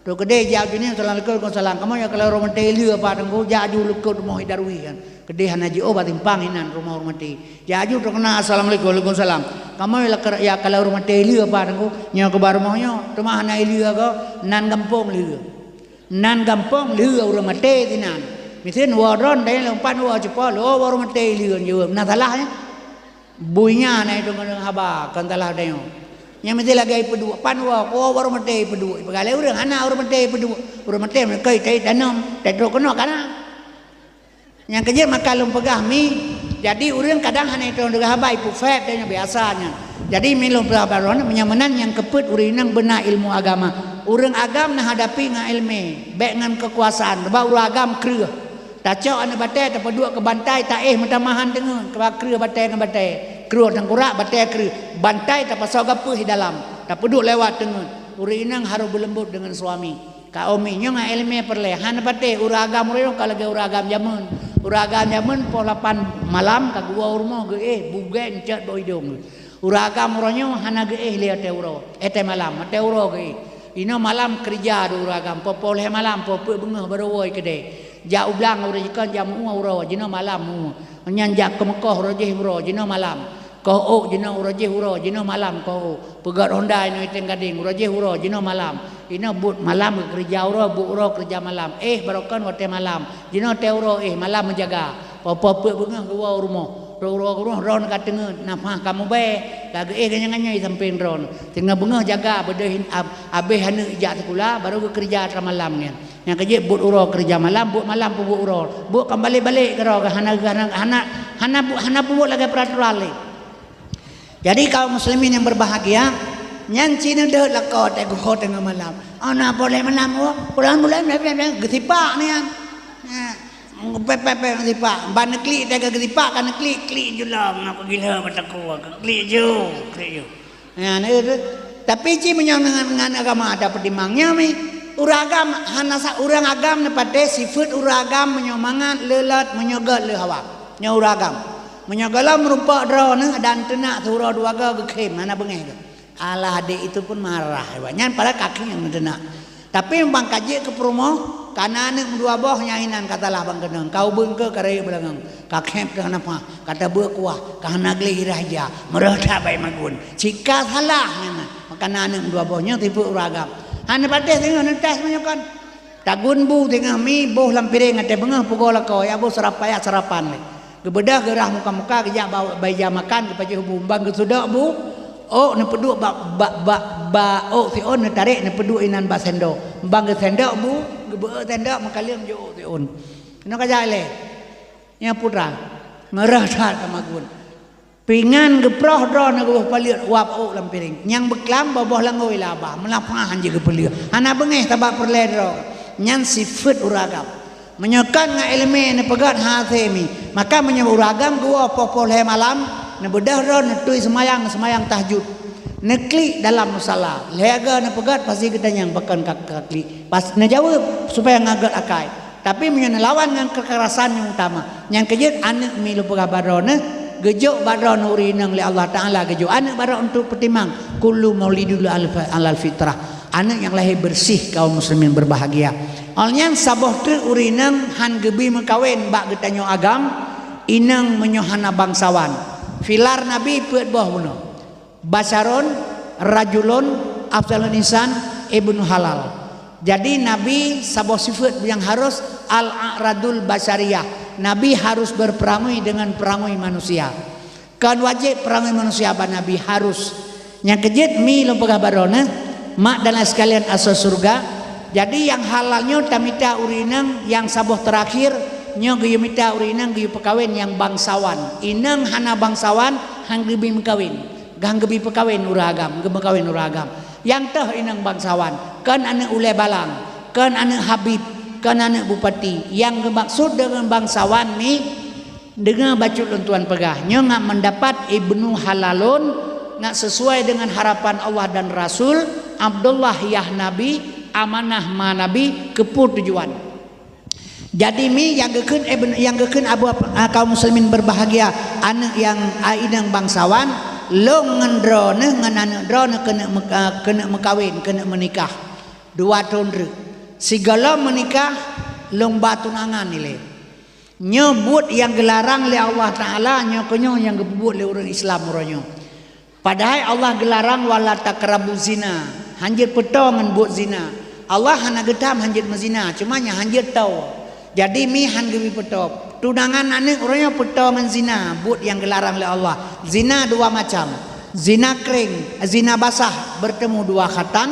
Trok keudeh jak ujeunieng, "Assalamualaikum." "Waalaikumsalam." "Kamoe nyang kalau ureuëng maté ileue apa teungku?" "Jak aju leukeue rumoh Idarwi kan. Keudeh hana jiôh bak simpang inan rumoh ureuëng maté. Jak aju trok keunan, 'Assalamualaikum.'" "Waalaikumsalam." "Kamoe nyang kalau ureuëng maté ileue apa teungku?" "Nyoe keuba rumoh nyoe, teuma hana ileue ko, nan gampông leue. Nan gampông leue ureuëng maté sinan. Miseue woe droen deh lompat woe ceupôt, lo ureuëng maté ileue jaweueb. Na salah nyan?" Bui nyan na itu ngon haba, kon salah tanyoe. Nyang meusti lagée ipeuduek, pan woe, ko baroe maté ipeuduek. Ipeugah lé ureuëng, hana ureuëng maté ipeuduek. Ureuëng maté meukoi tai tanom, tai trok keunoe kana. Nyang keujeuet maka lôn peugah mi, jadi ureuëng kadang hana itong deungon haba, ipeuphét tanyoe biasa nyan. Jadi mi lôn peugah baroe, meunyoe meunan nyang keupeuet ureuëng inong beuna ilmu agama. Ureuëng agam na hadapi ngon ilmu, bék ngon keukuasaan, sebab ureuëng agam kreueh. Tacok aneuëk batée tapeuduek keu bantai, taéh meutamah han teungeut, keu kreueh batée ngon batée, kreueh teungkurak batée kreueh, bantai tapasoe gapeuh di dalam, tapeuduek lewat teungeut. Ureuëng inong harôh beuleumbot deungon suami. Ka umi nyoe ngon iéleumé peureulée, hana patéh ureuëng agam ureuëng nyoe ka lagée ureuëng agam jameun. Ureuëng agam jameun poh lapan malam ka geuwoe u rumoh geuéh, bugée encet bak idong. Ureuëng agam uroe nyoe hana geuéh lé watée uroe, watée malam, watée uroe geuéh. Inoe malam keurija di ureuëng agam, poh-poh lhée malam, poh peuet beungoh barô woe keudée. Jak u blang uroe jikon jak meu-ueh uroe, jinoe malam meu-ueh. Nyan jak keu meukoh uroe jih uroe, jinoe malam. Koh ôk jinoe uroe jih uroe, jinoe malam koh ôk. Peugét honda inoe iteng gadeng, uroe jih uroe, jinoe malam. Inoe buet malam geukeurija uroe, buet uroe keurija malam. Éh barokon watée malam. Jinoe watée uroe éh, malam meujaga. Poh-poh peuet beungoh geuwoe u rumoh. Trok uroe u rumoh droeneuh ka teungeut, nafah ka mubée, ka geuéh ganyang-ganyang di sampéng droeneuh. Teungoh beungoh jaga beudôh hin-, ab-, abéh aneuëk ijak sikula, barô geukeurija atra malam nyan. Nyang keujeuet buet uroe keurija malam, buet malam peubuet uroe. Buet kon balek-balek keudroe, hana, hana, hana, hana bu-, hana peubuet lagée peuraturan lé. Jadi kaum muslimin yang berbahagia, nyan ci neudeuh lakoe teuh geuho teungoh malam. Ana boleh malam, oh, bulan-bulan, geusipak nyan. Nah, pep-pep-pep geusipak. Ban neuklik teuh geusipak, ka neuklik, klik julong, aku gila mata ku, klik ju, klik ju. Nah, nah, itu. Tapi ci meunyoe ngon, ngon agama ada peutimang nyan mi. Ureuëng agam hana sa-, ureuëng agam neupatéh sifeuet ureuëng agam meunyoe mangat le lôt, meunyoe gét le hawa. Nyoe ureuëng agam. Meunyoe gohlom meurumpok droeneuh dan teunak siuroe dua go geukhém hana beungéh geuh. Alah adék itu pun marah. Nyan padahai kaki nyang teunak. Tapi ban ka jeuet keu peurumoh, Ka na aneuk meudua boh nyang inan ka salah ban keunong. Ka ubeuen keu ka rayeuk beulangang. Ka khép keu hana paih. Ka tabeuek kuah. Ka hana gleh irah ija. Meureuh that bak ié magun. Cit ka salah nyan. Maka na aneuk meudua boh nyoe tipe ureueng agam. Hana patéh singoh neutas meunyoe kon. Tagun bu singoh mi boh lam piréng até beungoh pugoe lakoe. Ya boh sarapan, ya sarapan lé. Geubeudôh geurah muka-muka, geujak ba, ba ija makan, geupajoh bu. Ban geusudok bu, ôk neupeuduek bak, bak, bak, bak ôk siôn, neutarek neupeuduek inan bak sendok. Ban geusendok bu, geubeuet sendok meukaleueng jok ôk siôn. Keunoe ka jai lé. Nyan putra. Meureuh that ka magun. Pingan geuproh droeneuh geuboh paleuet uap ôk lam piréng. Nyang beuklam boh-boh langôi laba, meulapah han jeuet geupeuleueh. Hana beungéh sabab peureulée droe. Nyan sifeuet ureueng agam. Meunyoe kon ngon iéleumé neupeugét hase mi, maka meunyoe ureueng agam geuwoe poh-poh lhée malam, neubeudôh droe neutui seumayang, seumayang tahajud. Neuklik dalam musala. Lhée goe neupeugét pasti geutanyong pakon ka, ka klik. Pas neujaweueb supaya ngon göt akai. Tapi meunyoe neulawan ngon keukerasan nyang utama, nyang keujeuet aneuk mi lôn peugah bak droeneuh, geujok bak droeneuh ureueng inong lé Allah Taala geujok aneuk bak droeneuh untuk peutimang, kullu maulidun alal fitrah. Aneuk nyang lahé beureuséh kaum muslimin beubahgia. Awaknyan saboh treuk ureueng inong han geubi meukawen bak geutanyoe agam, inong meunyoe hana bangsawan. Pilar Nabi peuet boh bunoe. Basyarun, rajulun, afdalun insan, ibnu halal. Jadi Nabi saboh sifeuet nyang harus al-a'radul basyariyah. Nabi harus berperamui dengan peramui manusia. Kon wajéb peramui manusia bak Nabi, harus. Nyang keujeuet mi lôn peugah bak droeneuh, mak dan ayah sekalian asoe syeuruga. Jadi nyang halal nyoe tamita ureueng inong nyang saboh teurakhir nyoe geuyue mita ureueng inong geuyue peukawen nyang bangsawan. Inong hana bangsawan han geubi meukawen. Gan geubi peukawen ureueng agam, geumeukawen ureueng agam. Nyang toh inong bangsawan, kon aneuk ulée balang, kon aneuk habib, kon aneuk bupati. Nyang geumaksud deungon bangsawan mi, deungoe bacut lôn tuan peugah, nyoe ngat meudapat ibnu halalun, ngat sisuai deungon harapan Allah dan Rasul, Abdullah yah Nabi, amanah ma Nabi, keupeue tujuan. Jadi mi nyang geukheun, eh, ben-, nyang geukheun Abu, ah, kaum muslimin beubahgia, aneuk nyang, ah, inong bangsawan, lôn ngon droeneuh ngon aneuk droeneuh keuneuk meuka-, keuneuk meukawen, keuneuk meunikah. Dua thon treuk. Sigohlom meunikah, lôn ba tunangan ilée. Nyoe buet nyang geularang lé Allah Taala, nyoe keunyoe nyang geupeubuet lé ureueng Islam uroe nyoe. Padahai Allah geularang, "Wala taqrabu zina." Hanjeuet peutoe ngon buet zina. Allah hana geutam hanjeuet meuzina, cuma nyan hanjeuet toe. Jadi mi han geubi peutoe. Tunangan aneuk uroe nyoe peutoe ngon zina, buet nyang geularang lé Allah. Zina dua macam. Zina kreng, zina basah, bertemu dua khatan.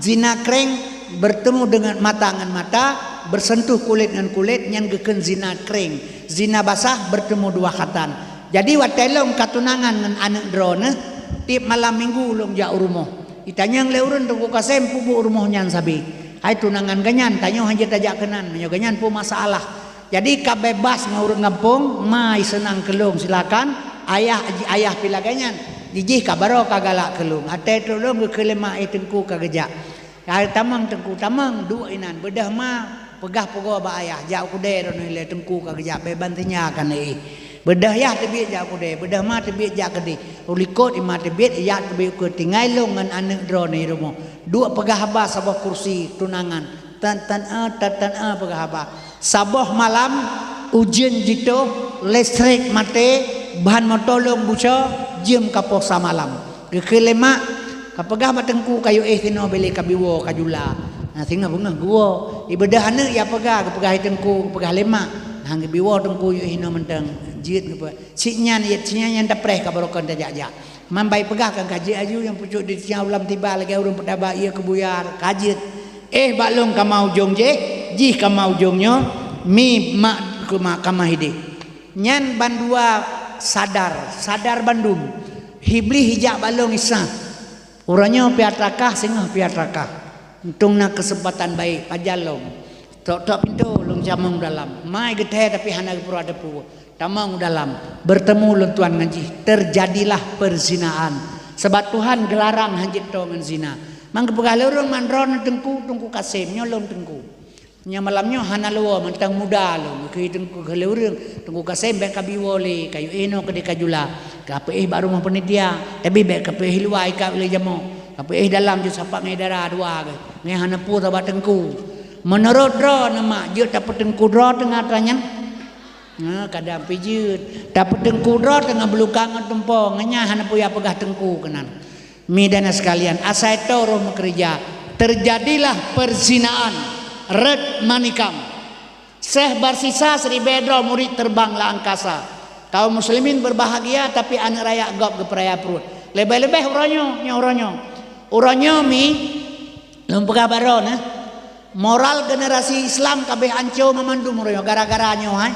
Zina kreng, bertemu dengan mata ngon mata, bersentuh kulit ngon kulit, nyan geukheun zina kreng. Zina basah, bertemu dua khatan. Jadi watée lôn ka tunangan ngon aneuk droeneuh, tieb malam minggu lôn jak u rumoh. Itanyong lé ureueng Teungku Kasem peue buet u rumoh nyan sabe. Hai tunangan geuhnyan, tanyoe hanjeuet tajak keunan, meunyoe geuhnyan peue masalah. Jadi ka bebas ngon ureueng gampông, ma seunang keu lôn silakan, ayah, ayah pih lagée nyan. Jijih ka baroe ka galak keu lôn. Até trok lôn geukheun lé ma, "Eh Teungku ka geujak." Hai tamong Teungku, tamong, duek inan. Beudôh ma, peugah pugoe bak ayah, "Jak u keudée droeneuh ilée, Teungku ka geujak, bék ban teunya kan éh." Beudôh yah teubiet jak u keudée, beudôh ma teubiet jak keudeh. U likot i ma teubiet, yah teubiet u keue, tinggai lôn ngon aneuk droeneuh i rumoh. Duek peugah haba saboh kursi tunangan. Tan, tan, a, tan, tan, a, peugah haba. Saboh malam, ujeuen jitoh, listrik maté, ban moto lôn bucoe, jeuem ka poh sa malam. Geukheun lé mak, "Ka peugah bak Teungku kayue éh sinoe, bèk lé kabi woe ka jula." Nah, singoh beungoh geuwoe. I beudôh aneuk ya peugah, geupeugah lé Teungku, geupeugah lé mak. Nah, geubi woe Teungku yue éh sinoe mantong. Jeuet geupeugah. Cit nyan, iet cit nyan, nyan tapreh ka baroe kon tajak-jak. Man bai peugah kan ka jeuet aju nyang pucok di tinya ulam tiba lagèe ureueng peutaba ié keu buya, ka jeuet. Éh bak lôn kama ujong jéh, jih kama ujong nyoe, mi mak keu mak kama hidéh. Nyan bandua sadar, sadar bandum. Iblih ijak bak lôn Isa. Uroe nyoe pih atra kah, singoh pih atra kah. Untông na keuseumpatan baék, pajan lom. Tok-tok pintoe lôn jamong dalam. Mai geuthèe tapi hana geupeuruwa teupeu. Tamong dalam. Bertemu lôn tuan ngon jih. Terjadilah perzinaan. Sabab Tuhan geularang hanjeuet toe ngon zina. Man geupeugah lé ureueng, "Man droeneuh Teungku, Teungku Kasem, nyoe lôn Teungku." Nyoe malam nyoe hana lé woe, mantong muda lôn. Geukheun Teungku, geukheun lé ureueng, "Teungku Kasem, bèk kabi woe lé, kayue éh noe keudéh ka jula. Kapeuéh bak rumoh panitia, tapi bèk kapeuéh luwa ikat ulèe jamok. Kapeuéh dalam jeuet sapat ngon dara dua geuh. Nyan hana peue sabab Teungku." Meunurot droeneuh mak, jeuet tapeuteungku droe teungoh atra nyan? Nah, kadang pih jeuet. Tapeuteungku droe teungoh beulukang ngon tumpông, ngon nyan hana peue jak peugah teungku keunan. Mi dan sekalian, asai toe roh meukeureuja, terjadilah perzinaan, rot manikam. Syekh Barsisa siribèe droe murit terbang lam angkasa. Kaum muslimin berbahagia, tapi aneuk rakyat gob geupeuraya pruet. Leubeh-leubeh uroe nyoe, nyoe uroe nyoe. Uroe nyoe mi, lôn peugah bak droeneuh, moral generasi Islam ka abéh anco mamandum uroe nyoe gara-gara nyoe hai.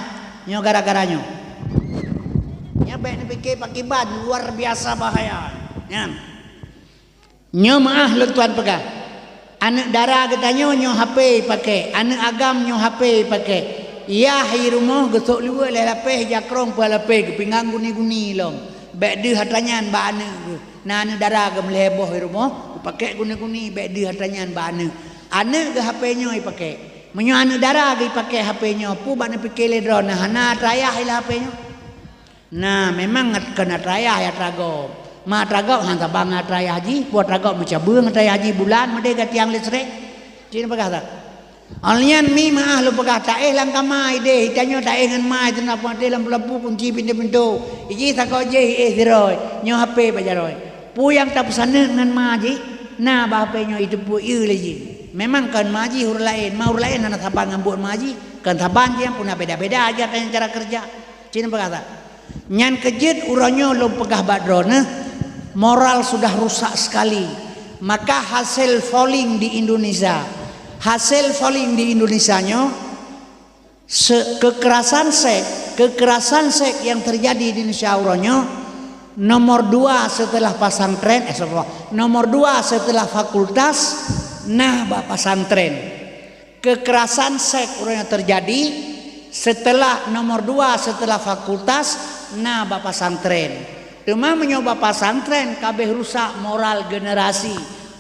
Nyoe gara-gara nyoe. Nyan bèk neupike pakiban luar biasa bahaya. Nyan. Nyoe meu'ah lôn tuan peugah. Aneuk dara geutanyoe nyoe H P ipakè, aneuk agam nyoe H P ipakè. Yah i rumoh geusok luweue lhèe lapèh, jakrong peuet lapèh, geupingang guni-guni lom. Bèk deuh atra nyan bak aneuk geuh. Na aneuk dara geuh meulhèe boh i rumoh, geupakè guni-guni, bèk deuh atra nyan bak aneuk. Aneuk geuh H P nyoe ipakè. Meunyoe aneuk dara geuh ipakè H P nyoe, peue bak neupike lé droeneuh, hana atra yah i lam H P nyoe? Nah, memang kon atra yah, atra gob. Ma atra gob han saban ngon atra yah jih, peue atra gob meucabeueng atra yah jih bulan meudeh gatiang listrik. Cit peugah that. Óh lheueh nyan mi meu'ah lôn peugah taéh lam kama ideh, tanyoe taéh ngon ma, teungoh putéh lam peulabu kunci pintoe-pintoe. Ijih sagoe jih éh sidroe, nyoe H P bak jaroe. Peue nyang tapeusaneuk ngon ma jih, na bak H P nyoe iteupeue ié lé jih. Memang kon ma jih ureueng laén, ma ureueng laén hana saban ngon buet ma jih, kon saban jih nyang puna beda-beda aja cara keureuja. Cit peugah that. Nyan keuh jeuet uroe nyoe lôn peugah bak droeneuh, moral sudah rusak sekali. Maka hasil polling di Indonesia, hasil polling di Indonesia nyoe, se-, kekerasan seks, kekerasan seks yang terjadi di Indonesia uroe nyoe, nomor dua setelah pesantren, eh, astagfirullah, nomor dua setelah fakultas, nah bak pesantren. Kekerasan seks uroe nyoe terjadi setelah nomor dua setelah fakultas, na bak pesantren. Teuma meunyoe bak pesantren ka abéh rusak moral generasi,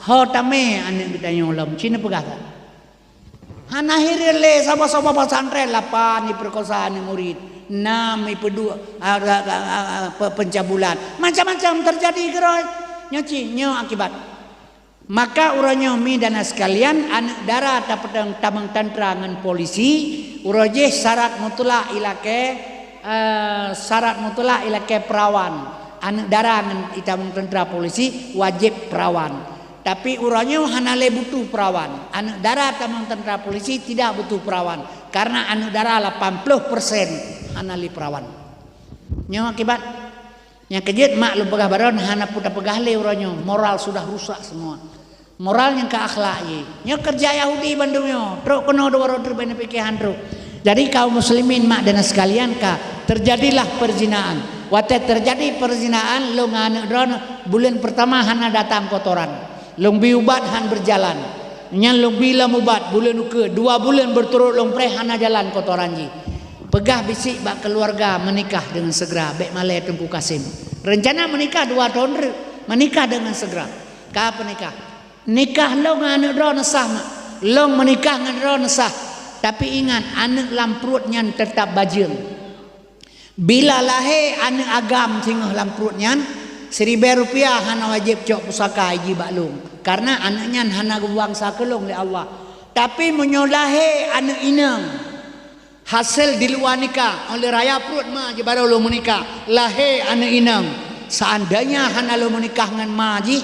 ho tamè aneuk geutanyoe lom, cit neupeugah that. Hana hireuen lé saboh-saboh pesantren, lapan ipeurkosa aneuk murit, nam ipeuduek, a, a, a, a, pe-, pencabulan. Macam-macam terjadi keudroe. Nyoe cit, nyoe akibat. Maka uroe nyoe mi dan sekalian, aneuk dara tapeutamong teuntra ngon polisi, uroe jih syarat mutlak ilakèe, eh, syarat mutlak ilakèe perawan. Aneuk dara ngon itamong teuntra polisi wajéb perawan. Tapi uroe nyoe hana lé butuh perawan. Aneuk dara tamong teuntra polisi tidak butuh perawan, karena aneuk dara lapan ploh persen hana lé perawan. Nyoe akibat. Nyang keujeuet mak lôn peugah bak droeneuh hana peue tapeugah lé uroe nyoe, moral sudah rusak semua. Moral nyang ka akhlak jih. Nyoe keureuja Yahudi bandum nyoe. Trok keunoe dua droe teuk bak neupike han trok. Jadi kaum muslimin mak dan sekalian ka terjadilah perzinaan. Watèe terjadi perzinaan lôn ngon aneuk droeneuh buleuen pertama hana datang kotoran. Lôn bi ubat han beujalan. Nyan lôn bi lom ubat buleuen ukeue, dua buleuen beuturot lôn preh hana jalan kotoran jih. Peugah bisik bak keuluwarga meunikah deungon seugera, bèk malèe Teungku Kasim. Reuncana meunikah dua thôn reuk, meunikah deungon seugera. Ka peunikah. Nikah lôn ngon aneuk droeneuh sah mak. Lôn meunikah ngon droeneuh sah. Tapi ingat, aneuk lam pruet nyan teutap bajeueng. Bila lahé aneuk agam singoh lam pruet nyan, siribèe rupiah hana wajéb cok pusaka jih bak lôn, kareuna aneuk nyan hana geubuang sa keu lôn lé Allah. Tapi meunyoe lahé aneuk inong, hasé di luwa nikah, óh lheueh raya pruet ma jih barô lôn meunikah, lahé aneuk inong, seandainya hana lôn meunikah ngon ma jih,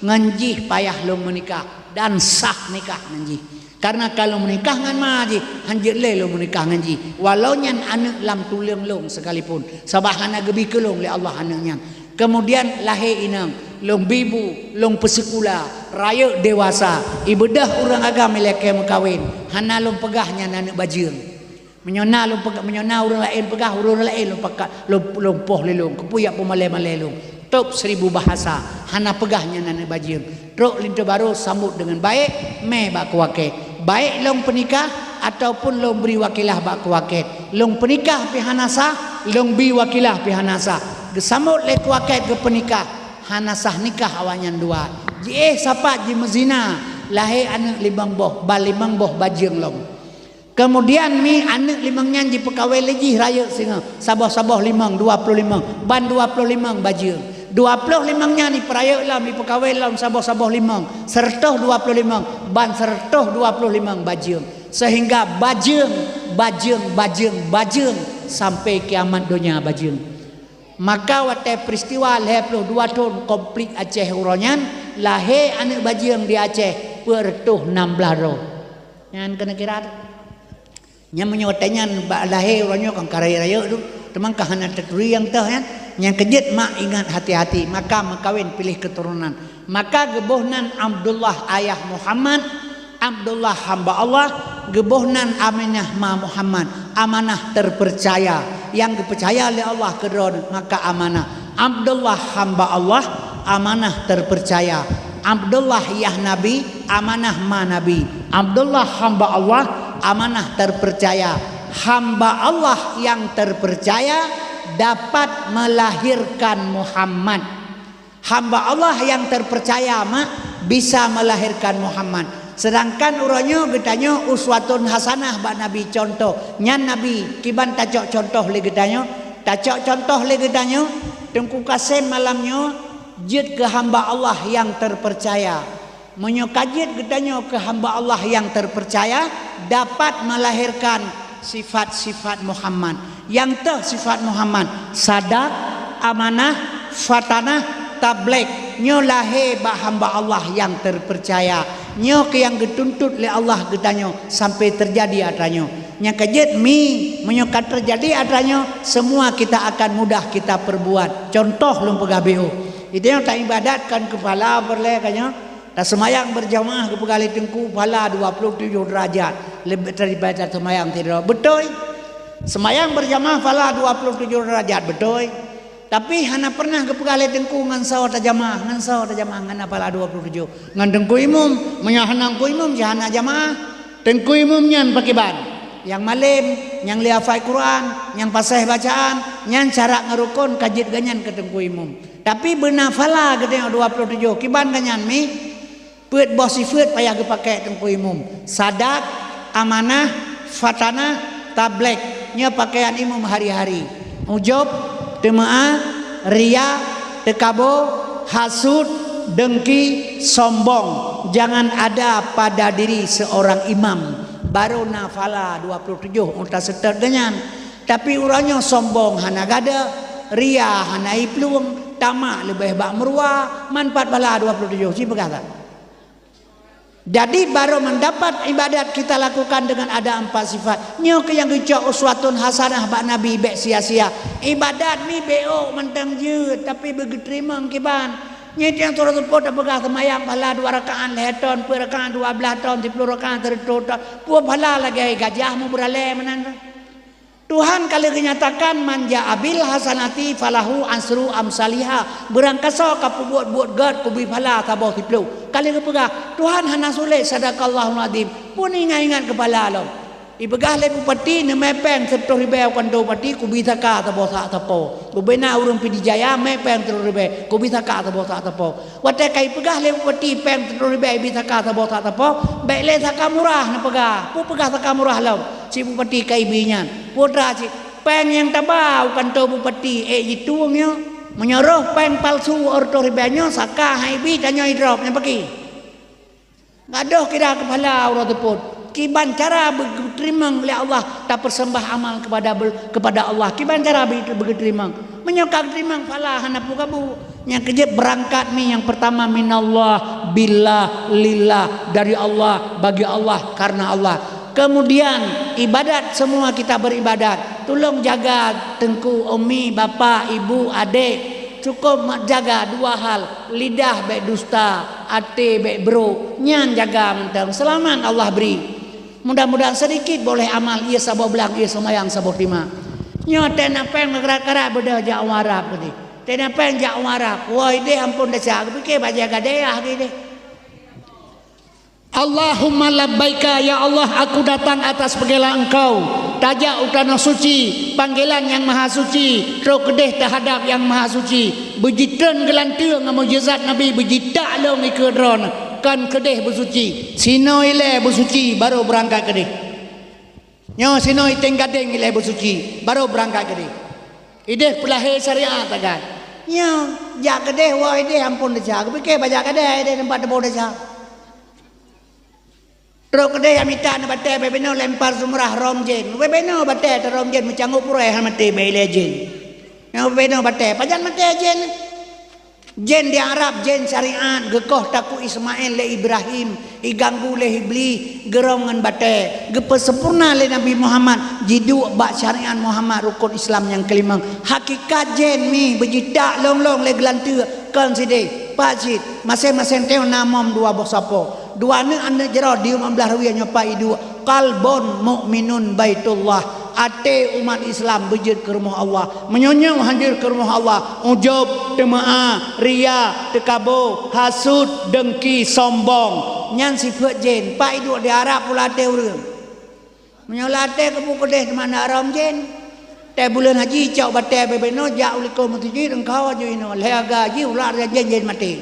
ngon jih payah lôn meunikah dan sah nikah ngon jih. Kareuna ka lôn meunikah ngon ma jih, han jeuet lé lôn meunikah ngon jih, walau nyan aneuk lam tuleueng lôn sekalipun, sabab hana geubi keu lôn lé Allah aneuk nyan. Keumudian lahé inong, lôn bi bu, lôn peusikula, rayeuk dewasa, ibeudôh ureueng agam ilakèe meukawen, hana lôn peugah nyan aneuk bajeueng. Meunyoe na lôn peugah, meunyoe na ureueng laén peugah, ureueng laén lôn paka-, lôn, lôn poh lé lôn, keupeue jak peumalèe-malèe lôn. Tôb seribu bahasa, hana peugah nyan aneuk bajeueng. Trok linto barô sambot deungon baék, mé bak keu wakét. Baék lôn peunikah ataupun lôn bri wakilah bak keu wakét. Lôn peunikah pih hana sah, lôn bi wakilah pih hana sah. Geusambot lé keu wakét geupeunikah, hana sah nikah awaknyan dua. Jiéh sapat jimeuzina, lahé aneuk limong boh, ban limong boh bajeueng lom. Keumudian mi aneuk limong nyan jipeukawen lé jih rayeuk singoh, saboh-saboh limong, dua ploh limong, ban dua ploh limong bajeueng. Dua ploh limong nyan ipeurayeuk lom, ipeukawen lom saboh-saboh limong, seureutoh dua ploh limong, ban seureutoh dua ploh limong bajeueng. Sehingga bajeueng, bajeueng, bajeueng, bajeueng sampai kiamat donya bajeueng. Maka watée peristiwa lhée ploh dua thon konflik Aceh uroe nyan, lahé aneuëk bajeueng di Aceh peuet reutôh nam blaih droe. Nyan keuneuk kira teuh. Nyan meunyoe watée nyan bak lahé uroe nyoe kan ka rayeuk-rayeuk teuh, teuma ka hana teuturi nyang teuh nyan. Nyang keujeuet mak ingat hati-hati, maka meukawen piléh keuturonan. Maka geuboh nan Abdullah ayah Muhammad, Abdullah hamba Allah, geuboh nan Aminah ma Muhammad, amanah terpercaya, nyang geupeucaya lé Allah keu droe, maka amanah. Abdullah hamba Allah, amanah terpercaya. Abdullah yah Nabi, amanah ma Nabi. Abdullah hamba Allah, amanah terpercaya. Hamba Allah yang terpercaya dapat melahirkan Muhammad. Hamba Allah yang terpercaya mak bisa melahirkan Muhammad. Sedangkan uroe nyoe geutanyoe uswatun hasanah bak Nabi, contoh. Nyan Nabi kiban tacok contoh lé geutanyoe. Tacok contoh lé geutanyoe, Teungku Kasem malam nyoe jeuet keu hamba Allah yang terpercaya. Meunyoe ka jeuet geutanyoe keu hamba Allah yang terpercaya, dapat melahirkan sifat-sifat Muhammad. Nyang teuh sifat Muhammad, sadak, amanah, fatanah, tabligh. Nyoe lahé bak hamba Allah nyang terpercaya. Nyoe keuh nyang geutuntot lé Allah geutanyoe sampai teujadi atra nyoe. Nyang ka jeuet mi, meunyoe ka teujadi atra nyoe, semua kita akan mudah kita perbuat. Contoh lôn peugah B O. Geutanyoe taibadat kon keu pahala peureulée ka nyoe. Taseumayang beurjamaah geupeugah lé Teungku pahala dua ploh tujoh deurajat leubeh daripada taseumayang sidroe. Beutôi? Seumayang beurjamaah pahala dua ploh tujoh deurajat, beutôi? Tapi hana pernah geupeugah lé Teungku ngon soe tajamaah, ngon soe tajamaah ngon pahala dua ploh tujoh. Ngon Teungku Imum, meunyoe hana Teungku Imum, jih hana jamaah. Teungku Imum nyan pakriban? Nyang malém, nyang lé hafai Quran, nyang paséh bacaan, nyan syarat ngon rukon ka jeuet geuh nyan keu Teungku Imum. Tapi beuna pahala geutanyoe dua ploh tujoh, kiban geuh nyan mi? Peuet boh sifeuet payah geupakék Teungku Imum. Sadak, amanah, fatanah, tabligh. Nyoe pakaian imum hari-hari. Ujub, teumeu'ah, riya, teukabo, hasut, deungki, sombong. Jangan ada pada diri seorang imam. Barô na pahala dua ploh tujoh ôn taseutôt geuh nyan. Tapi uroe nyoe sombong hana gadôh, riya hana iplueng, tamak leubeh bak meuruwa, manfaat pahala dua ploh tujoh, ci peugah that. Jadi, barô mendapat ibadat kita lakukan dengan ada empat sifat. Nyoe keuh nyang geucok uswatun hasanah bak Nabi, bék sia-sia. Ibadat mi bék ôk mantong jeuet, tapi beugeuteurimong kiban. Nyoe nyang surah seupôt tapeugah seumayang pahala dua rakaat lhée thon, peuet rakaat dua blaih thon, siploh rakaat sireutoh thon. Peue pahala lagée gajah meubeuralée meunan. Tuhan ka lheueh geunyatakan, "Man jaa bil hasanati falahu asyru amsaliha." Beurangkasoe ka peubuet buet gét, kubri pahala saboh siploh. Ka lheueh geupeugah, Tuhan hana sulet, sadaqallahul azim. Pun ingat-ingat keu pahala lom. Ipeugah lé bupati, neumé péng siploh ribée u kantô bupati, kubri saka saboh sak sapo. Bubena ureuëng Pidie Jaya mé péng siploh ribée, kubri saka saboh sak sapo. Watée ka ipeugah lé bupati péng siploh ribée ibi saka saboh sak sapo, bék lé saka murah neupeugah. Peue peugah saka murah lom? Si bupati ka ibi nyan. Putra cit, péng nyang taba u kantô bupati ék jitueng nyoe. Meunyoe roh péng palsu reutôh ribée nyoe, saka han ibi, tanyoe idrop nyan paki. Gadôh kira keupahala uroe teupôt. Kiban cara beugeuteurimong lé Allah tapeuseumbah amal kepada bel-, kepada Allah. Kiban cara beu-, beugeuteurimong. Meunyoe ka geuteurimong pahala hana peue gabu. Nyang keujeuet beurangkat mi nyang peurtama minallah, billah, lillah, dari Allah, bagi Allah, karena Allah. Kemudian ibadat, semua kita beribadat. Tulông jaga teungku, umi, bapak, ibu, adék. Cukôp mak jaga dua hal, lidah bék dusta, até bék brôk. Nyan jaga mantong, seulamat Allah bri. Mudah-mudahan sedikit boleh amal, ié saboh blang, ié seumayang saboh teuma. Nyoe teuh na péng meukarat-karat beudôh jak u Arab keudeh. Teuh na péng jak u Arab, woe ideh amphon desya, geupike bajée gadéh ah geudeh. Allahumma labbaika, ya Allah, aku datang atas panggilan Engkau. Tajak u tanoh suci, panggilan Nyang Maha Suci, trok keudeh teuhadab Nyang Maha Suci. Beujitreun geulanteue ngon mukjizat Nabi, beujitak lôn ikeue droeneuh, kon keudeh beusuci. Sinoe ilée beusuci, barô beurangkat keudeh. Nyoe sinoe iténg gadéng ilée beusuci, barô beurangkat keudeh. Ideh peulahé syariat tagai. Nyoe, jak keudeh woe ideh amphon desya. Geupike bajak gadéh ideh teumpat teuboh desya. Trok keudeh nyang mita neubatée, bubena lempar jumrah rom jén. Bubena batée teurom jén, meucanggob puréh hana maté bak ilée jén. Nyang bubena batée, pajan maté jén? Jén di Arab, jén syariat, geukoh takue Ismail lé Ibrahim, iganggu lé Iblih, geurong ngon batée, geupeusempurna lé Nabi Muhammad, jiduek bak syariat Muhammad rukon Islam nyang keulimong. Hakikat jén mi beujitak lôn-lôn lé geulanteuk kon sideh, pat cit, maséng-maséng teungoh na mom dua boh sapo. Dua aneuëk, aneuëk jaroe di umat blaih rue nyoe pat iduek, qalbun mukminun baitullah. Até umat Islam beujeuet keu rumoh Allah. Meunyoe nyoe han jeuet keu rumoh Allah, ujub, teumaa, ria, teukabo, hasut, dengki, sombong. Nyan sifeuet jén, pat iduek di Arab pula até ureuëng. Meunyoe lam até keubu keudeh teuma na rom jén. Tée buleuen haji cok batée bubena jak u likot meuseujid, eungkau aju inoe, lhée aga jih ulat jén-jén maté.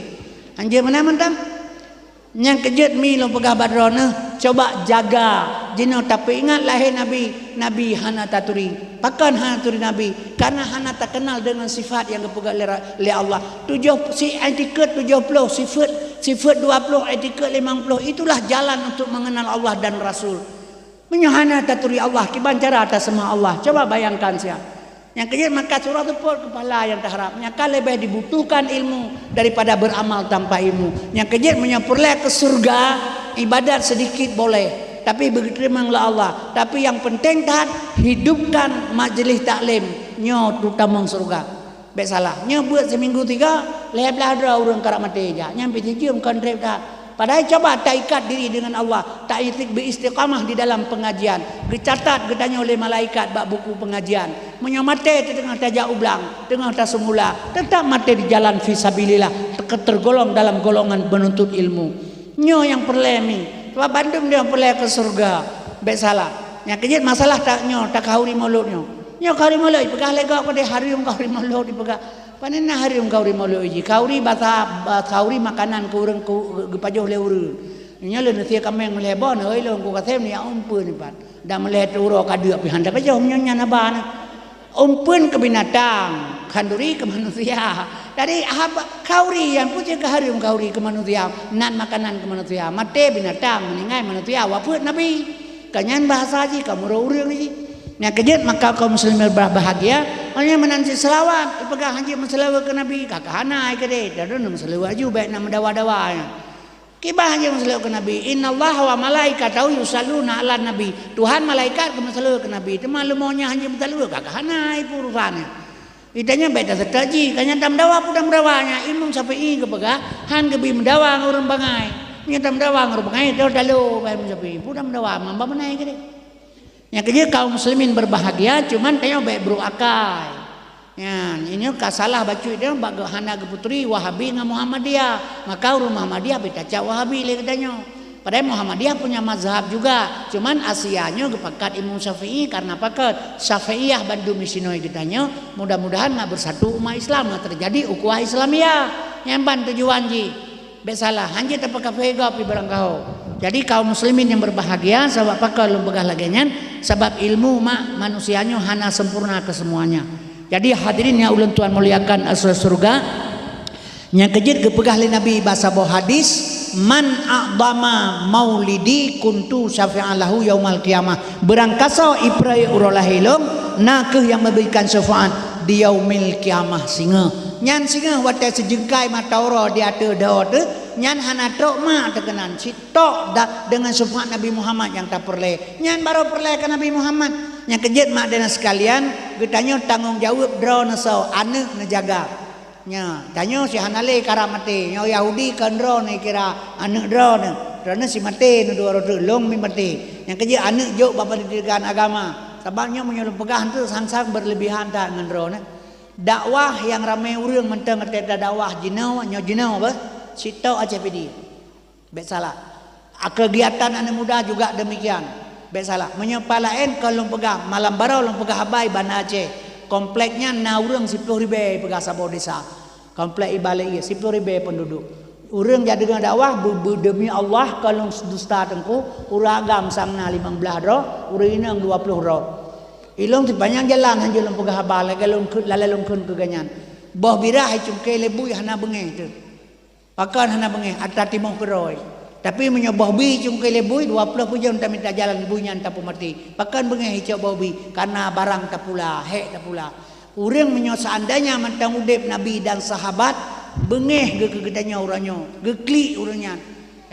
Han jeuet meunan mantong. Nyang keujeuet mi lôn peugah bak droeneuh, coba jaga. Jinoe tapeuingat lahé Nabi, Nabi hana taturi. Pakon hana taturi Nabi? Karena hana takeunal deungon sifat nyang geupeugah lé ra-, lé Allah. Tujoh, si etikeuet tujoh ploh, sifeuet, sifeuet dua ploh, etikeuet limong ploh. Itulah jalan untuk mengenal Allah dan Rasul. Meunyoe hana taturi Allah, kiban cara taseumah Allah? Coba bayangkan siat. Nyang keujeuet maka surah teupot keu pahala nyang taharab. Nyang ka leubeh dibutuhkan ilmu daripada beramal tanpa ilmu. Nyang keujeuet meunyoe peureulée keu syeuruga, ibadat sedikit boleh, tapi beugeuteurimong lé Allah. Tapi nyang penting that, hidupkan majlis taklim nyoe tutamong syeuruga. Bék salah, nyoe beuet siminggu tiga, lhée blaih droe ureuëng karab maté jak. Nyan pih jijeuem kon treb that. Padahai coba taikat diri deungon Allah, ta-, beuistiqamah di dalam pengajian. Geucatat geutanyoe lé malaikat bak buku pengajian. Meunyoe maté teuteungoh tajak u blang, teungoh taseumula, teutap maté di jalan fi sabilillah, te-, tergolong dalam golongan menuntut ilmu. Nyoe nyang peureulée mi. Sabab bandum nyoe peureulée keu syeuruga. Bék salah. Nyang keujeuet masalah ta-, nyoe, takhauri mulod nyoe. Nyoe khauri mulod, ipeugah lé gob keudeh hareuem khauri mulod ipeugah. Pane na hareuem khauri mulod jih? Khauri basa, ba-, khauri makanan keu ureuëng keu, geupajoh lé ureuëng. Nyoe lôn sie kaméng meulhée boh, neuhôi lôn ku kasém ni ya umpeuen ipat. Dan meulhée uroe ka deuk pih han tapajoh, meunyoe nyan haba na. Umpeuen keu binatang, khanduri keu manusia. Jadi haba khauri nyang peue cit keu hareuem khauri keu manusia, nan makanan keu manusia. Maté binatang, meuninggai manusia, wafeuet Nabi. Ka nyan bahasa jih, ka meuruek ureuëng jih. Nyang keujeuet maka kaum muslimin berbahagia, hanya meunan cit seulaweuet, ipeugah han jeuet meuseulaweuet keu Nabi, ka keuhana ai keudeh, dan meuseulaweuet aju bék na meudawa-dawa nyan. Kiban han jeuet meuseulaweuet keu Nabi, "Innallaha wa malaikatahu yusalluna 'alan nabi." Tuhan malaikat geumeuseulaweuet keu Nabi, teuma leumo nyan han jeuet meuseulaweuet, ka keuhana ai peue urusan nyan. Geutanyoe bék taseutôt jih, ka nyan tameudawa peue tameudawa nyan, Imam Syafi'i geupeugah, han geubi meudawa ngon ureuëng bangai. Nyan tameudawa ngon ureuëng bangai, talo talo bak Imam Syafi'i, peue tameudawa, mamba meunai keudeh. Nyang keujeuet kaum muslimin berbahagia, cuman tanyoe bék brok akai. Nyan, nyoe ka salah bacut nyoe bak geu-, hana geupeuturi Wahabi ngon Muhammadiyah. Maka ureuëng Muhammadiyah pih tacap Wahabi lé geutanyoe. Padahai Muhammadiyah punya mazhab juga, cuman Asia nyoe geupakat Imam Syafi'i karena pakat Syafi'iyah bandum di sinoe geutanyoe. Mudah-mudahan na bersatu umat Islam, na terjadi ukhuwah Islamiyah. Nyan ban tujuan jih. Bék salah, han jeuet tapeukafé gob pih barangkaho. Jadi kaum muslimin yang berbahagia, sabab pakon lôn peugah lagée nyan, sabab ilmu mak manusia nyoe hana sempurna keu semuanya. Jadi hadirin yang ulôn tuan muliakan, asal surga, nyang keujeuet geupeugah lé Nabi bak saboh hadis, "Man a'dama maulidi kuntu syafi'an lahu yaumal qiyamah." Beurangkasoe ipreh uroe lahé lôn, na kheueh nyang meuberikan syafaat di yaumil qiyamah singoh. Nyan singoh watée sijeungkai mata uroe di ateueh doe teuh, nyan hana trok mak teuh keunan, sitok da-, deungon syafaat Nabi Muhammad nyang tapeureulée. Nyan barô peureulée keu Nabi Muhammad. Nyang keujeuet mak dan sekalian, geutanyoe tanggong jaweueb droeneuh soe, aneuëk neujaga. Nya, tanyoe si hana lé karab maté, nyoe Yahudi kon droeneuh kira aneuëk droeneuh. Droeneuh si maté, neuduek droe teuh, lôn mi maté. Nyang keujeuet aneuëk jok bak pendidikan agama. Sabab nyoe meunyoe lôn peugah teuh sang-sang berlebihan that ngon droeneuh. Dakwah nyang ramé ureuëng mantong watée tadakwah jinoe, nyoe jinoe beh, sitok Aceh Pidie. Bék salah. A, kegiatan aneuk muda juga demikian. Bék salah. Meunyoe pat laén kon lôn peugah, malam baroe lôn peugah haba i Banda Aceh. Komplek nyan na ureuëng siploh ribée peugah saboh desa. Komplek Ibalie, siploh ribée penduduk. Ureuëng jak deungoe dakwah, beu-, beu-, demi Allah, kon lôn dusta teungku, ureuëng agam sang na limong blaih droe, ureuëng inong dua ploh droe. Ilong sipanyang jalan hanjeuet lôn peugah haba, lagée lôn kheun, lalée lôn kheun keu gobnyan. Boh birah icungke lé bui hana beungéh teuh. Pakon hana beungéh, atra timoh keudroe. Tapi meunyoe boh bi cungkée lé bui, dua ploh peuet jeuem tamita jalan bui nyan tapeumaté. Pakon beungéh icok boh bi? Karena barang tapula, hék tapula. Ureuëng meunyoe seandainya mantong udeb Nabi dan sahabat, beungéh geu-, geu-, geutanyoe uroe nyoe, geuklik ureuëng nyan.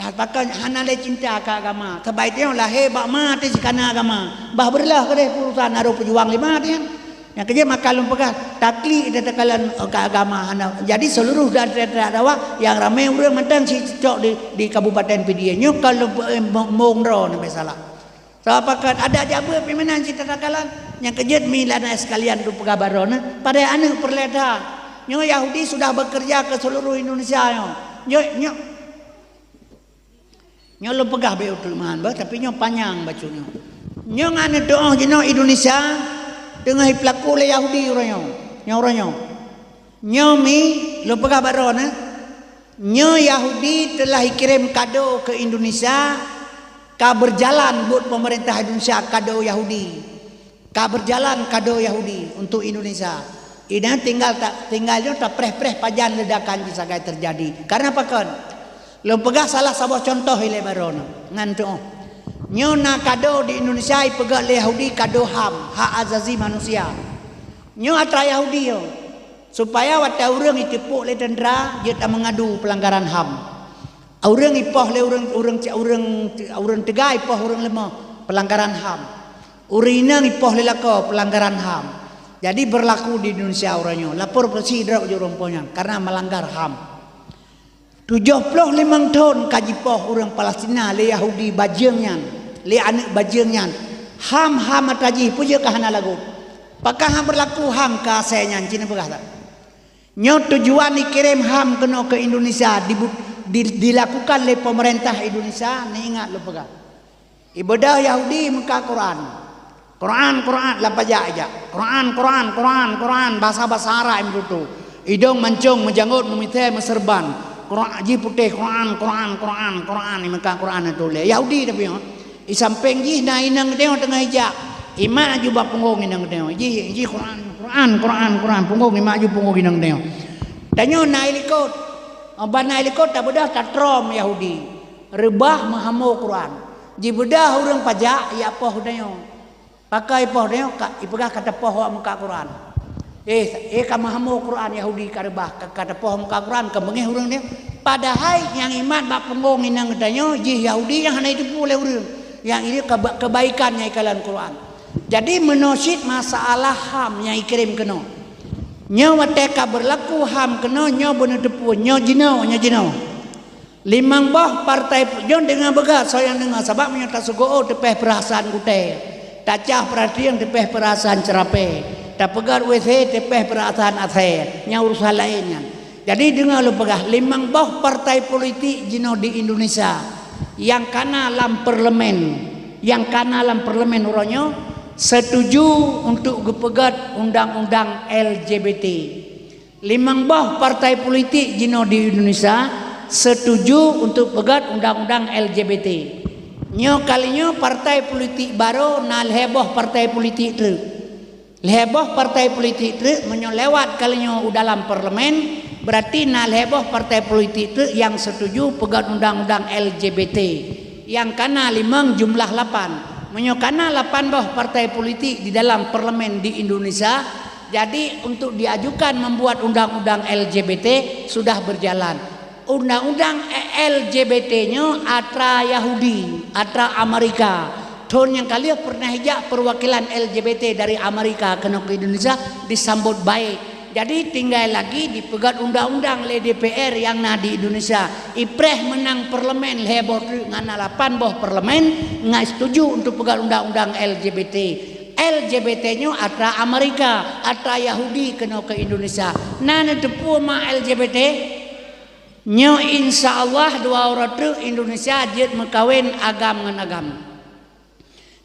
Pakon hana lé cinta keu agama. Sabab tanyoe lahé bak ma teuh sikana agama. Bah beureuloh keudeh urusan harôh peujuang lé ma teuh nyan. Nyang keujeuet maka lôn peugah, taklik teuh takalon keu agama hana. Jadi seluruh daerah-daerah dakwah nyang ramé ureuëng mantong cicok di, di Kabupaten Pidie. Nyoe kon lôn pe-, eh, mo-, mong droe neuh biasalah. Sabab pakon adat jabeuet pih meunan cit takalon. Nyang keujeuet mi lana sekalian lôn peugah baroe neuh, padahai aneuëk peureulée that. Nyoe Yahudi sudah bekerja ke seluruh Indonesia nyoe. Nyoe, nyoe. Nyoe lôn peugah beu teuma han beuh, tapi nyoe panyang bacut nyoe. Nyoe ngon neutuoh jinoe Indonesia teungoh jipeulaku lé Yahudi uroe nyoe. Nyoe uroe nyoe. Nyoe mi lôn peugah baroe neuh. Nyoe Yahudi telah jikirém kado keu Indonesia, ka berjalan buet pemerintah Indonesia kado Yahudi. Ka berjalan kado Yahudi untuk Indonesia. Inan tinggal ta-, tinggal nyoe tapreh-preh pajan ledakan jih sagai terjadi. Karena pakon? Lôn peugah salah saboh contoh ilée baroe nyoe. Ngan tuoh. Nyoe na kado di Indonesia ipeugét lé Yahudi kado ham, hak azazi manusia. Nyoe atra Yahudi nyoe. Supaya watée ureuëng jiteupok lé tentara, jeuet tameungadu pelanggaran ham. Ureuëng ipoh lé ureuëng, ureuëng, ureuëng, ureuëng teuga ipoh ureuëng leumoh, pelanggaran ham. Ureuëng inong ipoh lé lakoe, pelanggaran ham. Jadi berlaku di Indonesia uroe nyoe. Lapor polisi droe jurong po nyan karena melanggar ham. Tujoh ploh limong thon ka jipoh ureuëng Palestina lé Yahudi bajeueng nyan, lé aneuëk bajeueng nyan. Ham-ham atra jih peue jeuet ka hana lagot. Pakon hana berlaku ham keu asai nyan, ci neupeugah that. Nyoe tujuan jikirém ham keunoe keu Indonesia dibu-, di-, dilakukan lé pemerintah Indonesia, neuingat lôn peugah. Ibeudôh Yahudi meuka Quran. Quran, Quran, lam pajak ijak. Quran, Quran, Quran, Quran, bahasa-bahasa Arab imeututoe. Idong mancong, meujanggot, meumisée, meuseureuban. Quran, jih putéh, Quran, Quran, Quran, Quran, imeuka Quran neutuléh. Yahudi tapi nyoe. Di sampéng jih na inong geutanyoe teungoh ijak. Imat aju bak punggong inong geutanyoe. Jih, jih Quran, Quran, Quran, Quran. Punggong imat aju punggong inong geutanyoe. Tanyoe na ilikot. Ban na ilikot tabeudôh tatrom Yahudi. Reubah meuhamo Quran. Jibeudôh ureuëng pajak, jipoh geutanyoe. Pakon ipoh geutanyoe, ka, ipeugah ka tapoh awak meuka Quran. Eh, eh, ka meuhamo Quran Yahudi ka reubah, ka, ka tapoh meuka Quran, ka beungéh ureuëng nyoe. Padahai nyang imat bak punggong inong geutanyoe jih Yahudi nyang hana jiteupeu lé ureuëng. Nyang ini keba-, kebaikan nyang ikalon Quran. Jadi meunoe cit masalah ham nyang jikirém keunoe. Nyoe watée ka berlaku ham keunoe nyoe beuneuteupeu nyoe jinoe, nyoe jinoe. Limong boh partai pu-, jeuet deungoe beugah soe nyang deungoe, sabab meunyoe taseugoe teupeh peurasaan gutée, tacah peuratieng teupeh peurasaan ceurapée, tapeugét W C teupeh peurasaan asée, nyan urusan laén nyan. Jadi deungoe lôn peugah, limong boh partai politik jinoe di Indonesia nyang kana lam parlemen, nyang kana lam parlemen uroe nyoe setuju untuk geupeugét undang-undang L G B T. Limong boh partai politik jinoe di Indonesia setuju untuk peugét undang-undang L G B T. Nyoe kali nyoe partai politik barô na lhée boh partai politik treuk. Lhée boh partai politik treuk meunyoe lewat kali nyoe u dalam parlemen, berarti na lhée boh partai politik treuk nyang setuju peugét undang-undang L G B T. Nyang kana limong jumlah lapan. Meunyoe kana lapan boh partai politik di dalam parlemen di Indonesia, jadi untuk diajukan membuat undang-undang L G B T sudah berjalan. Undang-undang L G B T nyoe atra Yahudi, atra Amerika. Thon nyang ka lheueh pernah ijak perwakilan L G B T dari Amerika keunoe ke Indonesia disambut baik. Jadi tinggai lagi dipeugét undang-undang lé D P R nyang na di Indonesia. Ipreh meunang parlemen lhée boh treuk ngon na lapan boh parlemen ngai setuju untuk peugét undang-undang L G B T. L G B T nyoe atra Amerika, atra Yahudi keunoe ke Indonesia. Na neuteupeu ma L G B T? Nyoe insya Allah dua uroe treuk Indonesia jeuet meukawen agam ngon agam.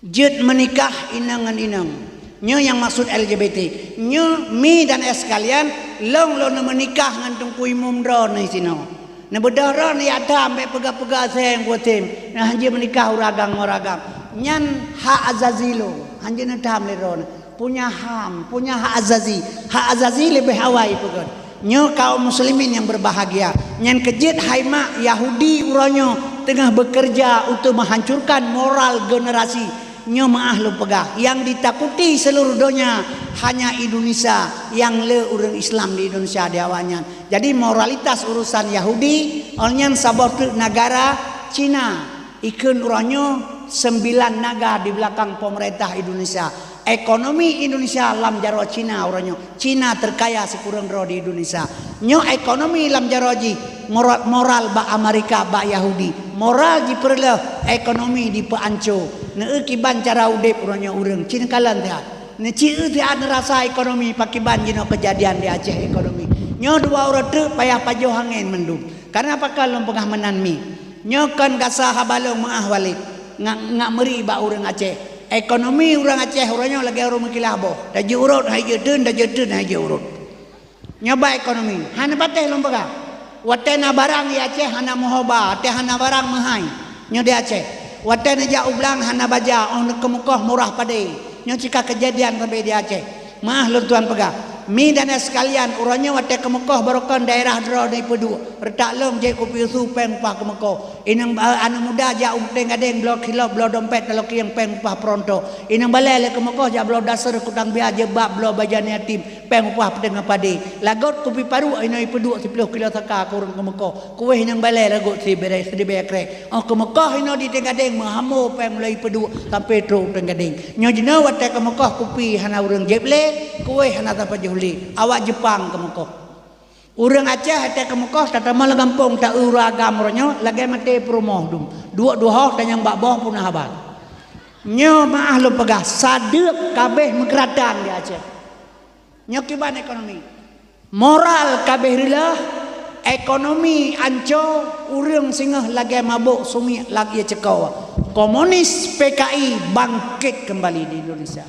Jeuet meunikah inong ngon inong. Nyoe nyang maksud L G B T. Nyoe mi dan eh sekalian, lôn lôn meunikah ngon Teungku Imum droeneuh sinoe. Neubeudôh droeneuh jak tham bék peugah-peugah seng kutem. Nah, hanjeuet meunikah ureueng agam ngon ureueng agam. Nyan hak azazi lôn. Hanjeuet neutham lé droeneuh. Punya ham, punya hak azazi. Hak azazi leubeh awai peugah. Nyoe kaum muslimin nyang berbahagia. Nyan keujeuet hai mak Yahudi uroe nyoe teungoh bekerja untuk menghancurkan moral generasi. Nyoe meu'ah lôn peugah, nyang ditakuti seluruh donya hanya Indonesia, nyang le ureuëng Islam di Indonesia di awaknyan. Jadi moralitas urusan Yahudi, awaknyan saboh treuk negara Cina. Ikheun uroe nyoe sembilan naga di belakang pemerintah Indonesia. Ekonomi Indonesia lam jaroe Cina uroe nyoe. Cina terkaya sikureueng droe di Indonesia. Nyoe ekonomi lam jaroe jih, moral, moral bak Amerika, bak Yahudi. Moral jipeureuloh, ekonomi jipeuanco. Neu kiban cara udeb uroe nyoe ureuëng. Cina kalon siat. Neuci siat neurasa ekonomi pakiban jinoe kejadian di Aceh ekonomi. Nyoe dua uroe teuk payah pajoh angén mandum. Karena pakon lôn peugah meunan mi. Nyoe kon gasa haba lôn meu'ah Walid, ngak, ngak meuri bak ureuëng Aceh. Ekonomi ureuëng Aceh uroe nyoe lagée ureuëng meukilah boh. Tajeuet urot hai jeuet teun, tajeuet teun hai jeuet urot. Nyoe bak ekonomi, hana patéh lôn peugah. Watée na barang di Aceh hana meuhoba, watée hana barang meuhai. Nyoe di Aceh. Watée neujak u blang hana baja, óh neukeumeukoh murah padé. Nyoe cika kejadian sabe di Aceh. Meu'ah lôn tuan peugah, mi dan sekalian, uroe nyoe watée keumeukoh barokon daerah droe di Peuduek, reutak lom jeuet kupi su péng upah keumeukoh. Inong ba-, aneuk muda jak u Peuteung Gadeng bloe kilop, bloe dompet talokieng péng upah peuronto. Inong balée lé keumeukoh jak bloe dasar kutang bia jilbab bloe bajan yatim péng upah peuteungoh padé. Lagot kupi paru inong ipeuduek siploh kilo saka keu ureuëng keumeukoh. Kuweh inong balée lagot sibirée sidibée krek. Óh keumeukoh inoe di Peuteung Gadeng meuhamo péng mulai ipeuduek sampai trok u Peuteung Gadeng. Nyoe jinoe watée keumeukoh kupi hana ureuëng jieb lé, kuweh hana sapeue jih lé, awak Jepang keumeukoh. Ureuëng Aceh watée keumeukoh tatamong lam gampông ta-eu ureuëng agam uroe nyoe lagée maté peurumoh dum. Duek duhoh tanyong bak boh puna haba. Nyoe meu'ah lôn peugah sadeueb kabeh meukeuratan di Aceh. Nyoe kiban ekonomi. Moral kabeh reuloh, ekonomi anco, ureuëng singoh lagée mabök sumiek lam ie ceuko. Komunis P K I bangkit kembali di Indonesia.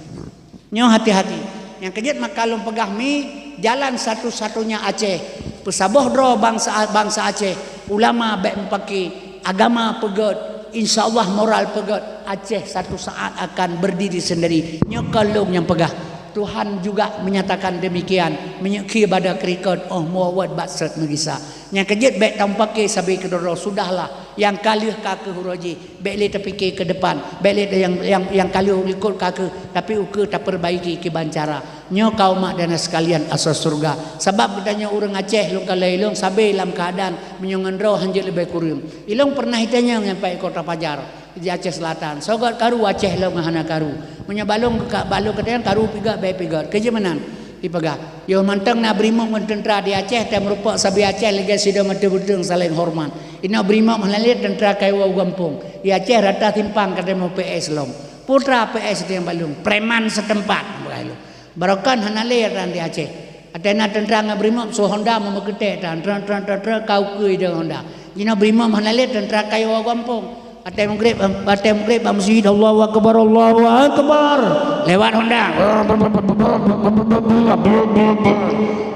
Nyoe hati-hati. Nyang keujeuet maka lôn peugah mi, jalan satu-satunya Aceh. Peusaboh droe bansa, bansa Aceh, ulama bék meupaké, agama peugét, insya Allah moral peugét, Aceh satu saat akan berdiri sendiri. Nyoe kon lôn nyang peugah. Tuhan juga menyatakan demikian. Meunyoe khie bada keurikot, óh muwawat bak sot meugisa. Nyang keujeuet bék tameupaké sabe keudroe-droe, sudahlah. Nyang ka lheueh ka kheueh uroe jih. Bék lé tapike keu depan, bék lé nyang, nyang, nyang ka lheueh likot ka kheueh, tapi ukeue tapeurbaiki kiban cara. Nyoe kaum mak dan sekalian asoe syeuruga. Sabab geutanyoe ureuëng Aceh lôn kalon ilong sabe lam keuadaan meunyoe ngon droe hanjeuet leubeh kureueng. Ilong pernah itanyong nyang pat i Kota Pajar di Aceh Selatan. Soe göt karu Aceh lom hana karu. Meunyoe balong ka, balong katanyong karu pigöt, bék pigöt. Keujeuet meunan. Ipeugah, yoh mantong na brimob ngon teuntra di Aceh, teumeurupok sabe Aceh lagée sidroe mata beuteung saléng horeumat. Inoe brimob hana lé teuntra ka iwoe u gampông. Di Aceh rata simpang ka teumoe P S lom. Putra P S di nyang balong, preman setempat, bukai lom. Barokon hana lé rata di Aceh. Watée na teuntra ngon brimob su Honda meumeukeutée tan, tron, tron, tron, tron, ka ukeue idong Honda. Jinoe brimob hana lé teuntra ka iwoe u gampông. Watée meugreb, watée meugreb bak meuseujid, "Allahu Akbar, Allahu Akbar." Lewat Honda.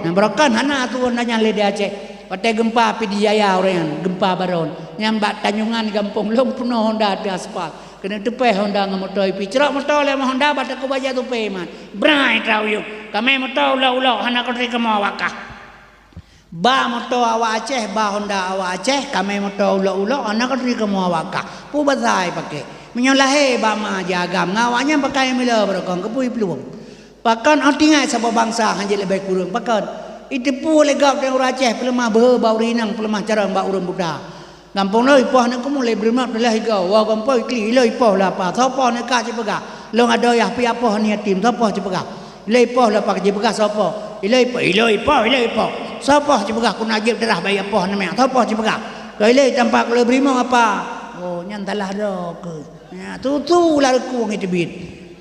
Nah, barokon hana aturan nyan lé di Aceh. Watée gempa Pidie Jaya ureuëng nyan, gempa baron. Nyan bak Tanjungan gampông lom peunoh Honda di aspal. Keuneuk teupéh Honda ngon moto ipi. Crok moto lé Honda bak Teungku Baja Tupe man. Brai trok u yup. Kamé moto ulok-ulok hana kutri kamoe awak kah. Ba moto awak Aceh, ba Honda awak Aceh, kamé moto ulok-ulok, hana kutri kamoe awak kah. Peue basa ipaké? Meunyoe lahé bak ma jih agam, ngon awaknyan pakai mila barokon, keupeue iplueng? Pakon oh tinggai saboh bansa hanjeuet leubeh kureueng? Pakon? Iteupeue lé gob dan ureuëng Aceh peuleumah beuhe bak ureuëng inong, peuleumah carông bak ureuëng buta. Gampông lôn ipoh aneuk kamoe lé brimob teulah igoe, woe gampông ikli, ilôn ipoh lé apa? Soe poh aneuk ka jipeugah? Lôn adoe yah pih apoh aneuk yatim, soe poh jipeugah? Ilôn ipoh lé apa jipeugah soe poh? Ilôn ipoh, ilôn ipoh, ilôn ipoh. Soe poh jipeugah keuneuk jieb darah bayi apoh aneuk miet? Soe poh jipeugah? Keu ilôn tampak lé brimob apa? Oh, nyan salah droe keuh. Nyan, tutu lam reukong iteubiet.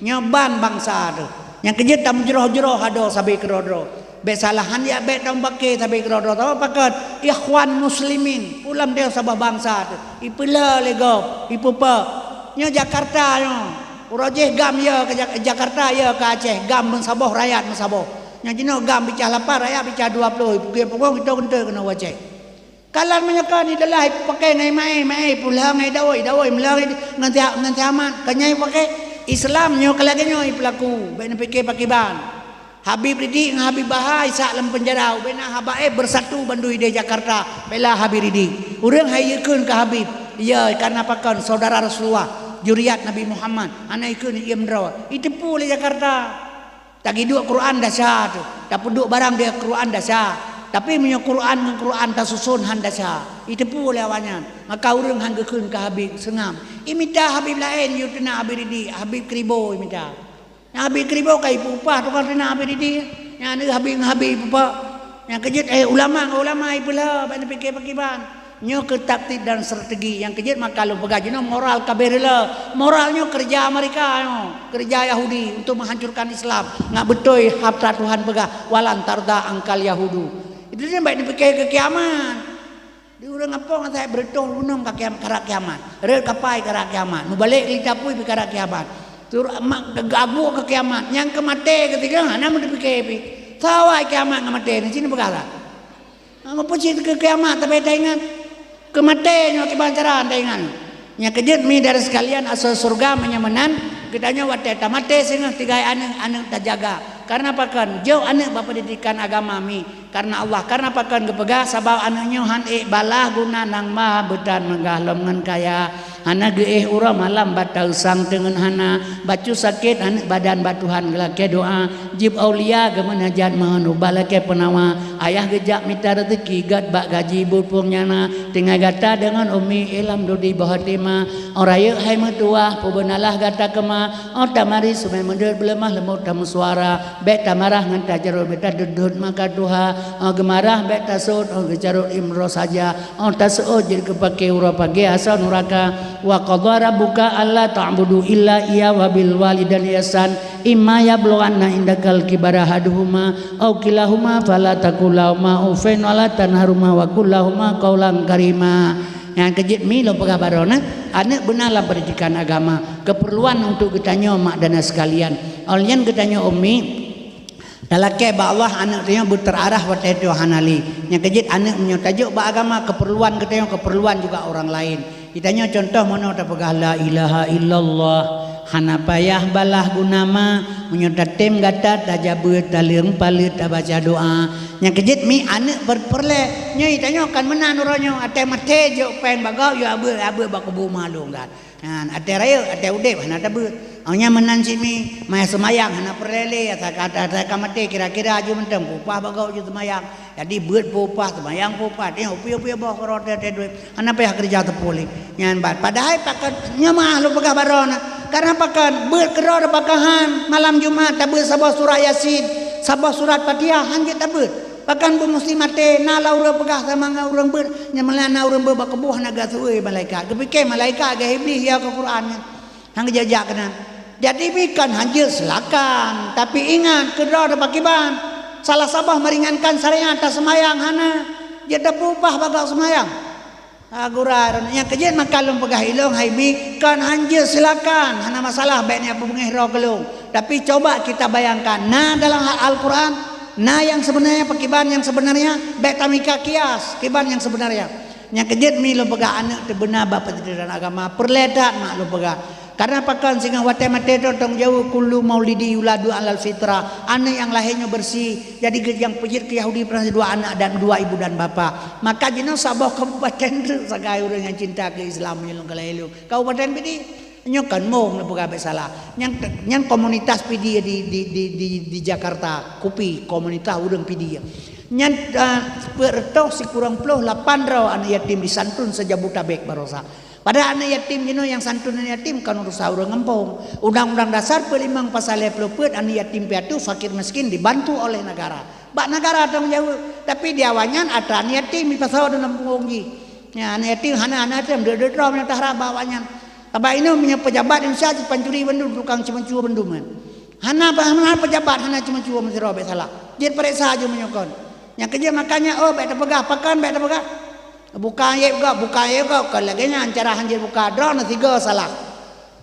Nyoe ban bansa teuh. Nyang keujeuet tameujroh-jroh adoe sabe keudroe-droe. Bék salah han jak bék tameupaké sabe keudroe-droe. Sabab pakon? Ikhwan Muslimin. Peue lam deuh saboh bansa teuh. Ipeulhö lé gob, ipeupo. Nyoe Jakarta nyoe. Uroe jih gam yo keu Jak-, Jakarta yo keu Aceh. Gam meusaboh, rakyat meusaboh. Nyoe jinoe gam bicah lapan, rakyat bicah dua ploh. Ipeugöt pukon, itoe geunteue keunoe u Aceh. Kalan meunyoe ka ni deulah ipaké ngon maé, maé ipeulhö ngon dawai, dawai meulhö ngon, ngon si, ngon si Ahmad. Ka nyan ipaké Islam nyoe ka lagée nyoe ipeulaku, bék neupiké pakiban. Habib Ridik ngon Habib Bahar isak lam peunjara, ubé na haba éh beusatu bandum idéh Jakarta, bela Habib Ridik. Ureuëng hai ikheun keu Habib. Ya, karena pakon saudara Rasulullah, juriat Nabi Muhammad, hana ikheun iem droe. Iteupeue lé Jakarta. Tagiduek Quran desya teuh, tapeuduek barang di Quran desya. Tapi meunyoe Quran ngon Quran tasuson han desya, iteupeue lé awaknyan. Maka ureuëng han geukheun keu Habib seungab. Imita Habib laén, yue teunak Habib Didik, Habib Kribo imita. Nyang Habib Kribo ka ipeupah tukang teunak Habib Didik. Nyang aneuëk Habib ngon Habib ipeupah. Nyang keujeuet, eh, ulama ngon ulama ipeulhö, bak neupike pakriban. Nyoe keuh taktik dan strategi nyang keujeuet maka lôn peugah jinoe moral ka beureuleu. Moral nyoe keureuja Amerika nyoe, keureuja Yahudi untuk menghancurkan Islam. Ngat beutôi haba Tuhan peugah, "Walan tarda angkal Yahudu." Itu dia baik dipikir ke kiamat. Di ureuëng apong asai beureutoh gunong ka kiam-, karak kiamat. Rot kapai karak kiamat. Mubalek lita pui pi karak kiamat. Tur mak gabuk ke kiamat. Nyang ke maté ketiga hana meudipikir pi. Sawai kiamat ngon maté ni sini peugah lah. Meupeucit keu kiamat, tapi taingat keu maté nyoe kiban cara taingat. Nyang keujeuet mi dari sekalian asoe syeuruga meunyoe meunan, geutanyoe watée tamaté singoh tinggai aneuëk, aneuëk tajaga. Karena pakon? Jok aneuëk bak pendidikan agama mi. Karena Allah, karena pakon geupeugah, sabab aneuëk nyoe han ék balaih guna nang ma beutan meugah lom ngon kaya. Hana geuéh uroe malam bak tausang teungeun hana, bacut sakét aneuëk badan bak Tuhan geulakée doá, jieb aulia geumeunajat meuhon ubat lakée peunawa, ayah geujak mita reuzeuki gét bak gaji buet pueng nyang na, tinggai gata deungon umi éh lam dudi boh hatimah, oh rayeuk hai meutuwah peubeunalah gata keuma, oh tamari seumai meudeuet beuleumah leumot tameusuara, bék tamarah ngon tajarot bék tadeuet-deuet maka tuha, oh geumarah bék tasot, oh geucarot imroh saja, oh taseuôt jeuet keupaké uroe pagée asoe nuraka. Wa qadha rabbuka alla ta'budu illa iyyahu wa bil walidaini ihsan, imma yablughanna indakal kibara ahaduhuma aw kilahuma fala taqul lahuma uffin wa la tanharhuma wa qul lahuma qaulan karima. Nyang keujeuet mi lôn peugah baroe na, aneuëk beuna lam pendidikan agama, keperluan untuk geutanyoe mak dan sekalian. Óh lheueh nyan geutanyoe umi, talakée bak Allah aneuëk tanyoe beuteurarah watée tanyoe hana lé. Nyang keujeuet aneuëk meunyoe tajok bak agama, keperluan geutanyoe, keperluan juga orang lain. Geutanyoe contoh meunoe tapeugah la ilaha illallah, hana payah balaih guna ma, meunyoe tatem gata tajabeuet taleueng paleuet tabaca doá. Nyang keujeuet mi aneuëk per-, peureulée. Nyoe tanyoe kan meunan uroe nyoe, até maté jok péng bak gob, yue abeuet, abeuet bak kubu ma lôn gat. Nyan, até rayeuk, até udeb hana tabeuet. Awaknyan meunan cit mi, maya seumayang hana peureulée lé, asai ka, asai ka maté kira-kira ju mantong peupah bak gob ju seumayang. Jadi beuet peupah, seumayang peupah, teuh upi-upi boh keudroe teuh udeb. Hana payah keureuja teupeu lé. Nyan ban. Padahai pakon nyoe meuah lôn peugah baroe na. Karena pakon beuet keudroe pakon han malam Jumat tabeuet saboh surat Yasin, saboh surat Fatihah han jeuet tabeuet. Pakon beuet musti maté, na lam ureuëng peugah sama ngon ureuëng beuet, nyang meunan na ureuëng beuet bak kubu hana geuateueh malaikat. Geupike malaikat geu Iblih ya keu Quran nyan. Han geujak-jak keunan. Jadi bukon han jeuet silakan, tapi ingat keudroe pakriban. Salah saboh meringankan syariat taseumayang hana jeuet tapeupah bak gob seumayang. Agura nyang keujeuet maka lôn peugah ilong hai mi kon han jeuet silakan, hana masalah bék nyan peubungéh droe keu lôn. Tapi coba kita bayangkan, na dalam Al-Quran, na yang sebenarnya pakriban yang sebenarnya, bék tamika kias kiban yang sebenarnya. Nyang keujeuet mi lôn peugah aneuëk teubeuna bak peundidikan agama, peureulée that mak lôn peugah. Karena pakon singoh watée maté droe tong jaweueb kullu maulidi yuladu alal fitrah, aneuëk nyang lahé nyoe beureusi. Jadi geuh nyang peujeuet keu Yahudi pernah dua anak dan dua ibu dan bapa. Maka jinoe saboh kabupaten treuk sagai ureuëng nyang cinta keu Islam meunyoe lôn kalheueh lôn. Kabupaten Pidie. Nyoe kan mong lôn peugah bék salah. Nyang, nyang komunitas Pidie di, di, di, di, di Jakarta, Kupi, komunitas ureuëng Pidie. Nyan, eh, peuet reutôh sikureueng ploh lapan droe aneuëk yatim disantun se-Jabodetabek baroesa. Padahai aneuëk yatim jinoe nyang santun aneuëk yatim kon urusan ureuëng gampông. Undang-undang Dasar peuet limong pasal lhée ploh peuet aneuëk yatim piatu fakir miskin dibantu oleh negara. Bak negara tanggung jaweueb. Tapi di awaknyan atra aneuëk yatim jipasoe dalam punggong jih. Nyan aneuëk yatim hana, hana tem deuek-deuek droe meunyoe taharab bak awaknyan. Sabab inoe meunyoe pejabat Indonesia jipancuri bandum, tukang ceumeucue bandum kan. Hana, hana pejabat hana ceumeucue meusidroe bék salah. Jeuet pareksa ju meunyoe kon. Nyang keujeuet makanya, oh, bék tapeugah, pakon bék tapeugah. Bukan ayeb gob, bukan ayeb gob, kon lagée nyan cara hanjeuet buka. Droeneuh sigoe salah.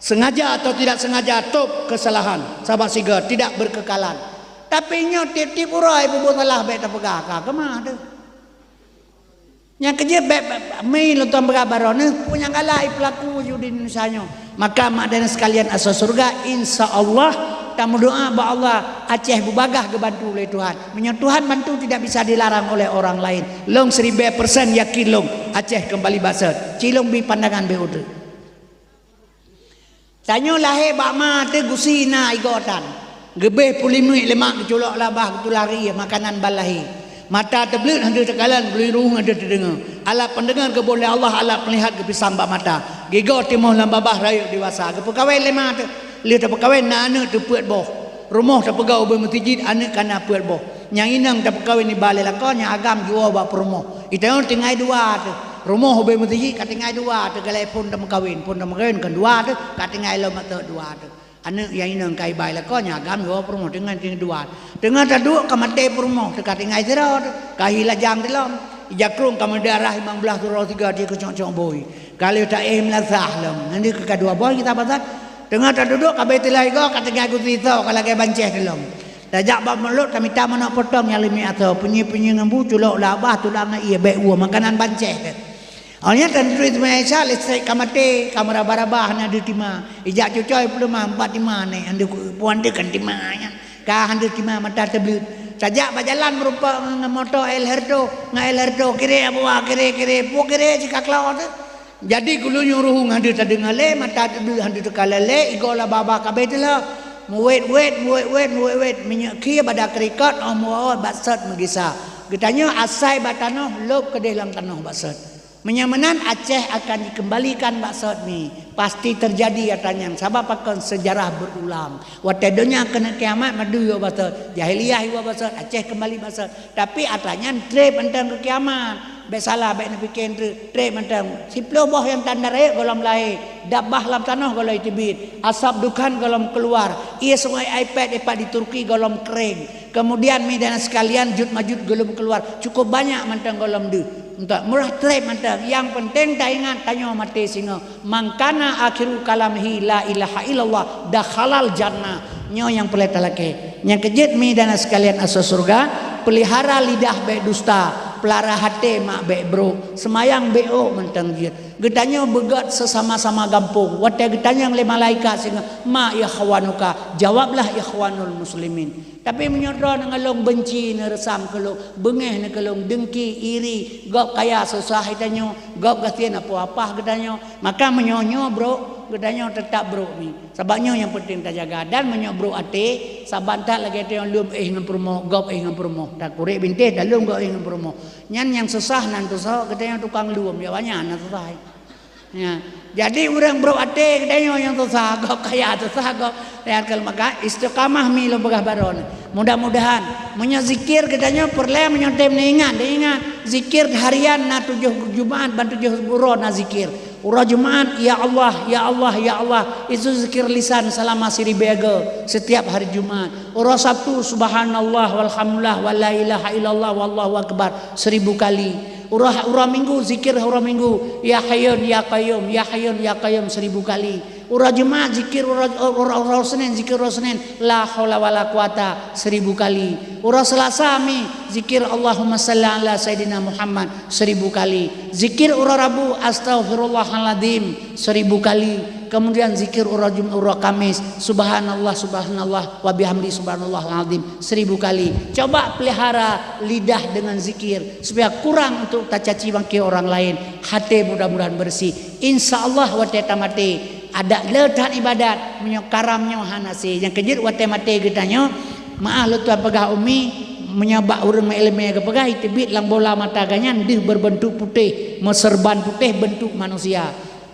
Sengaja atau tidak sengaja top kesalahan, sabab sigoe tidak berkekalan. Tapi nyoe tieb-tieb uroe peubuet salah bék tapeugah, ka keumah teuh. Nyang keujeuet bék, bék, bék, mi lôn tuan peugah baroe neuh, peue nyang galak ipeulaku ju di Indonesia nyoe. Maka mak dan sekalian asoe syeuruga, insya Allah Tameudoa bak Allah, Aceh beubagaih geubantu lé Tuhan. Meunyoe Tuhan bantu, tidak bisa dilarang oleh orang lain. Lôn siribée persen yakin lôn, Aceh keumbali bak sot. Ci lôn bi pandangan bék uteuk. Tanyoe lahé bak ma teuh gusi na igoe tan. Geubeh pulimuek lemak geuculok labah geutulah ri makanan ban lahé. Mata teubleuet hana teukalon, geulirung hana teudeungoe. Alat pendengar geuboh lé Allah, alat penglihat geupisang bak mata. Gigoe timoh lam babah rayeuk dewasa. Geupeukawen lé ma teuh. Lheueh tapeukawen na aneuëk teuh peuet boh. Rumoh tapeugah ubé meuseujid aneuëk ka na peuet boh. Nyang inong tapeukawen iba lé lakoe, nyang agam jiwoe bak peurumoh. Itanyoe tinggai dua teuh. Rumoh ubé meuseujid ka tinggai dua teuh, galai phon tameukawen. Phon tameukawen kon dua teuh, ka tinggai lom ateueh dua teuh. Aneuëk nyang inong ka iba lé lakoe, nyang agam jiwoe peurumoh, tinggai, tinggai dua. Teungoh taduek ka maté peurumoh teuh, ka tinggai sidroe teuh. Ka hi lajang teuh lom. Ijakrong ka meudarah limong blaih, sidroe sigoe di keucok-cok bui. Ka lheueh taéh meulasah lom. Nyan di keu ka dua boh kita pasat. Teungoh taduduek ka Baitullah igoe, ka tinggai gusi soe ka lagée bancéh teuh lom. Tajak bak mulod tamita manok potong nyang leumiek asoe, peunyi-peunyi ngon bu, culok labah, tulang ngon ié, bék woe makanan bancéh teuh. Awaknyan tan turi teuma Isa, listrik ka maté, ka meuraba-raba hana deuh tima. Ijak cucoe peuleumah, empat tima neh, hana deuh puan deuh kan tima nyan. Ka hana deuh tima mata teubleuet. Tajak bak jalan meurumpok ngon moto El Herdo, ngon El Herdo, kiri Abu Wa, kiri, kiri, pu kiri cika klo teuh. Jadi geulinyueng ruhueng hana deuh tadeungoe lé, mata teubleuet hana deuh teukalon lé, igoe labah-bah ka bék teuh lom. Meuwét-wét, meuwét-wét, meuwét-wét, minyeuk khie bada keurikot, óh meuwoe bak sot meugisa. Geutanyoe asai bak tanoh, lôb keudeh lam tanoh bak sot. Meunyoe meunan, Aceh akan dikembalikan bak sot mi. Pasti teujadi atra nyan, sabab pakon, seujarah beurulang. Watée donya keuneuk kiamat, madui woe bak sot, jahiliyah iwoe bak sot, Aceh keumbali bak sot. Tapi atra nyan treb mantong keu kiamat. Bék salah, bék neupike treuk, treb mantong. Siplôh boh nyang tanda rayeuk gohlom lahé, dab bah lam tanoh gohlom teubiet, asab dukhan gohlom keuluar, ié sungai Aipet ipat di Turki gohlom kering. Kemudian, mi dan sekalian, Jud Majud gohlom keuluar. Cukup banyak mantong gohlom deuh. Entah murah treb mantong. Nyang penting taingat, tanyoe maté singoh. "Man kana akhiru kalamihi la ilaha illallah dakhalal jannah." Nyoe nyang peureulée talakée. Nyang keujeuet, mi dan sekalian asoe syeuruga, peulihara lidah bék dusta, peulihara até mak bék brok, seumayang bék ôk mantong jeuet. Geutanyoe beugét seusama-sama gampông. Watée geutanyong lé malaikat singoh, "Ma ikhwanuka?" Jawablah, "Ikhwanul muslimin." Tapi meunyoe droeneuh ngon lôn beunci, neureusam keu lôn, beungéh neuh keu lôn, deungki, iri, gob kaya susah geutanyoe, gob gasien apoh apah geutanyoe, maka meunyoe nyoe brok, geutanyoe teutap brok mi. Sabab nyoe nyang peunteng tajaga. Dan meunyoe brok até, saban that lagée tanyoe lom éh ngon peurumoh, gob éh ngon peurumoh. Takurek bintéh, talom gob éh ngon peurumoh. Nyan nyang susah nan tusoe, geutanyoe tukang lom, ya banyak nan susah. Ya. Jadi ureuëng brok até geutanyoe nyang susah, gob kaya susah, gob. Ya, kalau maka istiqamah mi lôn peugah baroe. Mudah-mudahan, meunyoe zikir geutanyoe peureulée, meunyoe tem neuingat, neuingat. Zikir harian na tujoh Jumaat ban tujoh uroe na zikir. Uroe Jumaat, "Ya Allah, ya Allah, ya Allah." Itu zikir lisan selama siribée goe setiap hari Jumaat. Uroe Sabtu, "Subhanallah, walhamdulillah, wa la ilaha illallah, wallahu akbar," seribu kali. Uroe, uroe Minggu, zikir uroe Minggu, "Ya Hayyun, ya Qayyum, ya Hayyun, ya Qayyum," seribu kali. Uroe Jumaat, zikir uroe, uroe, uroe Senin, zikir uroe Senin, "La haula wala quwata," seribu kali. Uroe Selasa, mi, zikir "Allahumma salli ala Sayyidina Muhammad," seribu kali. Zikir uroe Rabu, "Astaghfirullahaladzim," seribu kali. Kemudian zikir uroe Jum-, uroe Kamis, "Subhanallah, subhanallah, wa bihamdi, subhanallahal azim," seribu kali. Coba pelihara lidah dengan zikir, supaya kurang untuk tacaci maki orang lain. Hati mudah-mudahan bersih. Insya Allah, watée tamaté, adak le that ibadat, meunyoe karam nyoe hana sé. Nyang keujeuet watée maté geutanyoe, maah lôn tuan peugah umi, meunyoe bak ureuëng meuiéleumé geupeugah, iteubiet lam bola mata geuhnyan deuh berbentuk putéh, meuseurban putéh bentuk manusia.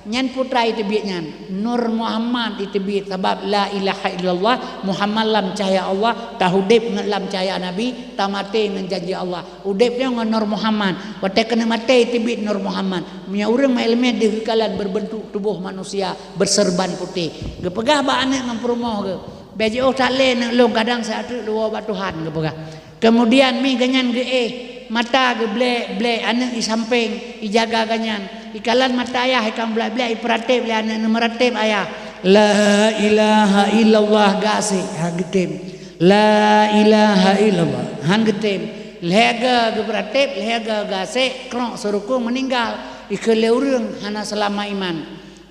Nyan putra iteubiet nyan, Nur Muhammad iteubiet, sabab la ilaha illallah, Muhammad lam cahya Allah, tahudeb ngon lam cahya Nabi, tamaté ngon janji Allah. Udeb nyoe ngon Nur Muhammad. Watée keuneuk maté, iteubiet Nur Muhammad. Meunyoe ureuëng meuiéleumé deuh geukalon berbentuk tuboh manusia, berseurban putéh. Geupeugah bak aneuëk ngon peurumoh geuh, "Bék jiôh that lé aneuëk lôn, kadang siat teuk lôn woe bak Tuhan," geupeugah. Kemudian mi geuhnyan geuéh, mata geublek-blek, aneuëk isampéng, ijaga geuhnyan. Ikalon mata ayah, ikang blek-blek, ipeuratéb lé aneuëk, neumeuratéb ayah. "La ilaha illallah," gasek, ha geutem. "La ilaha illallah," han geutem. Lhée geupeuratéb, lhée geugasek, krok seurukung, meuninggal. Ikheun lé ureuëng hana seulamat iman.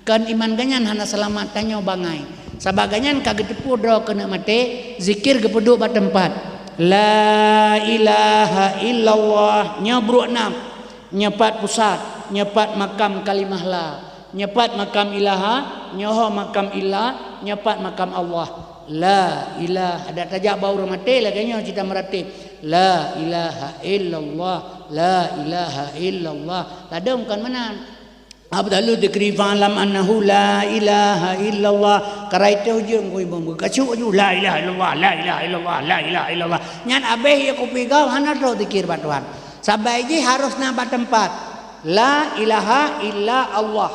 Kon iman geuhnyan hana seulamat, tanyoe bangai. Sabab gobnyan ka geuteupeue droe keuneuk maté, zikir geupeuduek bak teumpat. La ilaha illallah, nyoe brok nam, nyoe pat pusat, nyoe pat makam kalimah la, nyoe pat makam ilaha, nyoe ho makam illa, nyoe pat makam Allah. La ilaha, adak tajak bak ureuëng maté lagée nyoe cita meuratéb. La ilaha illallah, la ilaha illallah. Ladom kon meunan. Afdalu dzikri fa'lam annahu la ilaha illallah. Karai teuh ujong kui bom. Kacuk aju, la ilaha illallah, la ilaha illallah, la ilaha illallah. Nyan abéh ya kupi gau hana trok dzikir bak Tuhan. Sabai jih harus na bak teumpat. La ilaha illa Allah.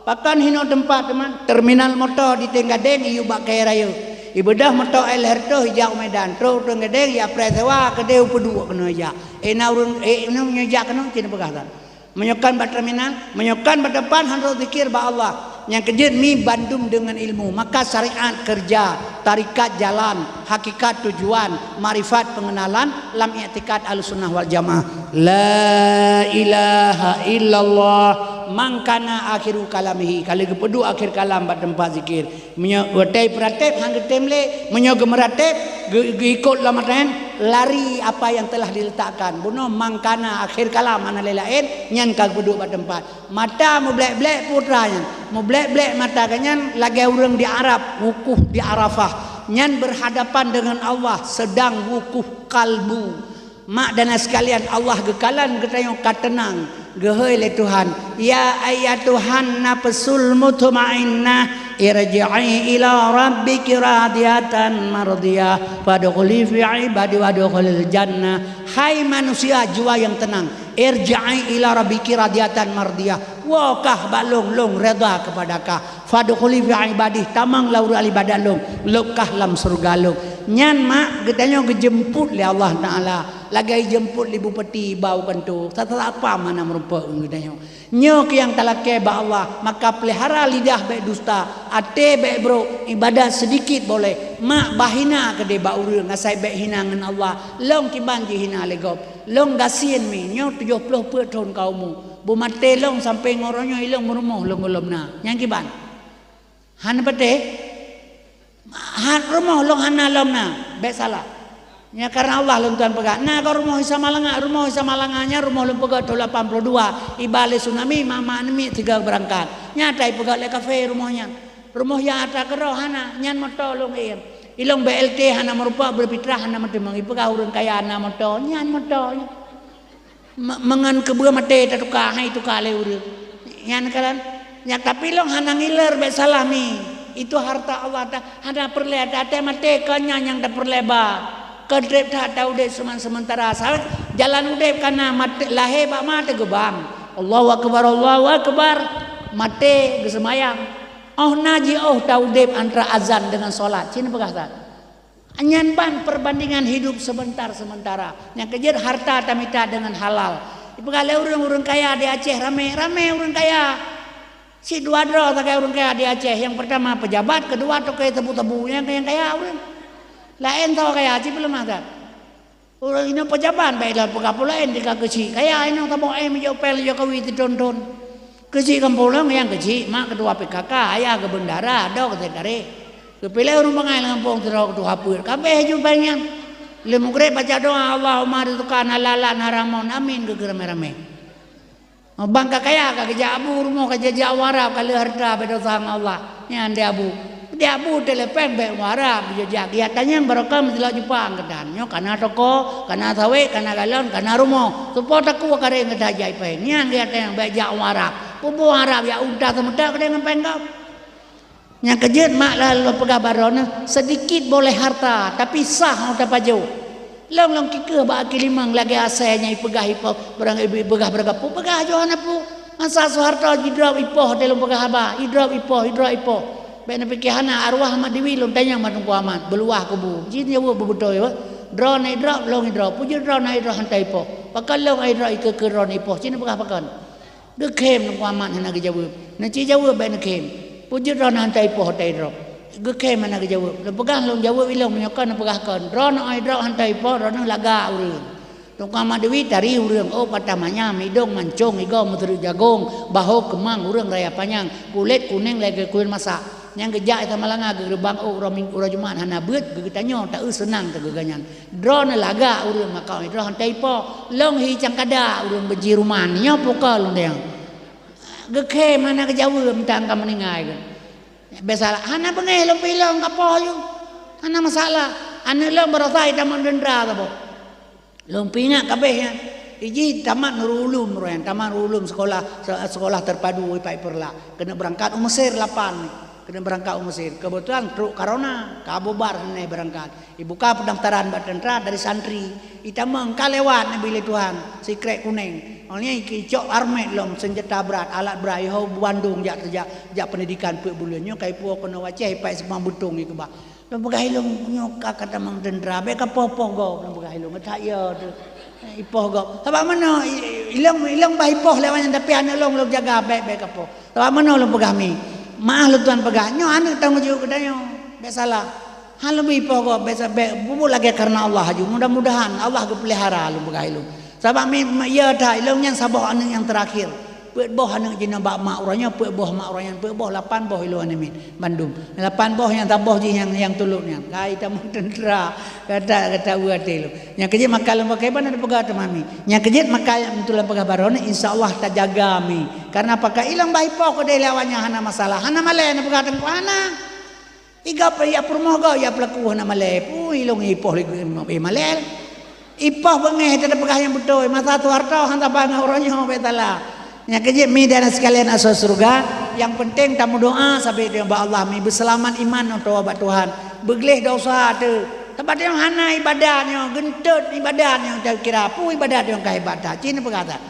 Pakon hinoe teumpat teuma? Terminal moto di Tenggadeng iyue bak kayée rayeuk. Ibeudôh moto L R toh ijak u Medan. Trok u Tenggadeng ya preh sewa keudeh u peuduek keunoe ijak. Eh na ureuëng eh nyoe jak keunoe cit peugah that. Meunyoe kon bak terminal, meunyoe kon bak depan hana zikir bak Allah. Nyang keujeuet mi bandum deungon ilmu, maka syariat keureuja, tarekat jalan, hakikat tujuan, makrifat peungenalan lam iktikad Ahlussunnah wal Jamaah. La ilaha illallah, man kana akhiru kalamihi, ka lheueh geupeuduek akhir kalam bak teumpat zikir. Meunyoe watée peuratéb han geutem lé, meunyoe geumeuratéb geu- geuikot lam atan lari apa yang telah diletakkan. Bunoe man kana akhir kalam hana lé laén, nyan ka geupeuduek bak teumpat. Mata mublek-blek putra nyan, mublek-blek mata geuh nyan lagée ureuëng di Arab wukuf di Arafah, nyan berhadapan dengan Allah sedang wukuf kalbu. Mak dan sekalian, Allah geukalon geutanyoe ka teunang, geuhôi lé Tuhan, "Ya ayyatuhan nafsul mutmainnah, irji'i ila rabbiki radiyatan mardiyah, fadkhuli fi ibadi wadkhulil jannah." Hai manusia jiwa yang tenang, "Irji'i ila rabbiki radiyatan mardiyah." Woe kah bak Lôn, Lôn redha keupada kah. "Fadkhuli fi ibadi," tamong lam ureuëng ibadat Lôn, lôb kah lam syeuruga Lôn. Nyan mak geutanyoe geujeumpot lé Allah Taala, lagée jeumpot lé bupati bak u kantô, sapa-sapa hana meurumpok ngon geutanyoe. Nyoe keuh nyang talakée bak Allah, maka peulihara lidah bék dusta, até bék brok, ibadat seudikit boleh, mak bah hina keudeh bak ureuëng asai bék hina ngon Allah. Lôn kiban jihina lé gob. Lôn gasien mi, nyoe tujoh ploh peuet thon ka umu. Beumaté lôn sampoe ngon uroe nyoe ilôn meurumoh lôn gohlom na. Nyang kiban. Hana patéh? Han rumoh lôn hana lom na. Bék salah. Nya karena Allah lôn tuan peugah. Na ka rumoh Isa Malanga, rumoh Isa Malanga nyan rumoh lôn peugah thon lapan puluh dua. Iba lé tsunami, mak-mak aneuk miet tiga beurangkat. Nya tai peugah lé kafé rumoh nyan. Rumoh nyang ata keudroe hana, nyan moto lôn iem. Ilôn B L T hana meurumpok, beupitrah hana meuteumong. Ipeugah ureuëng kaya na moto, nyan moto nyan. Me-, meungon keubeue maté tatuka, hai tuka lé ureuëng. Nyan kan? Nyan, tapi lôn hana ngiler bék salah mi. Itu harta Allah ta-, hana peureulée, até maté kon nyan nyang tapeureulée ba. Kon treb that ta udeb seuman-, seumeuntara. Sa-, jalan udeb kana maté, lahé bak ma teugeubang. Allahu akbar, Allahu akbar. Maté geuseumayang. Óh na jiôh ta udeb antara azan deungon solat. Cit na peugah that. Nyan ban perbandingan hidup sebentar sementara. Nyang keujeuet harta tamita deungon halal. Ipeugah lé ureuëng, ureuëng kaya di Aceh ramé, ramé ureuëng kaya. Cit dua droe sagai ureuëng kaya di Aceh. Nyang peurtama peujabat, keudua toke tebu-tebu. Nyang, nyang kaya ureuëng. Laén saboh kaya, cit peuleumah that. Ureuëng inong peujabat, bék lôn peugah peue laén, di ka keuchik kaya inong saboh, eh, meujok péng lé Jokowi teuthon-thon. Keuchik gampông lôn nyang keuchik, mak keutua P K K, ayah geubeundara, dok sekretaris. Geupiléh ureuëng bangai lam gampông sidroe keutua peuet, ka abéh ju péng nyan. Lheueh meugreb baca doa, "Allahumma rizqana halalan haraman, amin," geukheun ramé-ramé. Bang ka kaya, ka geujak abu rumoh, ka jijak u Arab, ka lheueh hareuta, bék desya ngon Allah. Nyan di abu. Di abu telepeng bék u Arab, jijak geujak tanyong barokah meusilok jumpa angkeutan. Nyoe kana toko, kana sawét, kana galon, kana rumoh. Soe po takue kareng geuda jai péng. Nyan geujak tanyong bék jak u Arab. Peue buet Arab jak unta seumeutak keudeh ngon péng gob. Nyang keujeuet mak lôn peugah bak droeneuh, seudikit boleh harta, tapi sah ngon tapajoh. Lôn, lôn kikeuh bak aki limong lagée asée nyang ipeugah ipoh, barang ipeugah barang gapu, peugah joh hana peue. Masa soe harta jidrop ipoh, teuh lôn peugah haba, idrop ipoh, idrop ipoh. Bék neupike hana, arwah Mak Dewi lôn tanyong bak Teungku Amat, beuluwah kubu. Jih jaweueb beubeutôi, droeneuh idrop, lôn idrop. Peue jeuet droeneuh idrop han ta ipoh? Pakon lôn idrop ikeue-keue droeneuh ipoh? Cit na peugah pakon. Geukheun Teungku Amat hana geujaweueb. Neuci jaweueb bék neukhém. Peue jeuet droeneuh han ta ipoh ta idrop? Geukheun hana geujaweueb. Lôn peugah lôn jaweueb ilôn, meunyoe kon neupeugah kon. Droeneuh idrop han ta ipoh, droeneuh lagak ureuëng. Teungku Amat Dewi tari ureuëng, ôk patah manyam, idong mancong, igoe meuteureuek jagong, bahô keumang ureuëng raya panyang, kulét kunéng lagée kuyeuen masak. Nyang geujak Samalanga geureubang ôk uroe Ming-, uroe Jumat hana beuet, geutanyoe taeu seunang teuh geuganyan. Droeneuh lagak ureuëng makau droe hana ipoh, lông hi cangkada ureuëng beuji ruman, nyoe pukol lông deh. Geukhem hana geujaweueb mantong ka meuninggai geuh. Biasalah, hana beungéh lông pilông ka poh ju. Hana masalah. Aneuëk lông barosa itamong deundra saboh. Lông pingat kabeh nyan. Iji tamat Nurul Ulum roh nyan, tamat Nurul Ulum sekolah se-, sekolah terpadu ipai Peureulak. Keuneuk beurangkat u Mesir lapan. Keuneuk beurangkat u Mesir. Keubeutulan trok corona, ka bubar hana beurangkat. Ibuka peundaftaran bak teuntra dari santri. Itamong ka lewat neubi lé Tuhan, sikrek kuneng. Awalnya icok armet lom, seunjata brat, alat brat, iho bandum jak teujak, jak peundidikan peuet buleuen. Nyoe ka ipuwoe keunoe wacée, ipai seumang beutong ikeubah. Lôn peugah ilông nyoe ka, ka tamong teuntra, bék ka poh-poh gob, lôn peugah ilông, that ya tu. Ipoh gob. Sabab meunoe, i-, ilông, ilông bah ipoh lewat nyan, tapi aneuëk lông, lông jaga, bék, bék ka poh. Sabab meunoe lôn peugah mi. Maah lôn tuan peugah, nyoe aneuëk tanggông jaweueb geutanyoe. Bék salah. Han leubi poh gob, bék sa-, bék, bubuet lagée karena Allah aju. Mudah-mudahan Allah geupeulihara lôn peugah ilông. Sabab mi, ma-, ya that, ilông nyan saboh aneuëk nyang teurakhir. Peuet boh aneuëk jinoe bak mak uroe nyoe, peuet boh mak uroe nyan, peuet boh lapan boh ilông aneuëk miet. Bandum. Lapan boh nyang saboh jih nyang, nyang tulok nyan. Kai tamong teuntra, gata, gata ueh até lôn. Nyang keujeuet maka lôn pakai ban ada peugah teuma mi. Nyang keujeuet maka nyang beutôi lôn peugah baroe ni, insya Allah tajaga mi. Karena pakai ilông bah ipoh keudeh lé awaknyan hana masalah. Hana malée na peugah teungku hana. Iga pe ya peurumoh ga ya peulaku hana malée. Pui ilông ipoh lé, eh, malée. Ipoh beungéh teupeugah nyang beutôi. Masa Soeharto han saban ngon uroe nyoe bék salah. Nyang keujeuet mi dan sekalian asoe syeuruga, nyang penting tameudoa sabe teuh bak Allah mi beuseulamat iman atau bak Tuhan. Beugleh dosa teuh. Sabab teuh hana ibadat nyoe, geunteut ibadat nyoe teuh kira. Pui ibadat nyoe ka ibadat. Cit neupeugah that.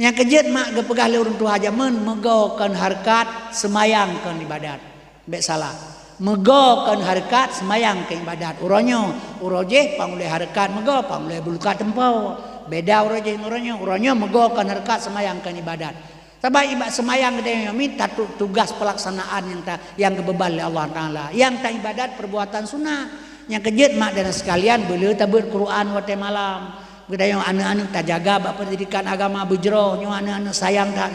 Nyang keujeuet mak geupeugah lé ureuëng tuha jameun, meugo kon hareukat, seumayang kon ibadat. Bék salah. Meugo kon hareukat, seumayang kon ibadat. Uroe nyoe, uroe jéh pang ulée hareukat meugo, pang ulée buluka teumpo. Beda uroe jéh ngon uroe nyoe. Uroe nyoe meugo kon hareukat, seumayang kon ibadat. Sabab iba-, seumayang geutanyoe nyoe mi tatu-, tugas peulaksanaan nyang ta-, nyang geubeuban lé Allah Taala. Nyang ta ibadat perbuatan sunat. Nyang keujeuet mak dan sekalian, beuleu tabeuet Quran watée malam. Geutanyoe aneuëk-aneuëk tajaga bak peundidikan agama beujroh, nyoe aneuëk-aneuëk sayang that.